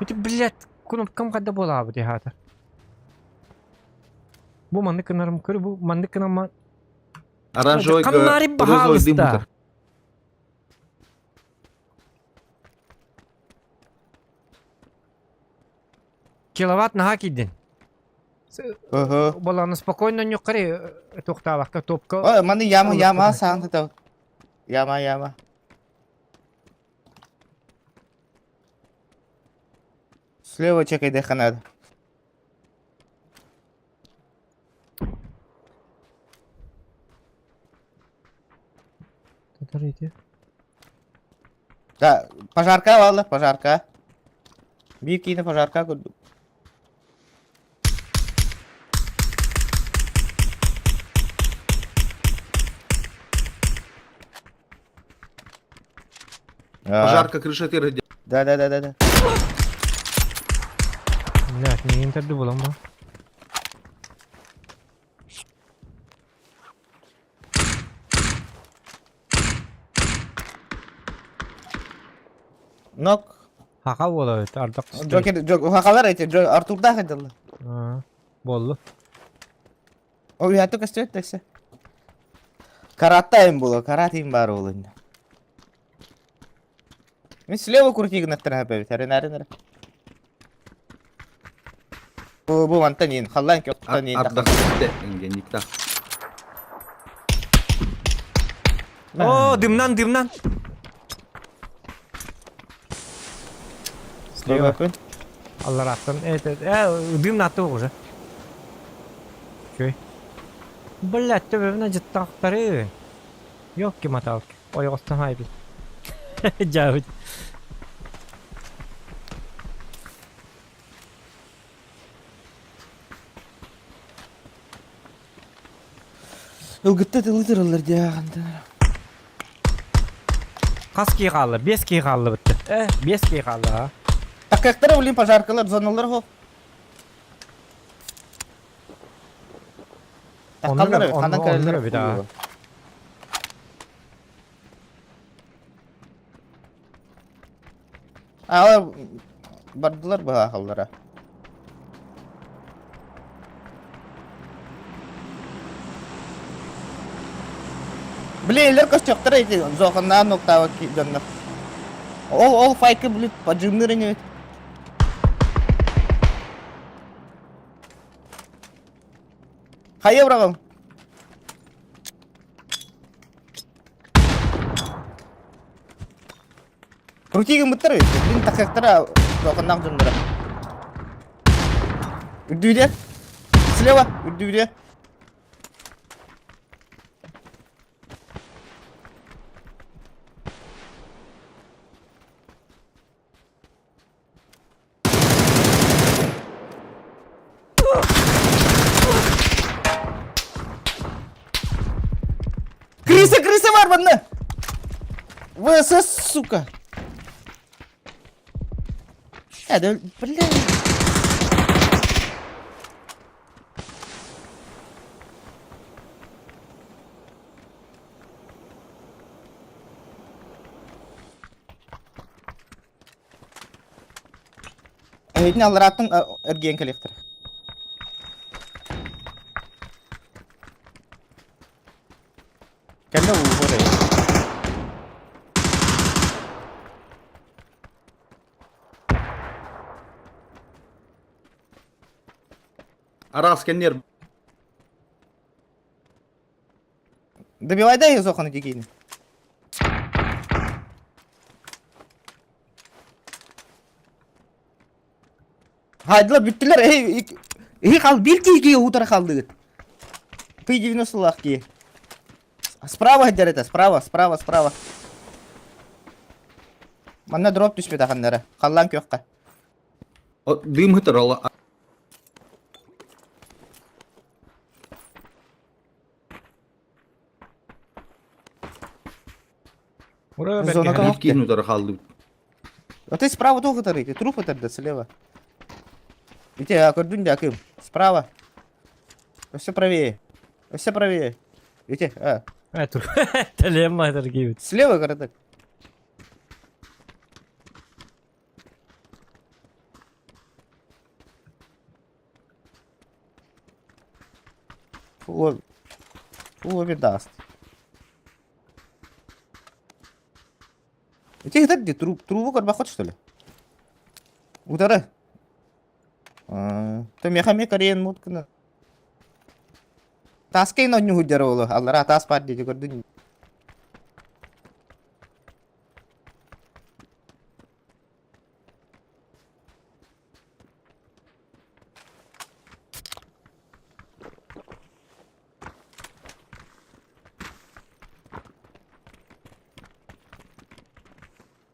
Ити, блядь, кнопкам хайда буолаабыт иһаата. Бу маннык гынарым көр, бу маннык гынама Оранжевый Ханнари розовый дым баһаалыста. бутар. Киловатт наһаа киирдин. Ыһы. Боланы спокойно ньуккари туохтаабакка топка. Ой, маны яма яма саан тата. Яма яма. Слева чекай надо. Да, пожарка валла, пожарка. Биир киинэ пожарка курдук. Пожарка крыша тир Да, да, да, да, да. Блядь, миигин төрдү булан бу. Нок. Хака буола эбит, ардах түстэ. Джокер, Джок, хакалар эти, Джо, Артурдаах эдэллэ. Буоллу. О, уяту көстүөт тэксе. Каратта им было, карат им бар ол инде. Мин слева крути гынаттар хапэбит, әрин әрин әрин. Бу бу мантан ин, халлаан кёктан ин. Ардах түсте, энгенниктах. О, дымнан, дымнан. Слева. Аллараттан. Это, дым натты уже. Чөй. Блядь, төбөбүнэ дьыттаахтары. Ёлки-моталки. Ойоҕостон хайбит. Дьаабыт. Ылгытта тылы тырыллар диэҕинтэн. Хас киһи хаалла? Биэс киһи хааллыбыт. Э, биэс киһи хаалла, а? Такыктара блин пожаркалар зоналар хо. Таккаллар эбит, ханан кэлэллэр эбит, аа. Аа, бардылар быһаахаллара. Блин, көстүөхтэрэ ити зооханнаан нуктаабыт дьоннор. Ол ол файка блин поджимныыр инибит. Хайа быраҕым. Крути гыммыттар эбит. Блин, такыктара зооханнаах дьонноро. Үрдүүде. Слева, үрдүүде. Крыса, крыса бар манна! ВСС, сука! Да, бля. Эһитин алларааттан эргийэн кэлиэхтэрэ. Кэллэ ууһуор эбит. Араас кэннер Добивай да Зоханы дикийни. Хайдылар бүттүлэр. Эй, эй, хал бир киһи утары халдыгыт. Ты 90 лах киһи. Справа это, справа, справа, справа. Манна дроп түспүт аханнара. Халлаан күөххэ. Дым хытырала. Ура, Зона бэркэ. кого? Киин утары хаалдыбыт. А ты справа тоже тары, ты труп это слева. Ите, а көрдүн да кым? Справа. Все правее. Все правее. Ите, а. Э, тур. Тэлэм майтар киибит. Слева городок. Фу, фу, даст. Ити где где труб, трубу көрбөххүт что ли? Утары. То меха кореен муткына. Таскайын онньуһуддара олу. Аллара таас бар диэти көрдүн.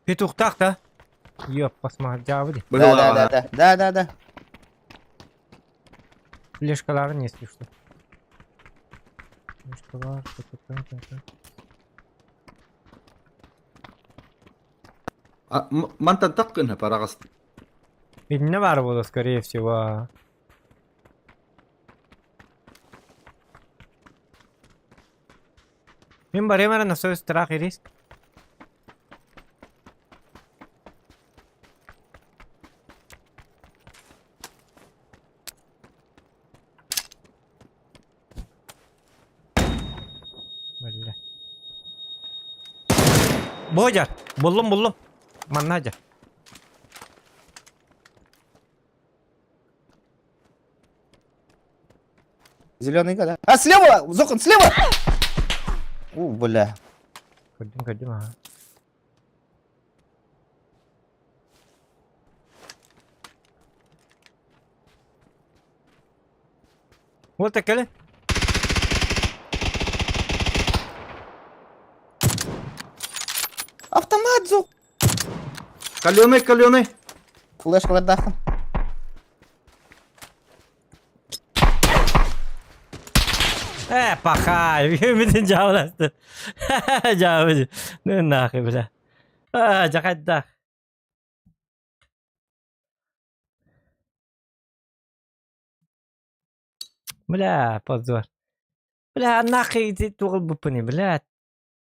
Петухтаах да? Ёп, посмотри, Да, да, да, да, да, да, да. Флешкаларын если что. Флешкалар, та-та-та-та-та. Мантан таққынha параҕас. Видно бар буолуо, скорее всего. Мин барыам эрэ на свой страх и риск. Бля. Бодя, буллум буллум. Манна дьэ. Зеленый да? А, слева! Зохан, слева! У, бля. Көрдүм, көрдүм, ага. Вот такали. Автомат, Зох! Каленый, каленый. Флешкалардаахын. Э, пахай, бүтүн дьаабыласты. Дьаабы. Ну нахуй, бля. А, жахайдах. Бля, позор. Бля, нахуй иди тугул буппуни, бля.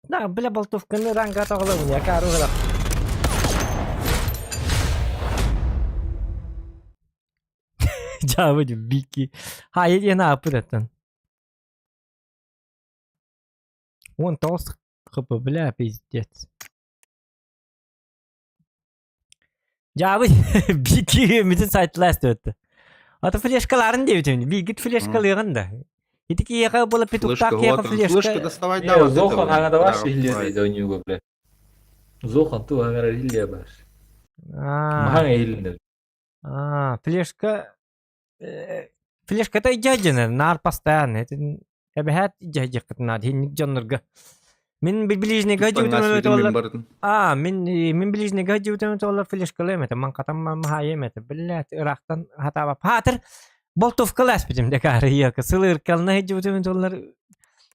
На, бля, болтовканы ранга тоҕолобун, я каругала. Дьаабы бики. Хайа диэн ааппыт Вон толст хп, бля, пиздец. Дьаабы бики бүтүн сайтлаас өттө. Ата флешкаларын диэбитим. Бигит флешкалыгын да. Ити киэхэ була петухтаах Флешка, киэхэ вот он. Флешка флешка. доставай, Не, да, вот Зохан этого. аңадаваш Да, илле у него, бля. Зохан ту аңара илле бар. А, Махан илинде. а, флешка флешката дядина, нар постоянно. Это эбэһээт дядя нар хинник дьоннорго. Мин ближнийга дьиутум бардым. А, мин мин ближнийга дьиутум толла флешкалыам это, ман катам махайым это, блядь, ырахтан хатаба. Патер болтовкалас битим декары яка сылыр кална дьиутум толлар.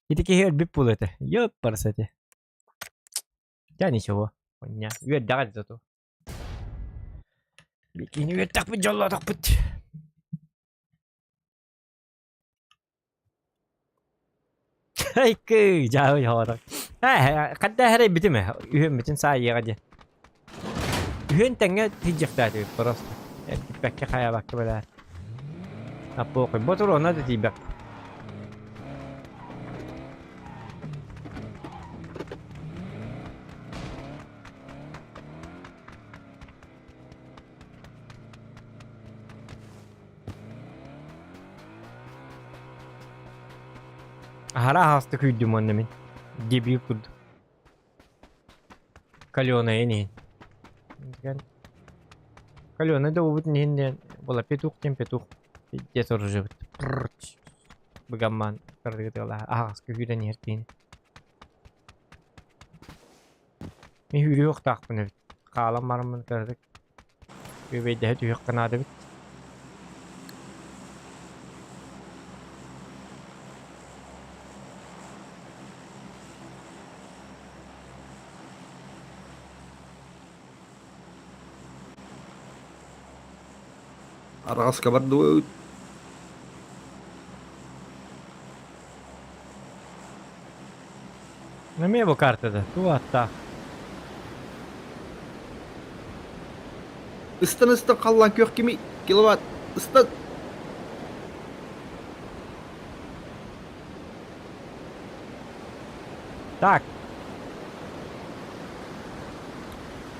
Ити киһи өлбүт буолуо этэ. Ёппарсате. Я ничего. Хуйня. Үөрдэҕэ зато. Бикини үөртэхпит дьоллоотохпут. Айкы, дьаабый хоҕотох. Ээ, ханна эрэйбитим ээ, үһүөммүтүн саайыаҕа диэн. Үһүөн тэҥҥэ тиийдьэхтээтибит просто. Эргиппэккэ хайаабакка бэлээ. А похуй, ботуруона да тиийбэт. Аһара аһаҕастык күүрдүм уонна мин. Дебил курдук. Каленайын иһин. Каленай да буолбутун иһин диэн була петух диэн петух пиздец оружебыт. Быгаммаан кырдыгытыалаах аһаҕаска күүрэн иһэр киһини. Мин үүрүөх-тахпын эбит. Хаалан бараммын кыратык күөбэйдэһэ түһүөххэ наада эбит. Араҕаска бардыбыт. Эмиэ бу картада туу аттаах. Ыстан ыстан халлаан күөх кими киловатт ыстан. Так.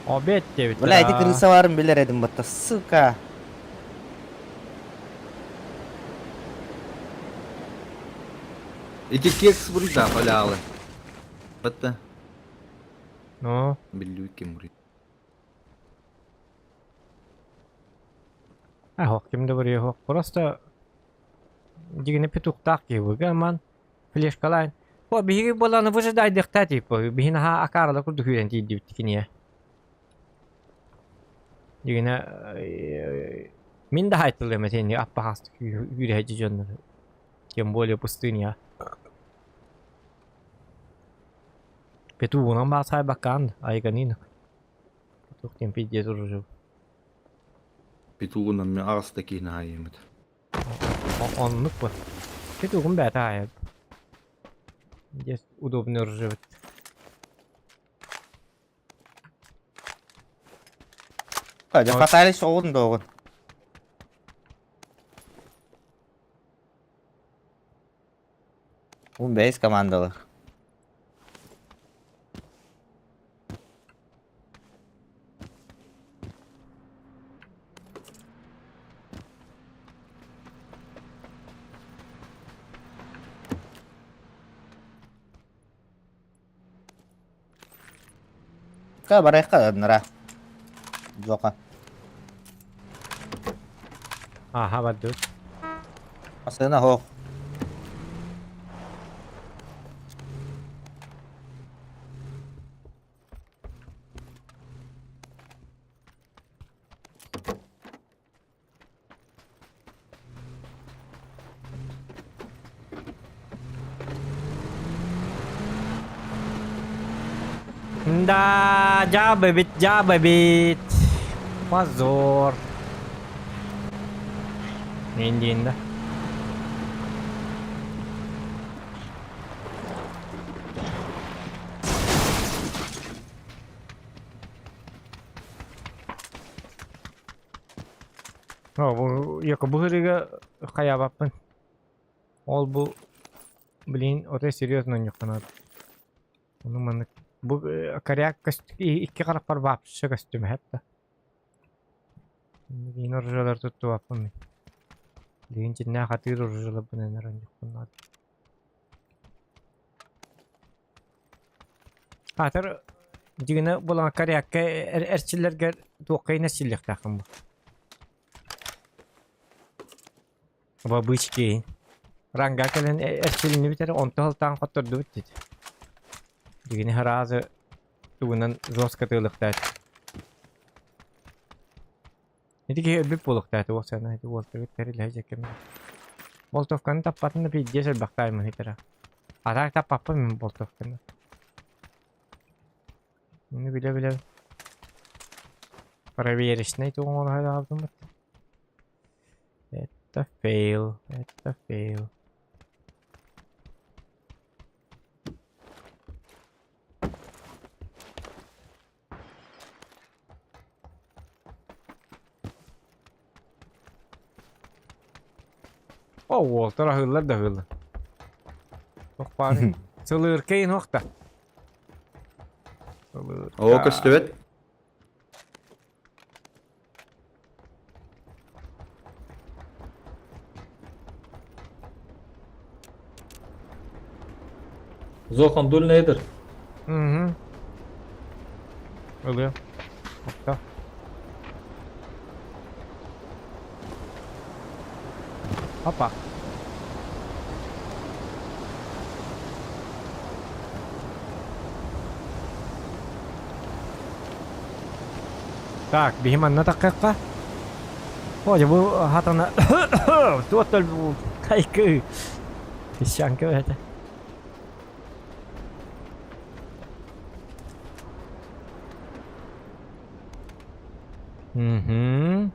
Обед диэбиттэр. Бля, ити крыса баарын билэр этим батта, сука. Ити кекс буруйда халяалы. Батта. Ну? Биллүү ким буруй. А, ким да буруйа суох. Просто дигини петухтаах киһи бу. Аман флешкалаан. Бу биһиги буоланы выжидайдыхта типа. Биһин аха акаарала курдук үүрэн тиийдибит киниэ. Дигине мин да хайтылыам этини аппахастык үүрэ дьоннор. Тем более пустыня. Петугунан баасай баккаан айганин. Петух диэн пиздец уружу. Петугунан мен аҕыста киһини аайымыт. Оннук бу. Петугун бээтэ аайып. Здесь удобно ржевать. Кадя катались оҕун доҕун. Ун бэйс командалар. Ка барайка нара. Жока. Аха бардыбыт. Асына хоох. Да, дьаабы эбит, дьаабы эбит. Позор. Мин диин да. О, бу яко бу хайаабаппын. Ол бу блин, отой серьезно ньухханаат. Ону маннык бу коряк икки харахпар вообще көстүмэһэт да. Билигин оружиялар туттубаппын мин. Билигин дьиннээх атыыр оружияларбын энэр онньукпун Аатар дьигинэ булан корякка эрчиллэргэр туохха инэсчиллиэхтээххин бу. Бабычки. Ранга кэлэн эрчилиннибит эрэ онто сылтаан хоттордубут дит. Дьигини сразу тугунан жестко тыылыктаат. Ити киһи өлбүт буолуохтаах уопсайынан ити уолтабыт тэрилэһэ дьэккэм. Болтовканы таппатын да пиздец элбэхтааймын хитера. А так таппаппын мин болтовканы. Муну билэ-билэ. Проверочный тугун Это фейл, это фейл. О, уолтар аһыыллар да аһыыллар. Туох баарый? Сылыыркайын уохта. О, көстүбэт. Зохан дульнайдыр. Угу. Ылыа. Опта. Опа. Так, биһи манна таххыахха. О, дьэ бу хатана туоттал бу кайкы. Песчанка это. Угу.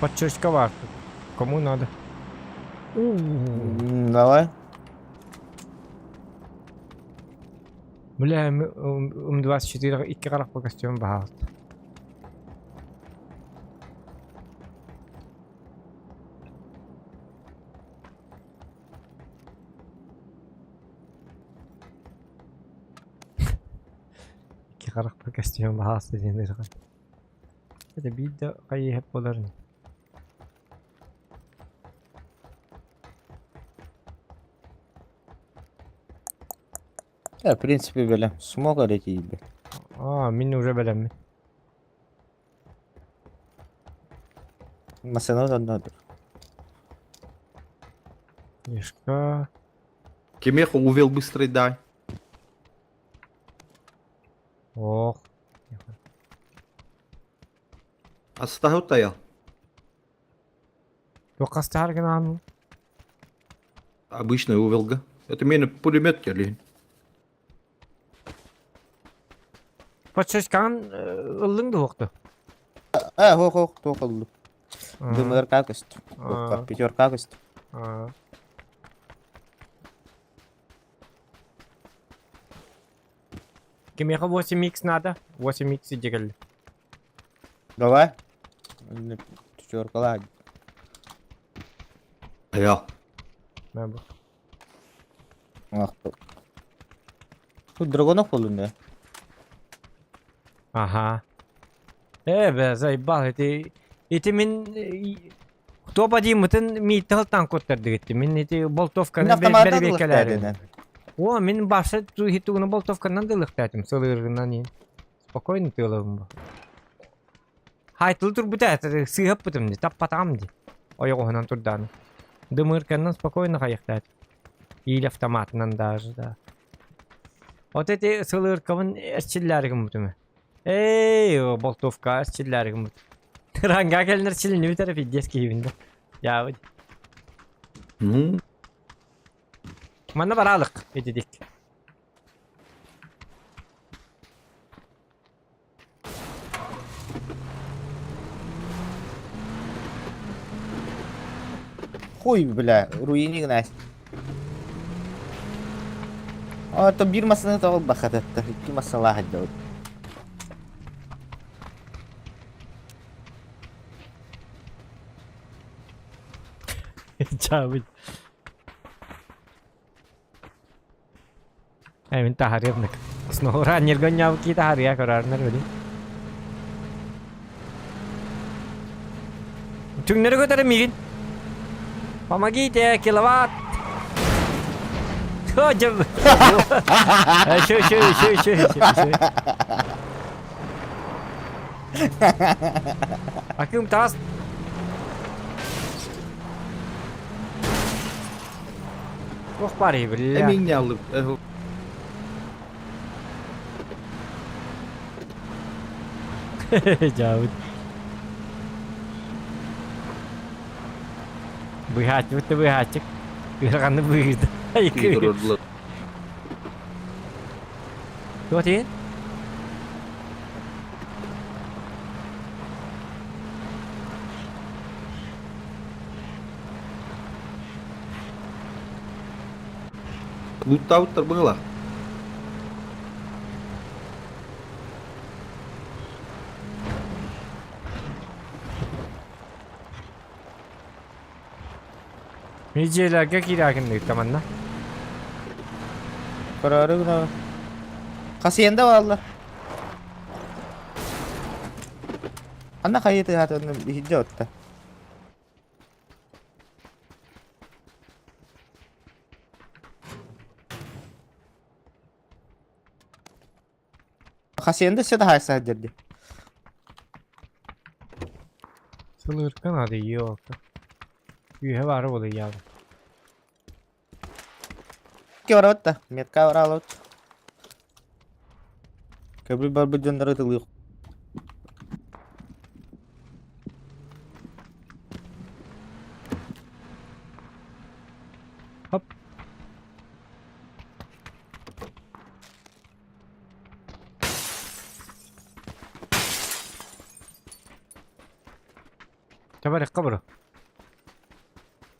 Подчерчковар. Кому надо? Давай. Бля, М24 икки харахпа костюм баһаалт. Икки харахпа костюм баһаалт диэн ырахан. Это биир да хайыһап боларын. Я, в принципе, бля, смог лететь, бля. А, мин уже бэлэммин. Машина одна. Мишка. Кимеха увел быстрый дай. Ох. Астаху таял. Туохха астаһар гынаан Обычный увелга. Это мене пулемет келин. Подшечкаҕын ыллыҥ дуһуохту? А, хо хо хо хо ДМРК көстө. Пятерка көстө. Кимиэхэ 8x надо? 8x дигэл. Давай. Пятерка Таял. Надо. Тут драгонов болун да. Ага. Э, бля, заебал, эти... Эти мин... Кто подимытын мииттал танкоттар дигитти. Мин эти болтовканы бэрбиэккэлээрин. О, мин башы хитугуну болтовканан дылыхтаатым сылыыргынан ин. Спокойно тыылабын бу. Хайтыл турбута сыыһаппытым ди, таппатаҕым ди. Ойоҕоһунан турдааны. Дымырканнан спокойно хайыхтаат. Или автоматынан даже, да. Вот эти сылыыркабын эрчиллээригин бутуме. Эй, болтовка эрчиллээригин бут. Ранга кэлнер чилини бүтэр пиздец киһибин да. Я Ну. Манна баралык этидик. Хуй, бля, руини гнась. А, то бир масаны тағыл бахататта, икки масалаах делать. Чабыт. Эй, мин таһарыамнык. Снова нергонняв ки таһарыа көрөрнөр били. Түҥнэри көтөрө миигин. Помогите, киловатт. О, дьэ. Шö, шö, шö, шö, шö, шö. Акым таас. Ох, пари, бля. Эмиҥ алып. Дьаабыт. Быыһааччыбыт да быыһааччык. Ыараханнык быыһыырда. Киирдилэр. Туох диэн? Луттаабыттар быһыылаах. Мидьиэлэргэ киирээкинниир манна. Көрөөрү гынабын. Хасиенда бааллар. Ханна хайыы тыаһаатын иһирдьэ отта. Хасиенда все таһаарса сылдьар дии. Сылырка надо елка. Үөһэ баара буолуйаабын. Ки барабыт да, метка бараалабыт. Көбүл барбыт дьоннору ытылыы. Хоп. Табарыкка бро.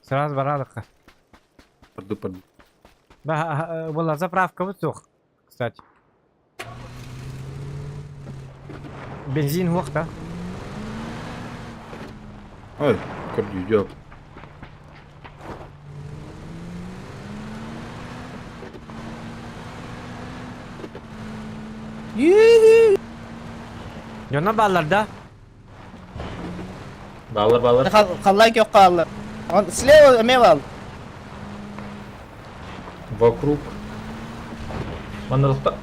Сразу баралыкка. Парды парды. Была заправка вот кстати. Бензин суох да? Ой, көрдүү Дьоно бааллар да? Бааллар, бааллар. Халлаан күөх хаалла. Слева эмиэ баал. Вокруг. Манна тохто.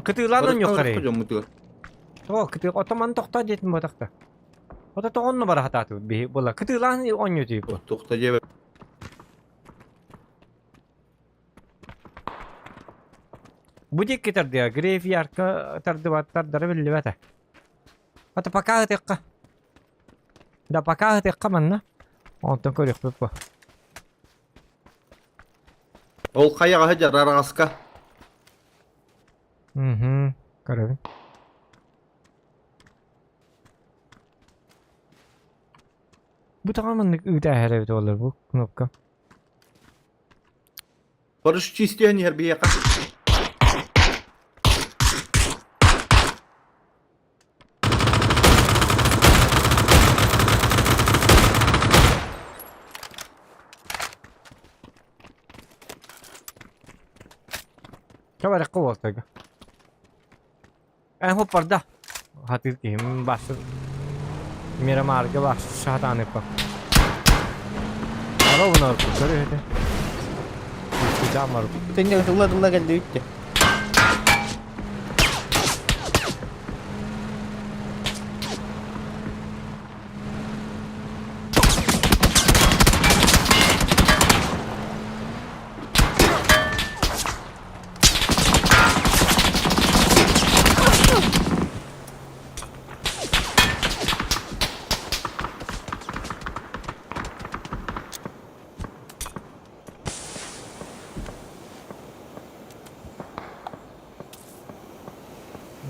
Кытыылаан онньуохтарый. Дьоммутугар. Тоҕо кытыы отоман тохтоо диэтин буотахта. Ото тоҕонно бара хатаатыбыт биһи була кытыылаан оонньуу тиийбит. Тохто дьиэбэ. Бу диэки тардыа, грейвярка тардыбат тардара биллибэтэ. Ото пока ытыахха. Да пока ытыахха манна. Онтон көрүөхпүт бу. Ол хайаҕаһы дьар араҕаска. Угу, көрөбүн. Бу таҕа маннык ыытааһар эбит буоллар бу кнопка. Барыш чистиэн иһэр биһиэхэ. Чабарыкка уолтайга. Эн хоппарда. Хатыр киһим басы. Мирамарга басы шатаныппа. Ровно көрү этэ. Жамар. Төннө тылла тылла кэлди бүттэ.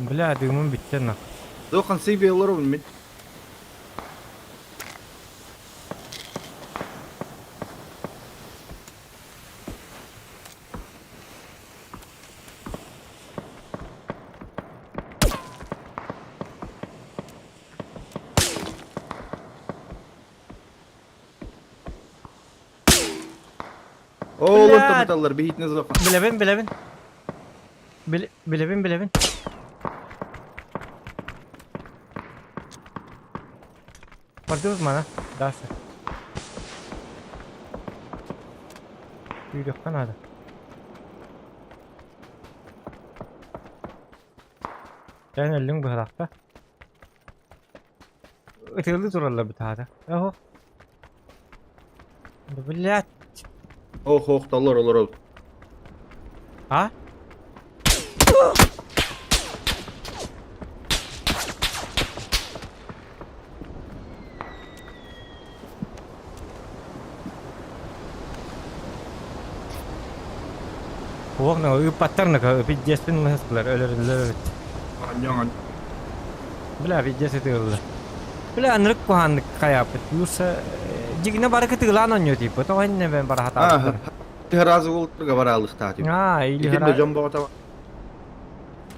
Бля, дымым бүттэ нах. Дохан себе олоробун мин. О, Блядь. табыталлар биһитне зохан. Билэбин, билэбин. Билэбин, билэбин. Бардыбыт мана, Даша. Күүрүөххэ наада. Эн өллүҥ быһалаахта. Ытыалыы тураллар бытаата. Оһо. Да блядь. Ох, ох, толор олорор. А? Уох ыыппаттар пиздеспин мыһыстылар өлөрүллэр эбит. Анньаҥан. Бля, пиздец ытыыллар. Бля, анырык куһааннык хайааппыт. Юса дьигинэ бары кытыылаан онньуо тииппит. Тоҕо иннэ бен бара хатаабыттар. Разы уолтарга бараалыхтаатым. Аа, или Итиннэ дьон боҕото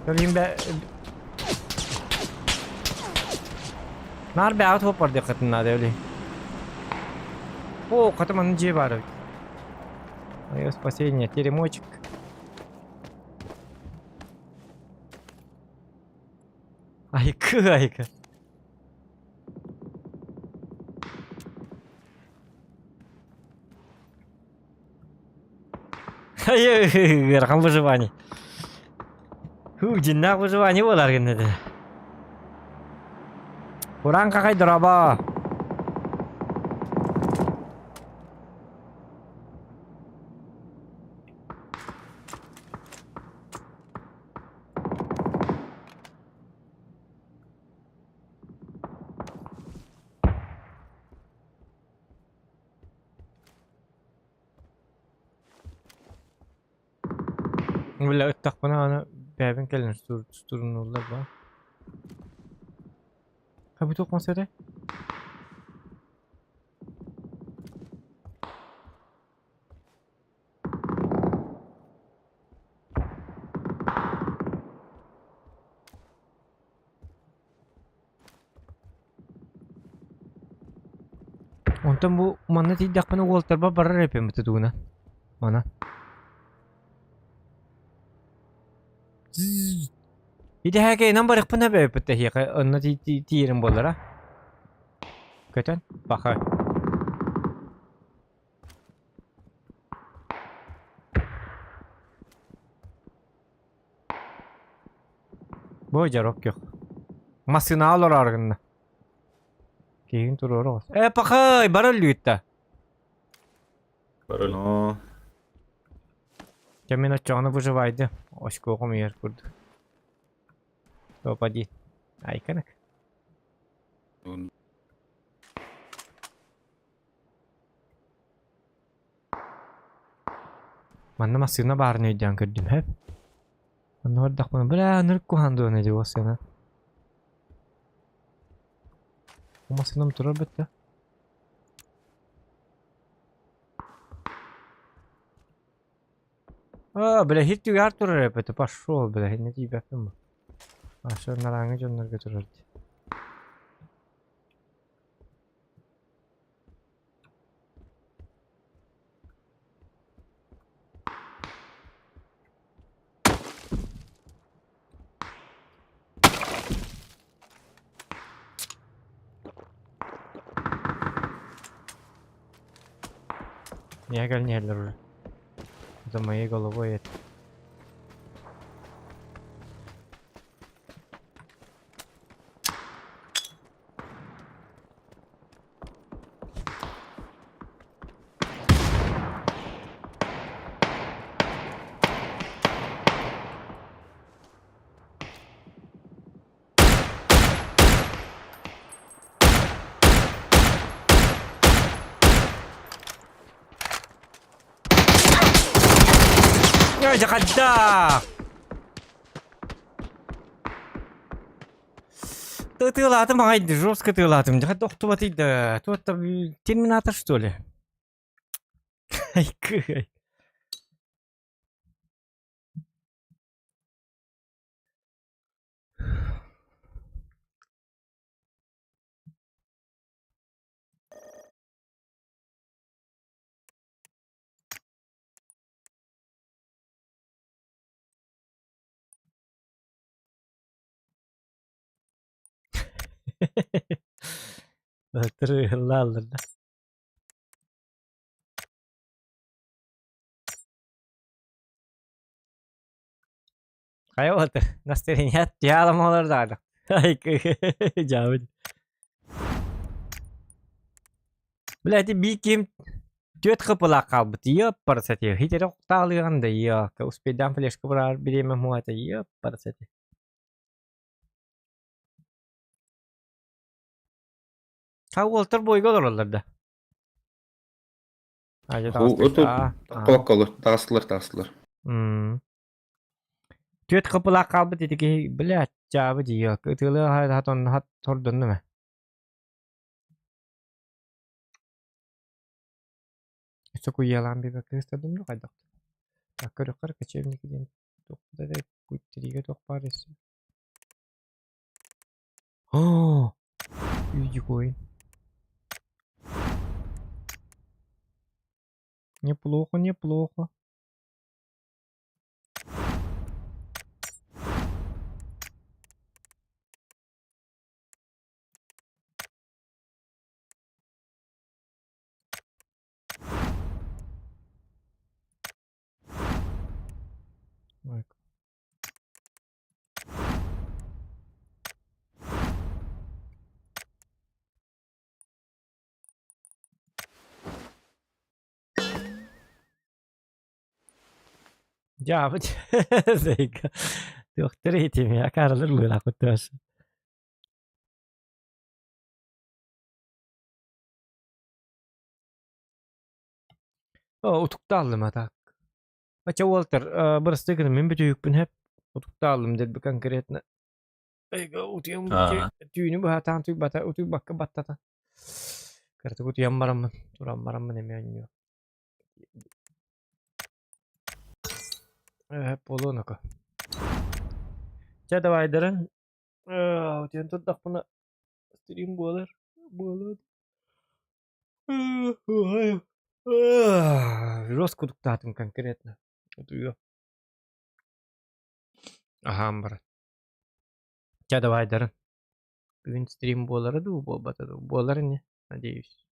Кэлин бэ Наар бэҕэ туох диэххитин наада эли. О, хата манна дьиэ баар эбит. Мое спасение, теремочек. Айкы, айка. Ыарахан выживание. Ху, дьиннээх выживание буолар гынна Куран какай дороба. Бля, ыттахпына аны бэйэбин кэлин стурнуллар ба. Хабы туох мас этэй? Онтон бу манна тиийдэхпинэ уолтарбар барар эппин тутугуна. Мана. Идэһээкэйинэн барыахпын эбэппит эһиэхэ онно тиийэрим буоллара. Көтөн баха. Бу дьарок көх. Массыына олорор гынна. Киһин туруору оҕус. Э, пахай, бара өллүүттэ. Но. Дьэ мин оччоҕуна выживайды. Очкоҕум иһэр курдук. Топ-1. Айканак. Манна массыына баарын өйдөөн көрдүм һэп. Онно бардахпына, бля, ынырык куһаан дуона дии массыына. Бу массыынам турар бытта. А, бля, хит түгэр турар эппитэ, пошел, бля, не тиийбэппин бу. А, всё, нарааҥы дьоннорго турар дии. Я гольнеллер уже. За моей головой это. Дьэ, Тыылаатым аҕай жестко тыылаатым. Дьэ, охтубатый да. Туот терминатор что ли? Айкы. Тырыһыллааллар да. Хайа уолаттар, настроеният дьаалама олордоҕо. Дьаабыт. Бля, ити би ким? Түөрт хыпылаах хаалбыт, ёппарсати. Хитере охтаалыаҕын да ёка. Успейдаан флешка быраар бириэмэ муата, ёппарсати. Ха уолтар бойга олороллор да. Тохтоокколор, таҕыстылар, таҕыстылар. Түөрт хыпылаах хаалбыт ити киһи, блядь, чаабы дии, ытыалыы хат онно хат хордоннум ээ. Өссө куйаалаан биэрбэккэ сыстардым дуу хайдах Так көрүөххэ кочевники диэн туох да тириигэ туох баар өссө Оо, Юдикоин. Неплохо, неплохо. Ой. Дьаабыт зайка. Туохтар этими акаарылар быылаахпыт Оо, утуктааллым а так. Ача уолтар, бырастыы гына мин бүтүһүкпүн хэп утуктааллым дэрби конкретно. Эйга утуйам түүнү быһатаан туйбата утуйбакка баттата. Кыратык утуйан бараммын, туран бараммын эмиэ онньуо. Э, буолуон око. Чэ давайдарын утуйан турдахпына стрим буолар, буолуо. Жестко утуктаатым конкретно. Утуйуо. Аһаан баран. Чэ давайдарын. Бүгүн стрим буолара дуу, буолбата дуу? Буолар ини, надеюсь.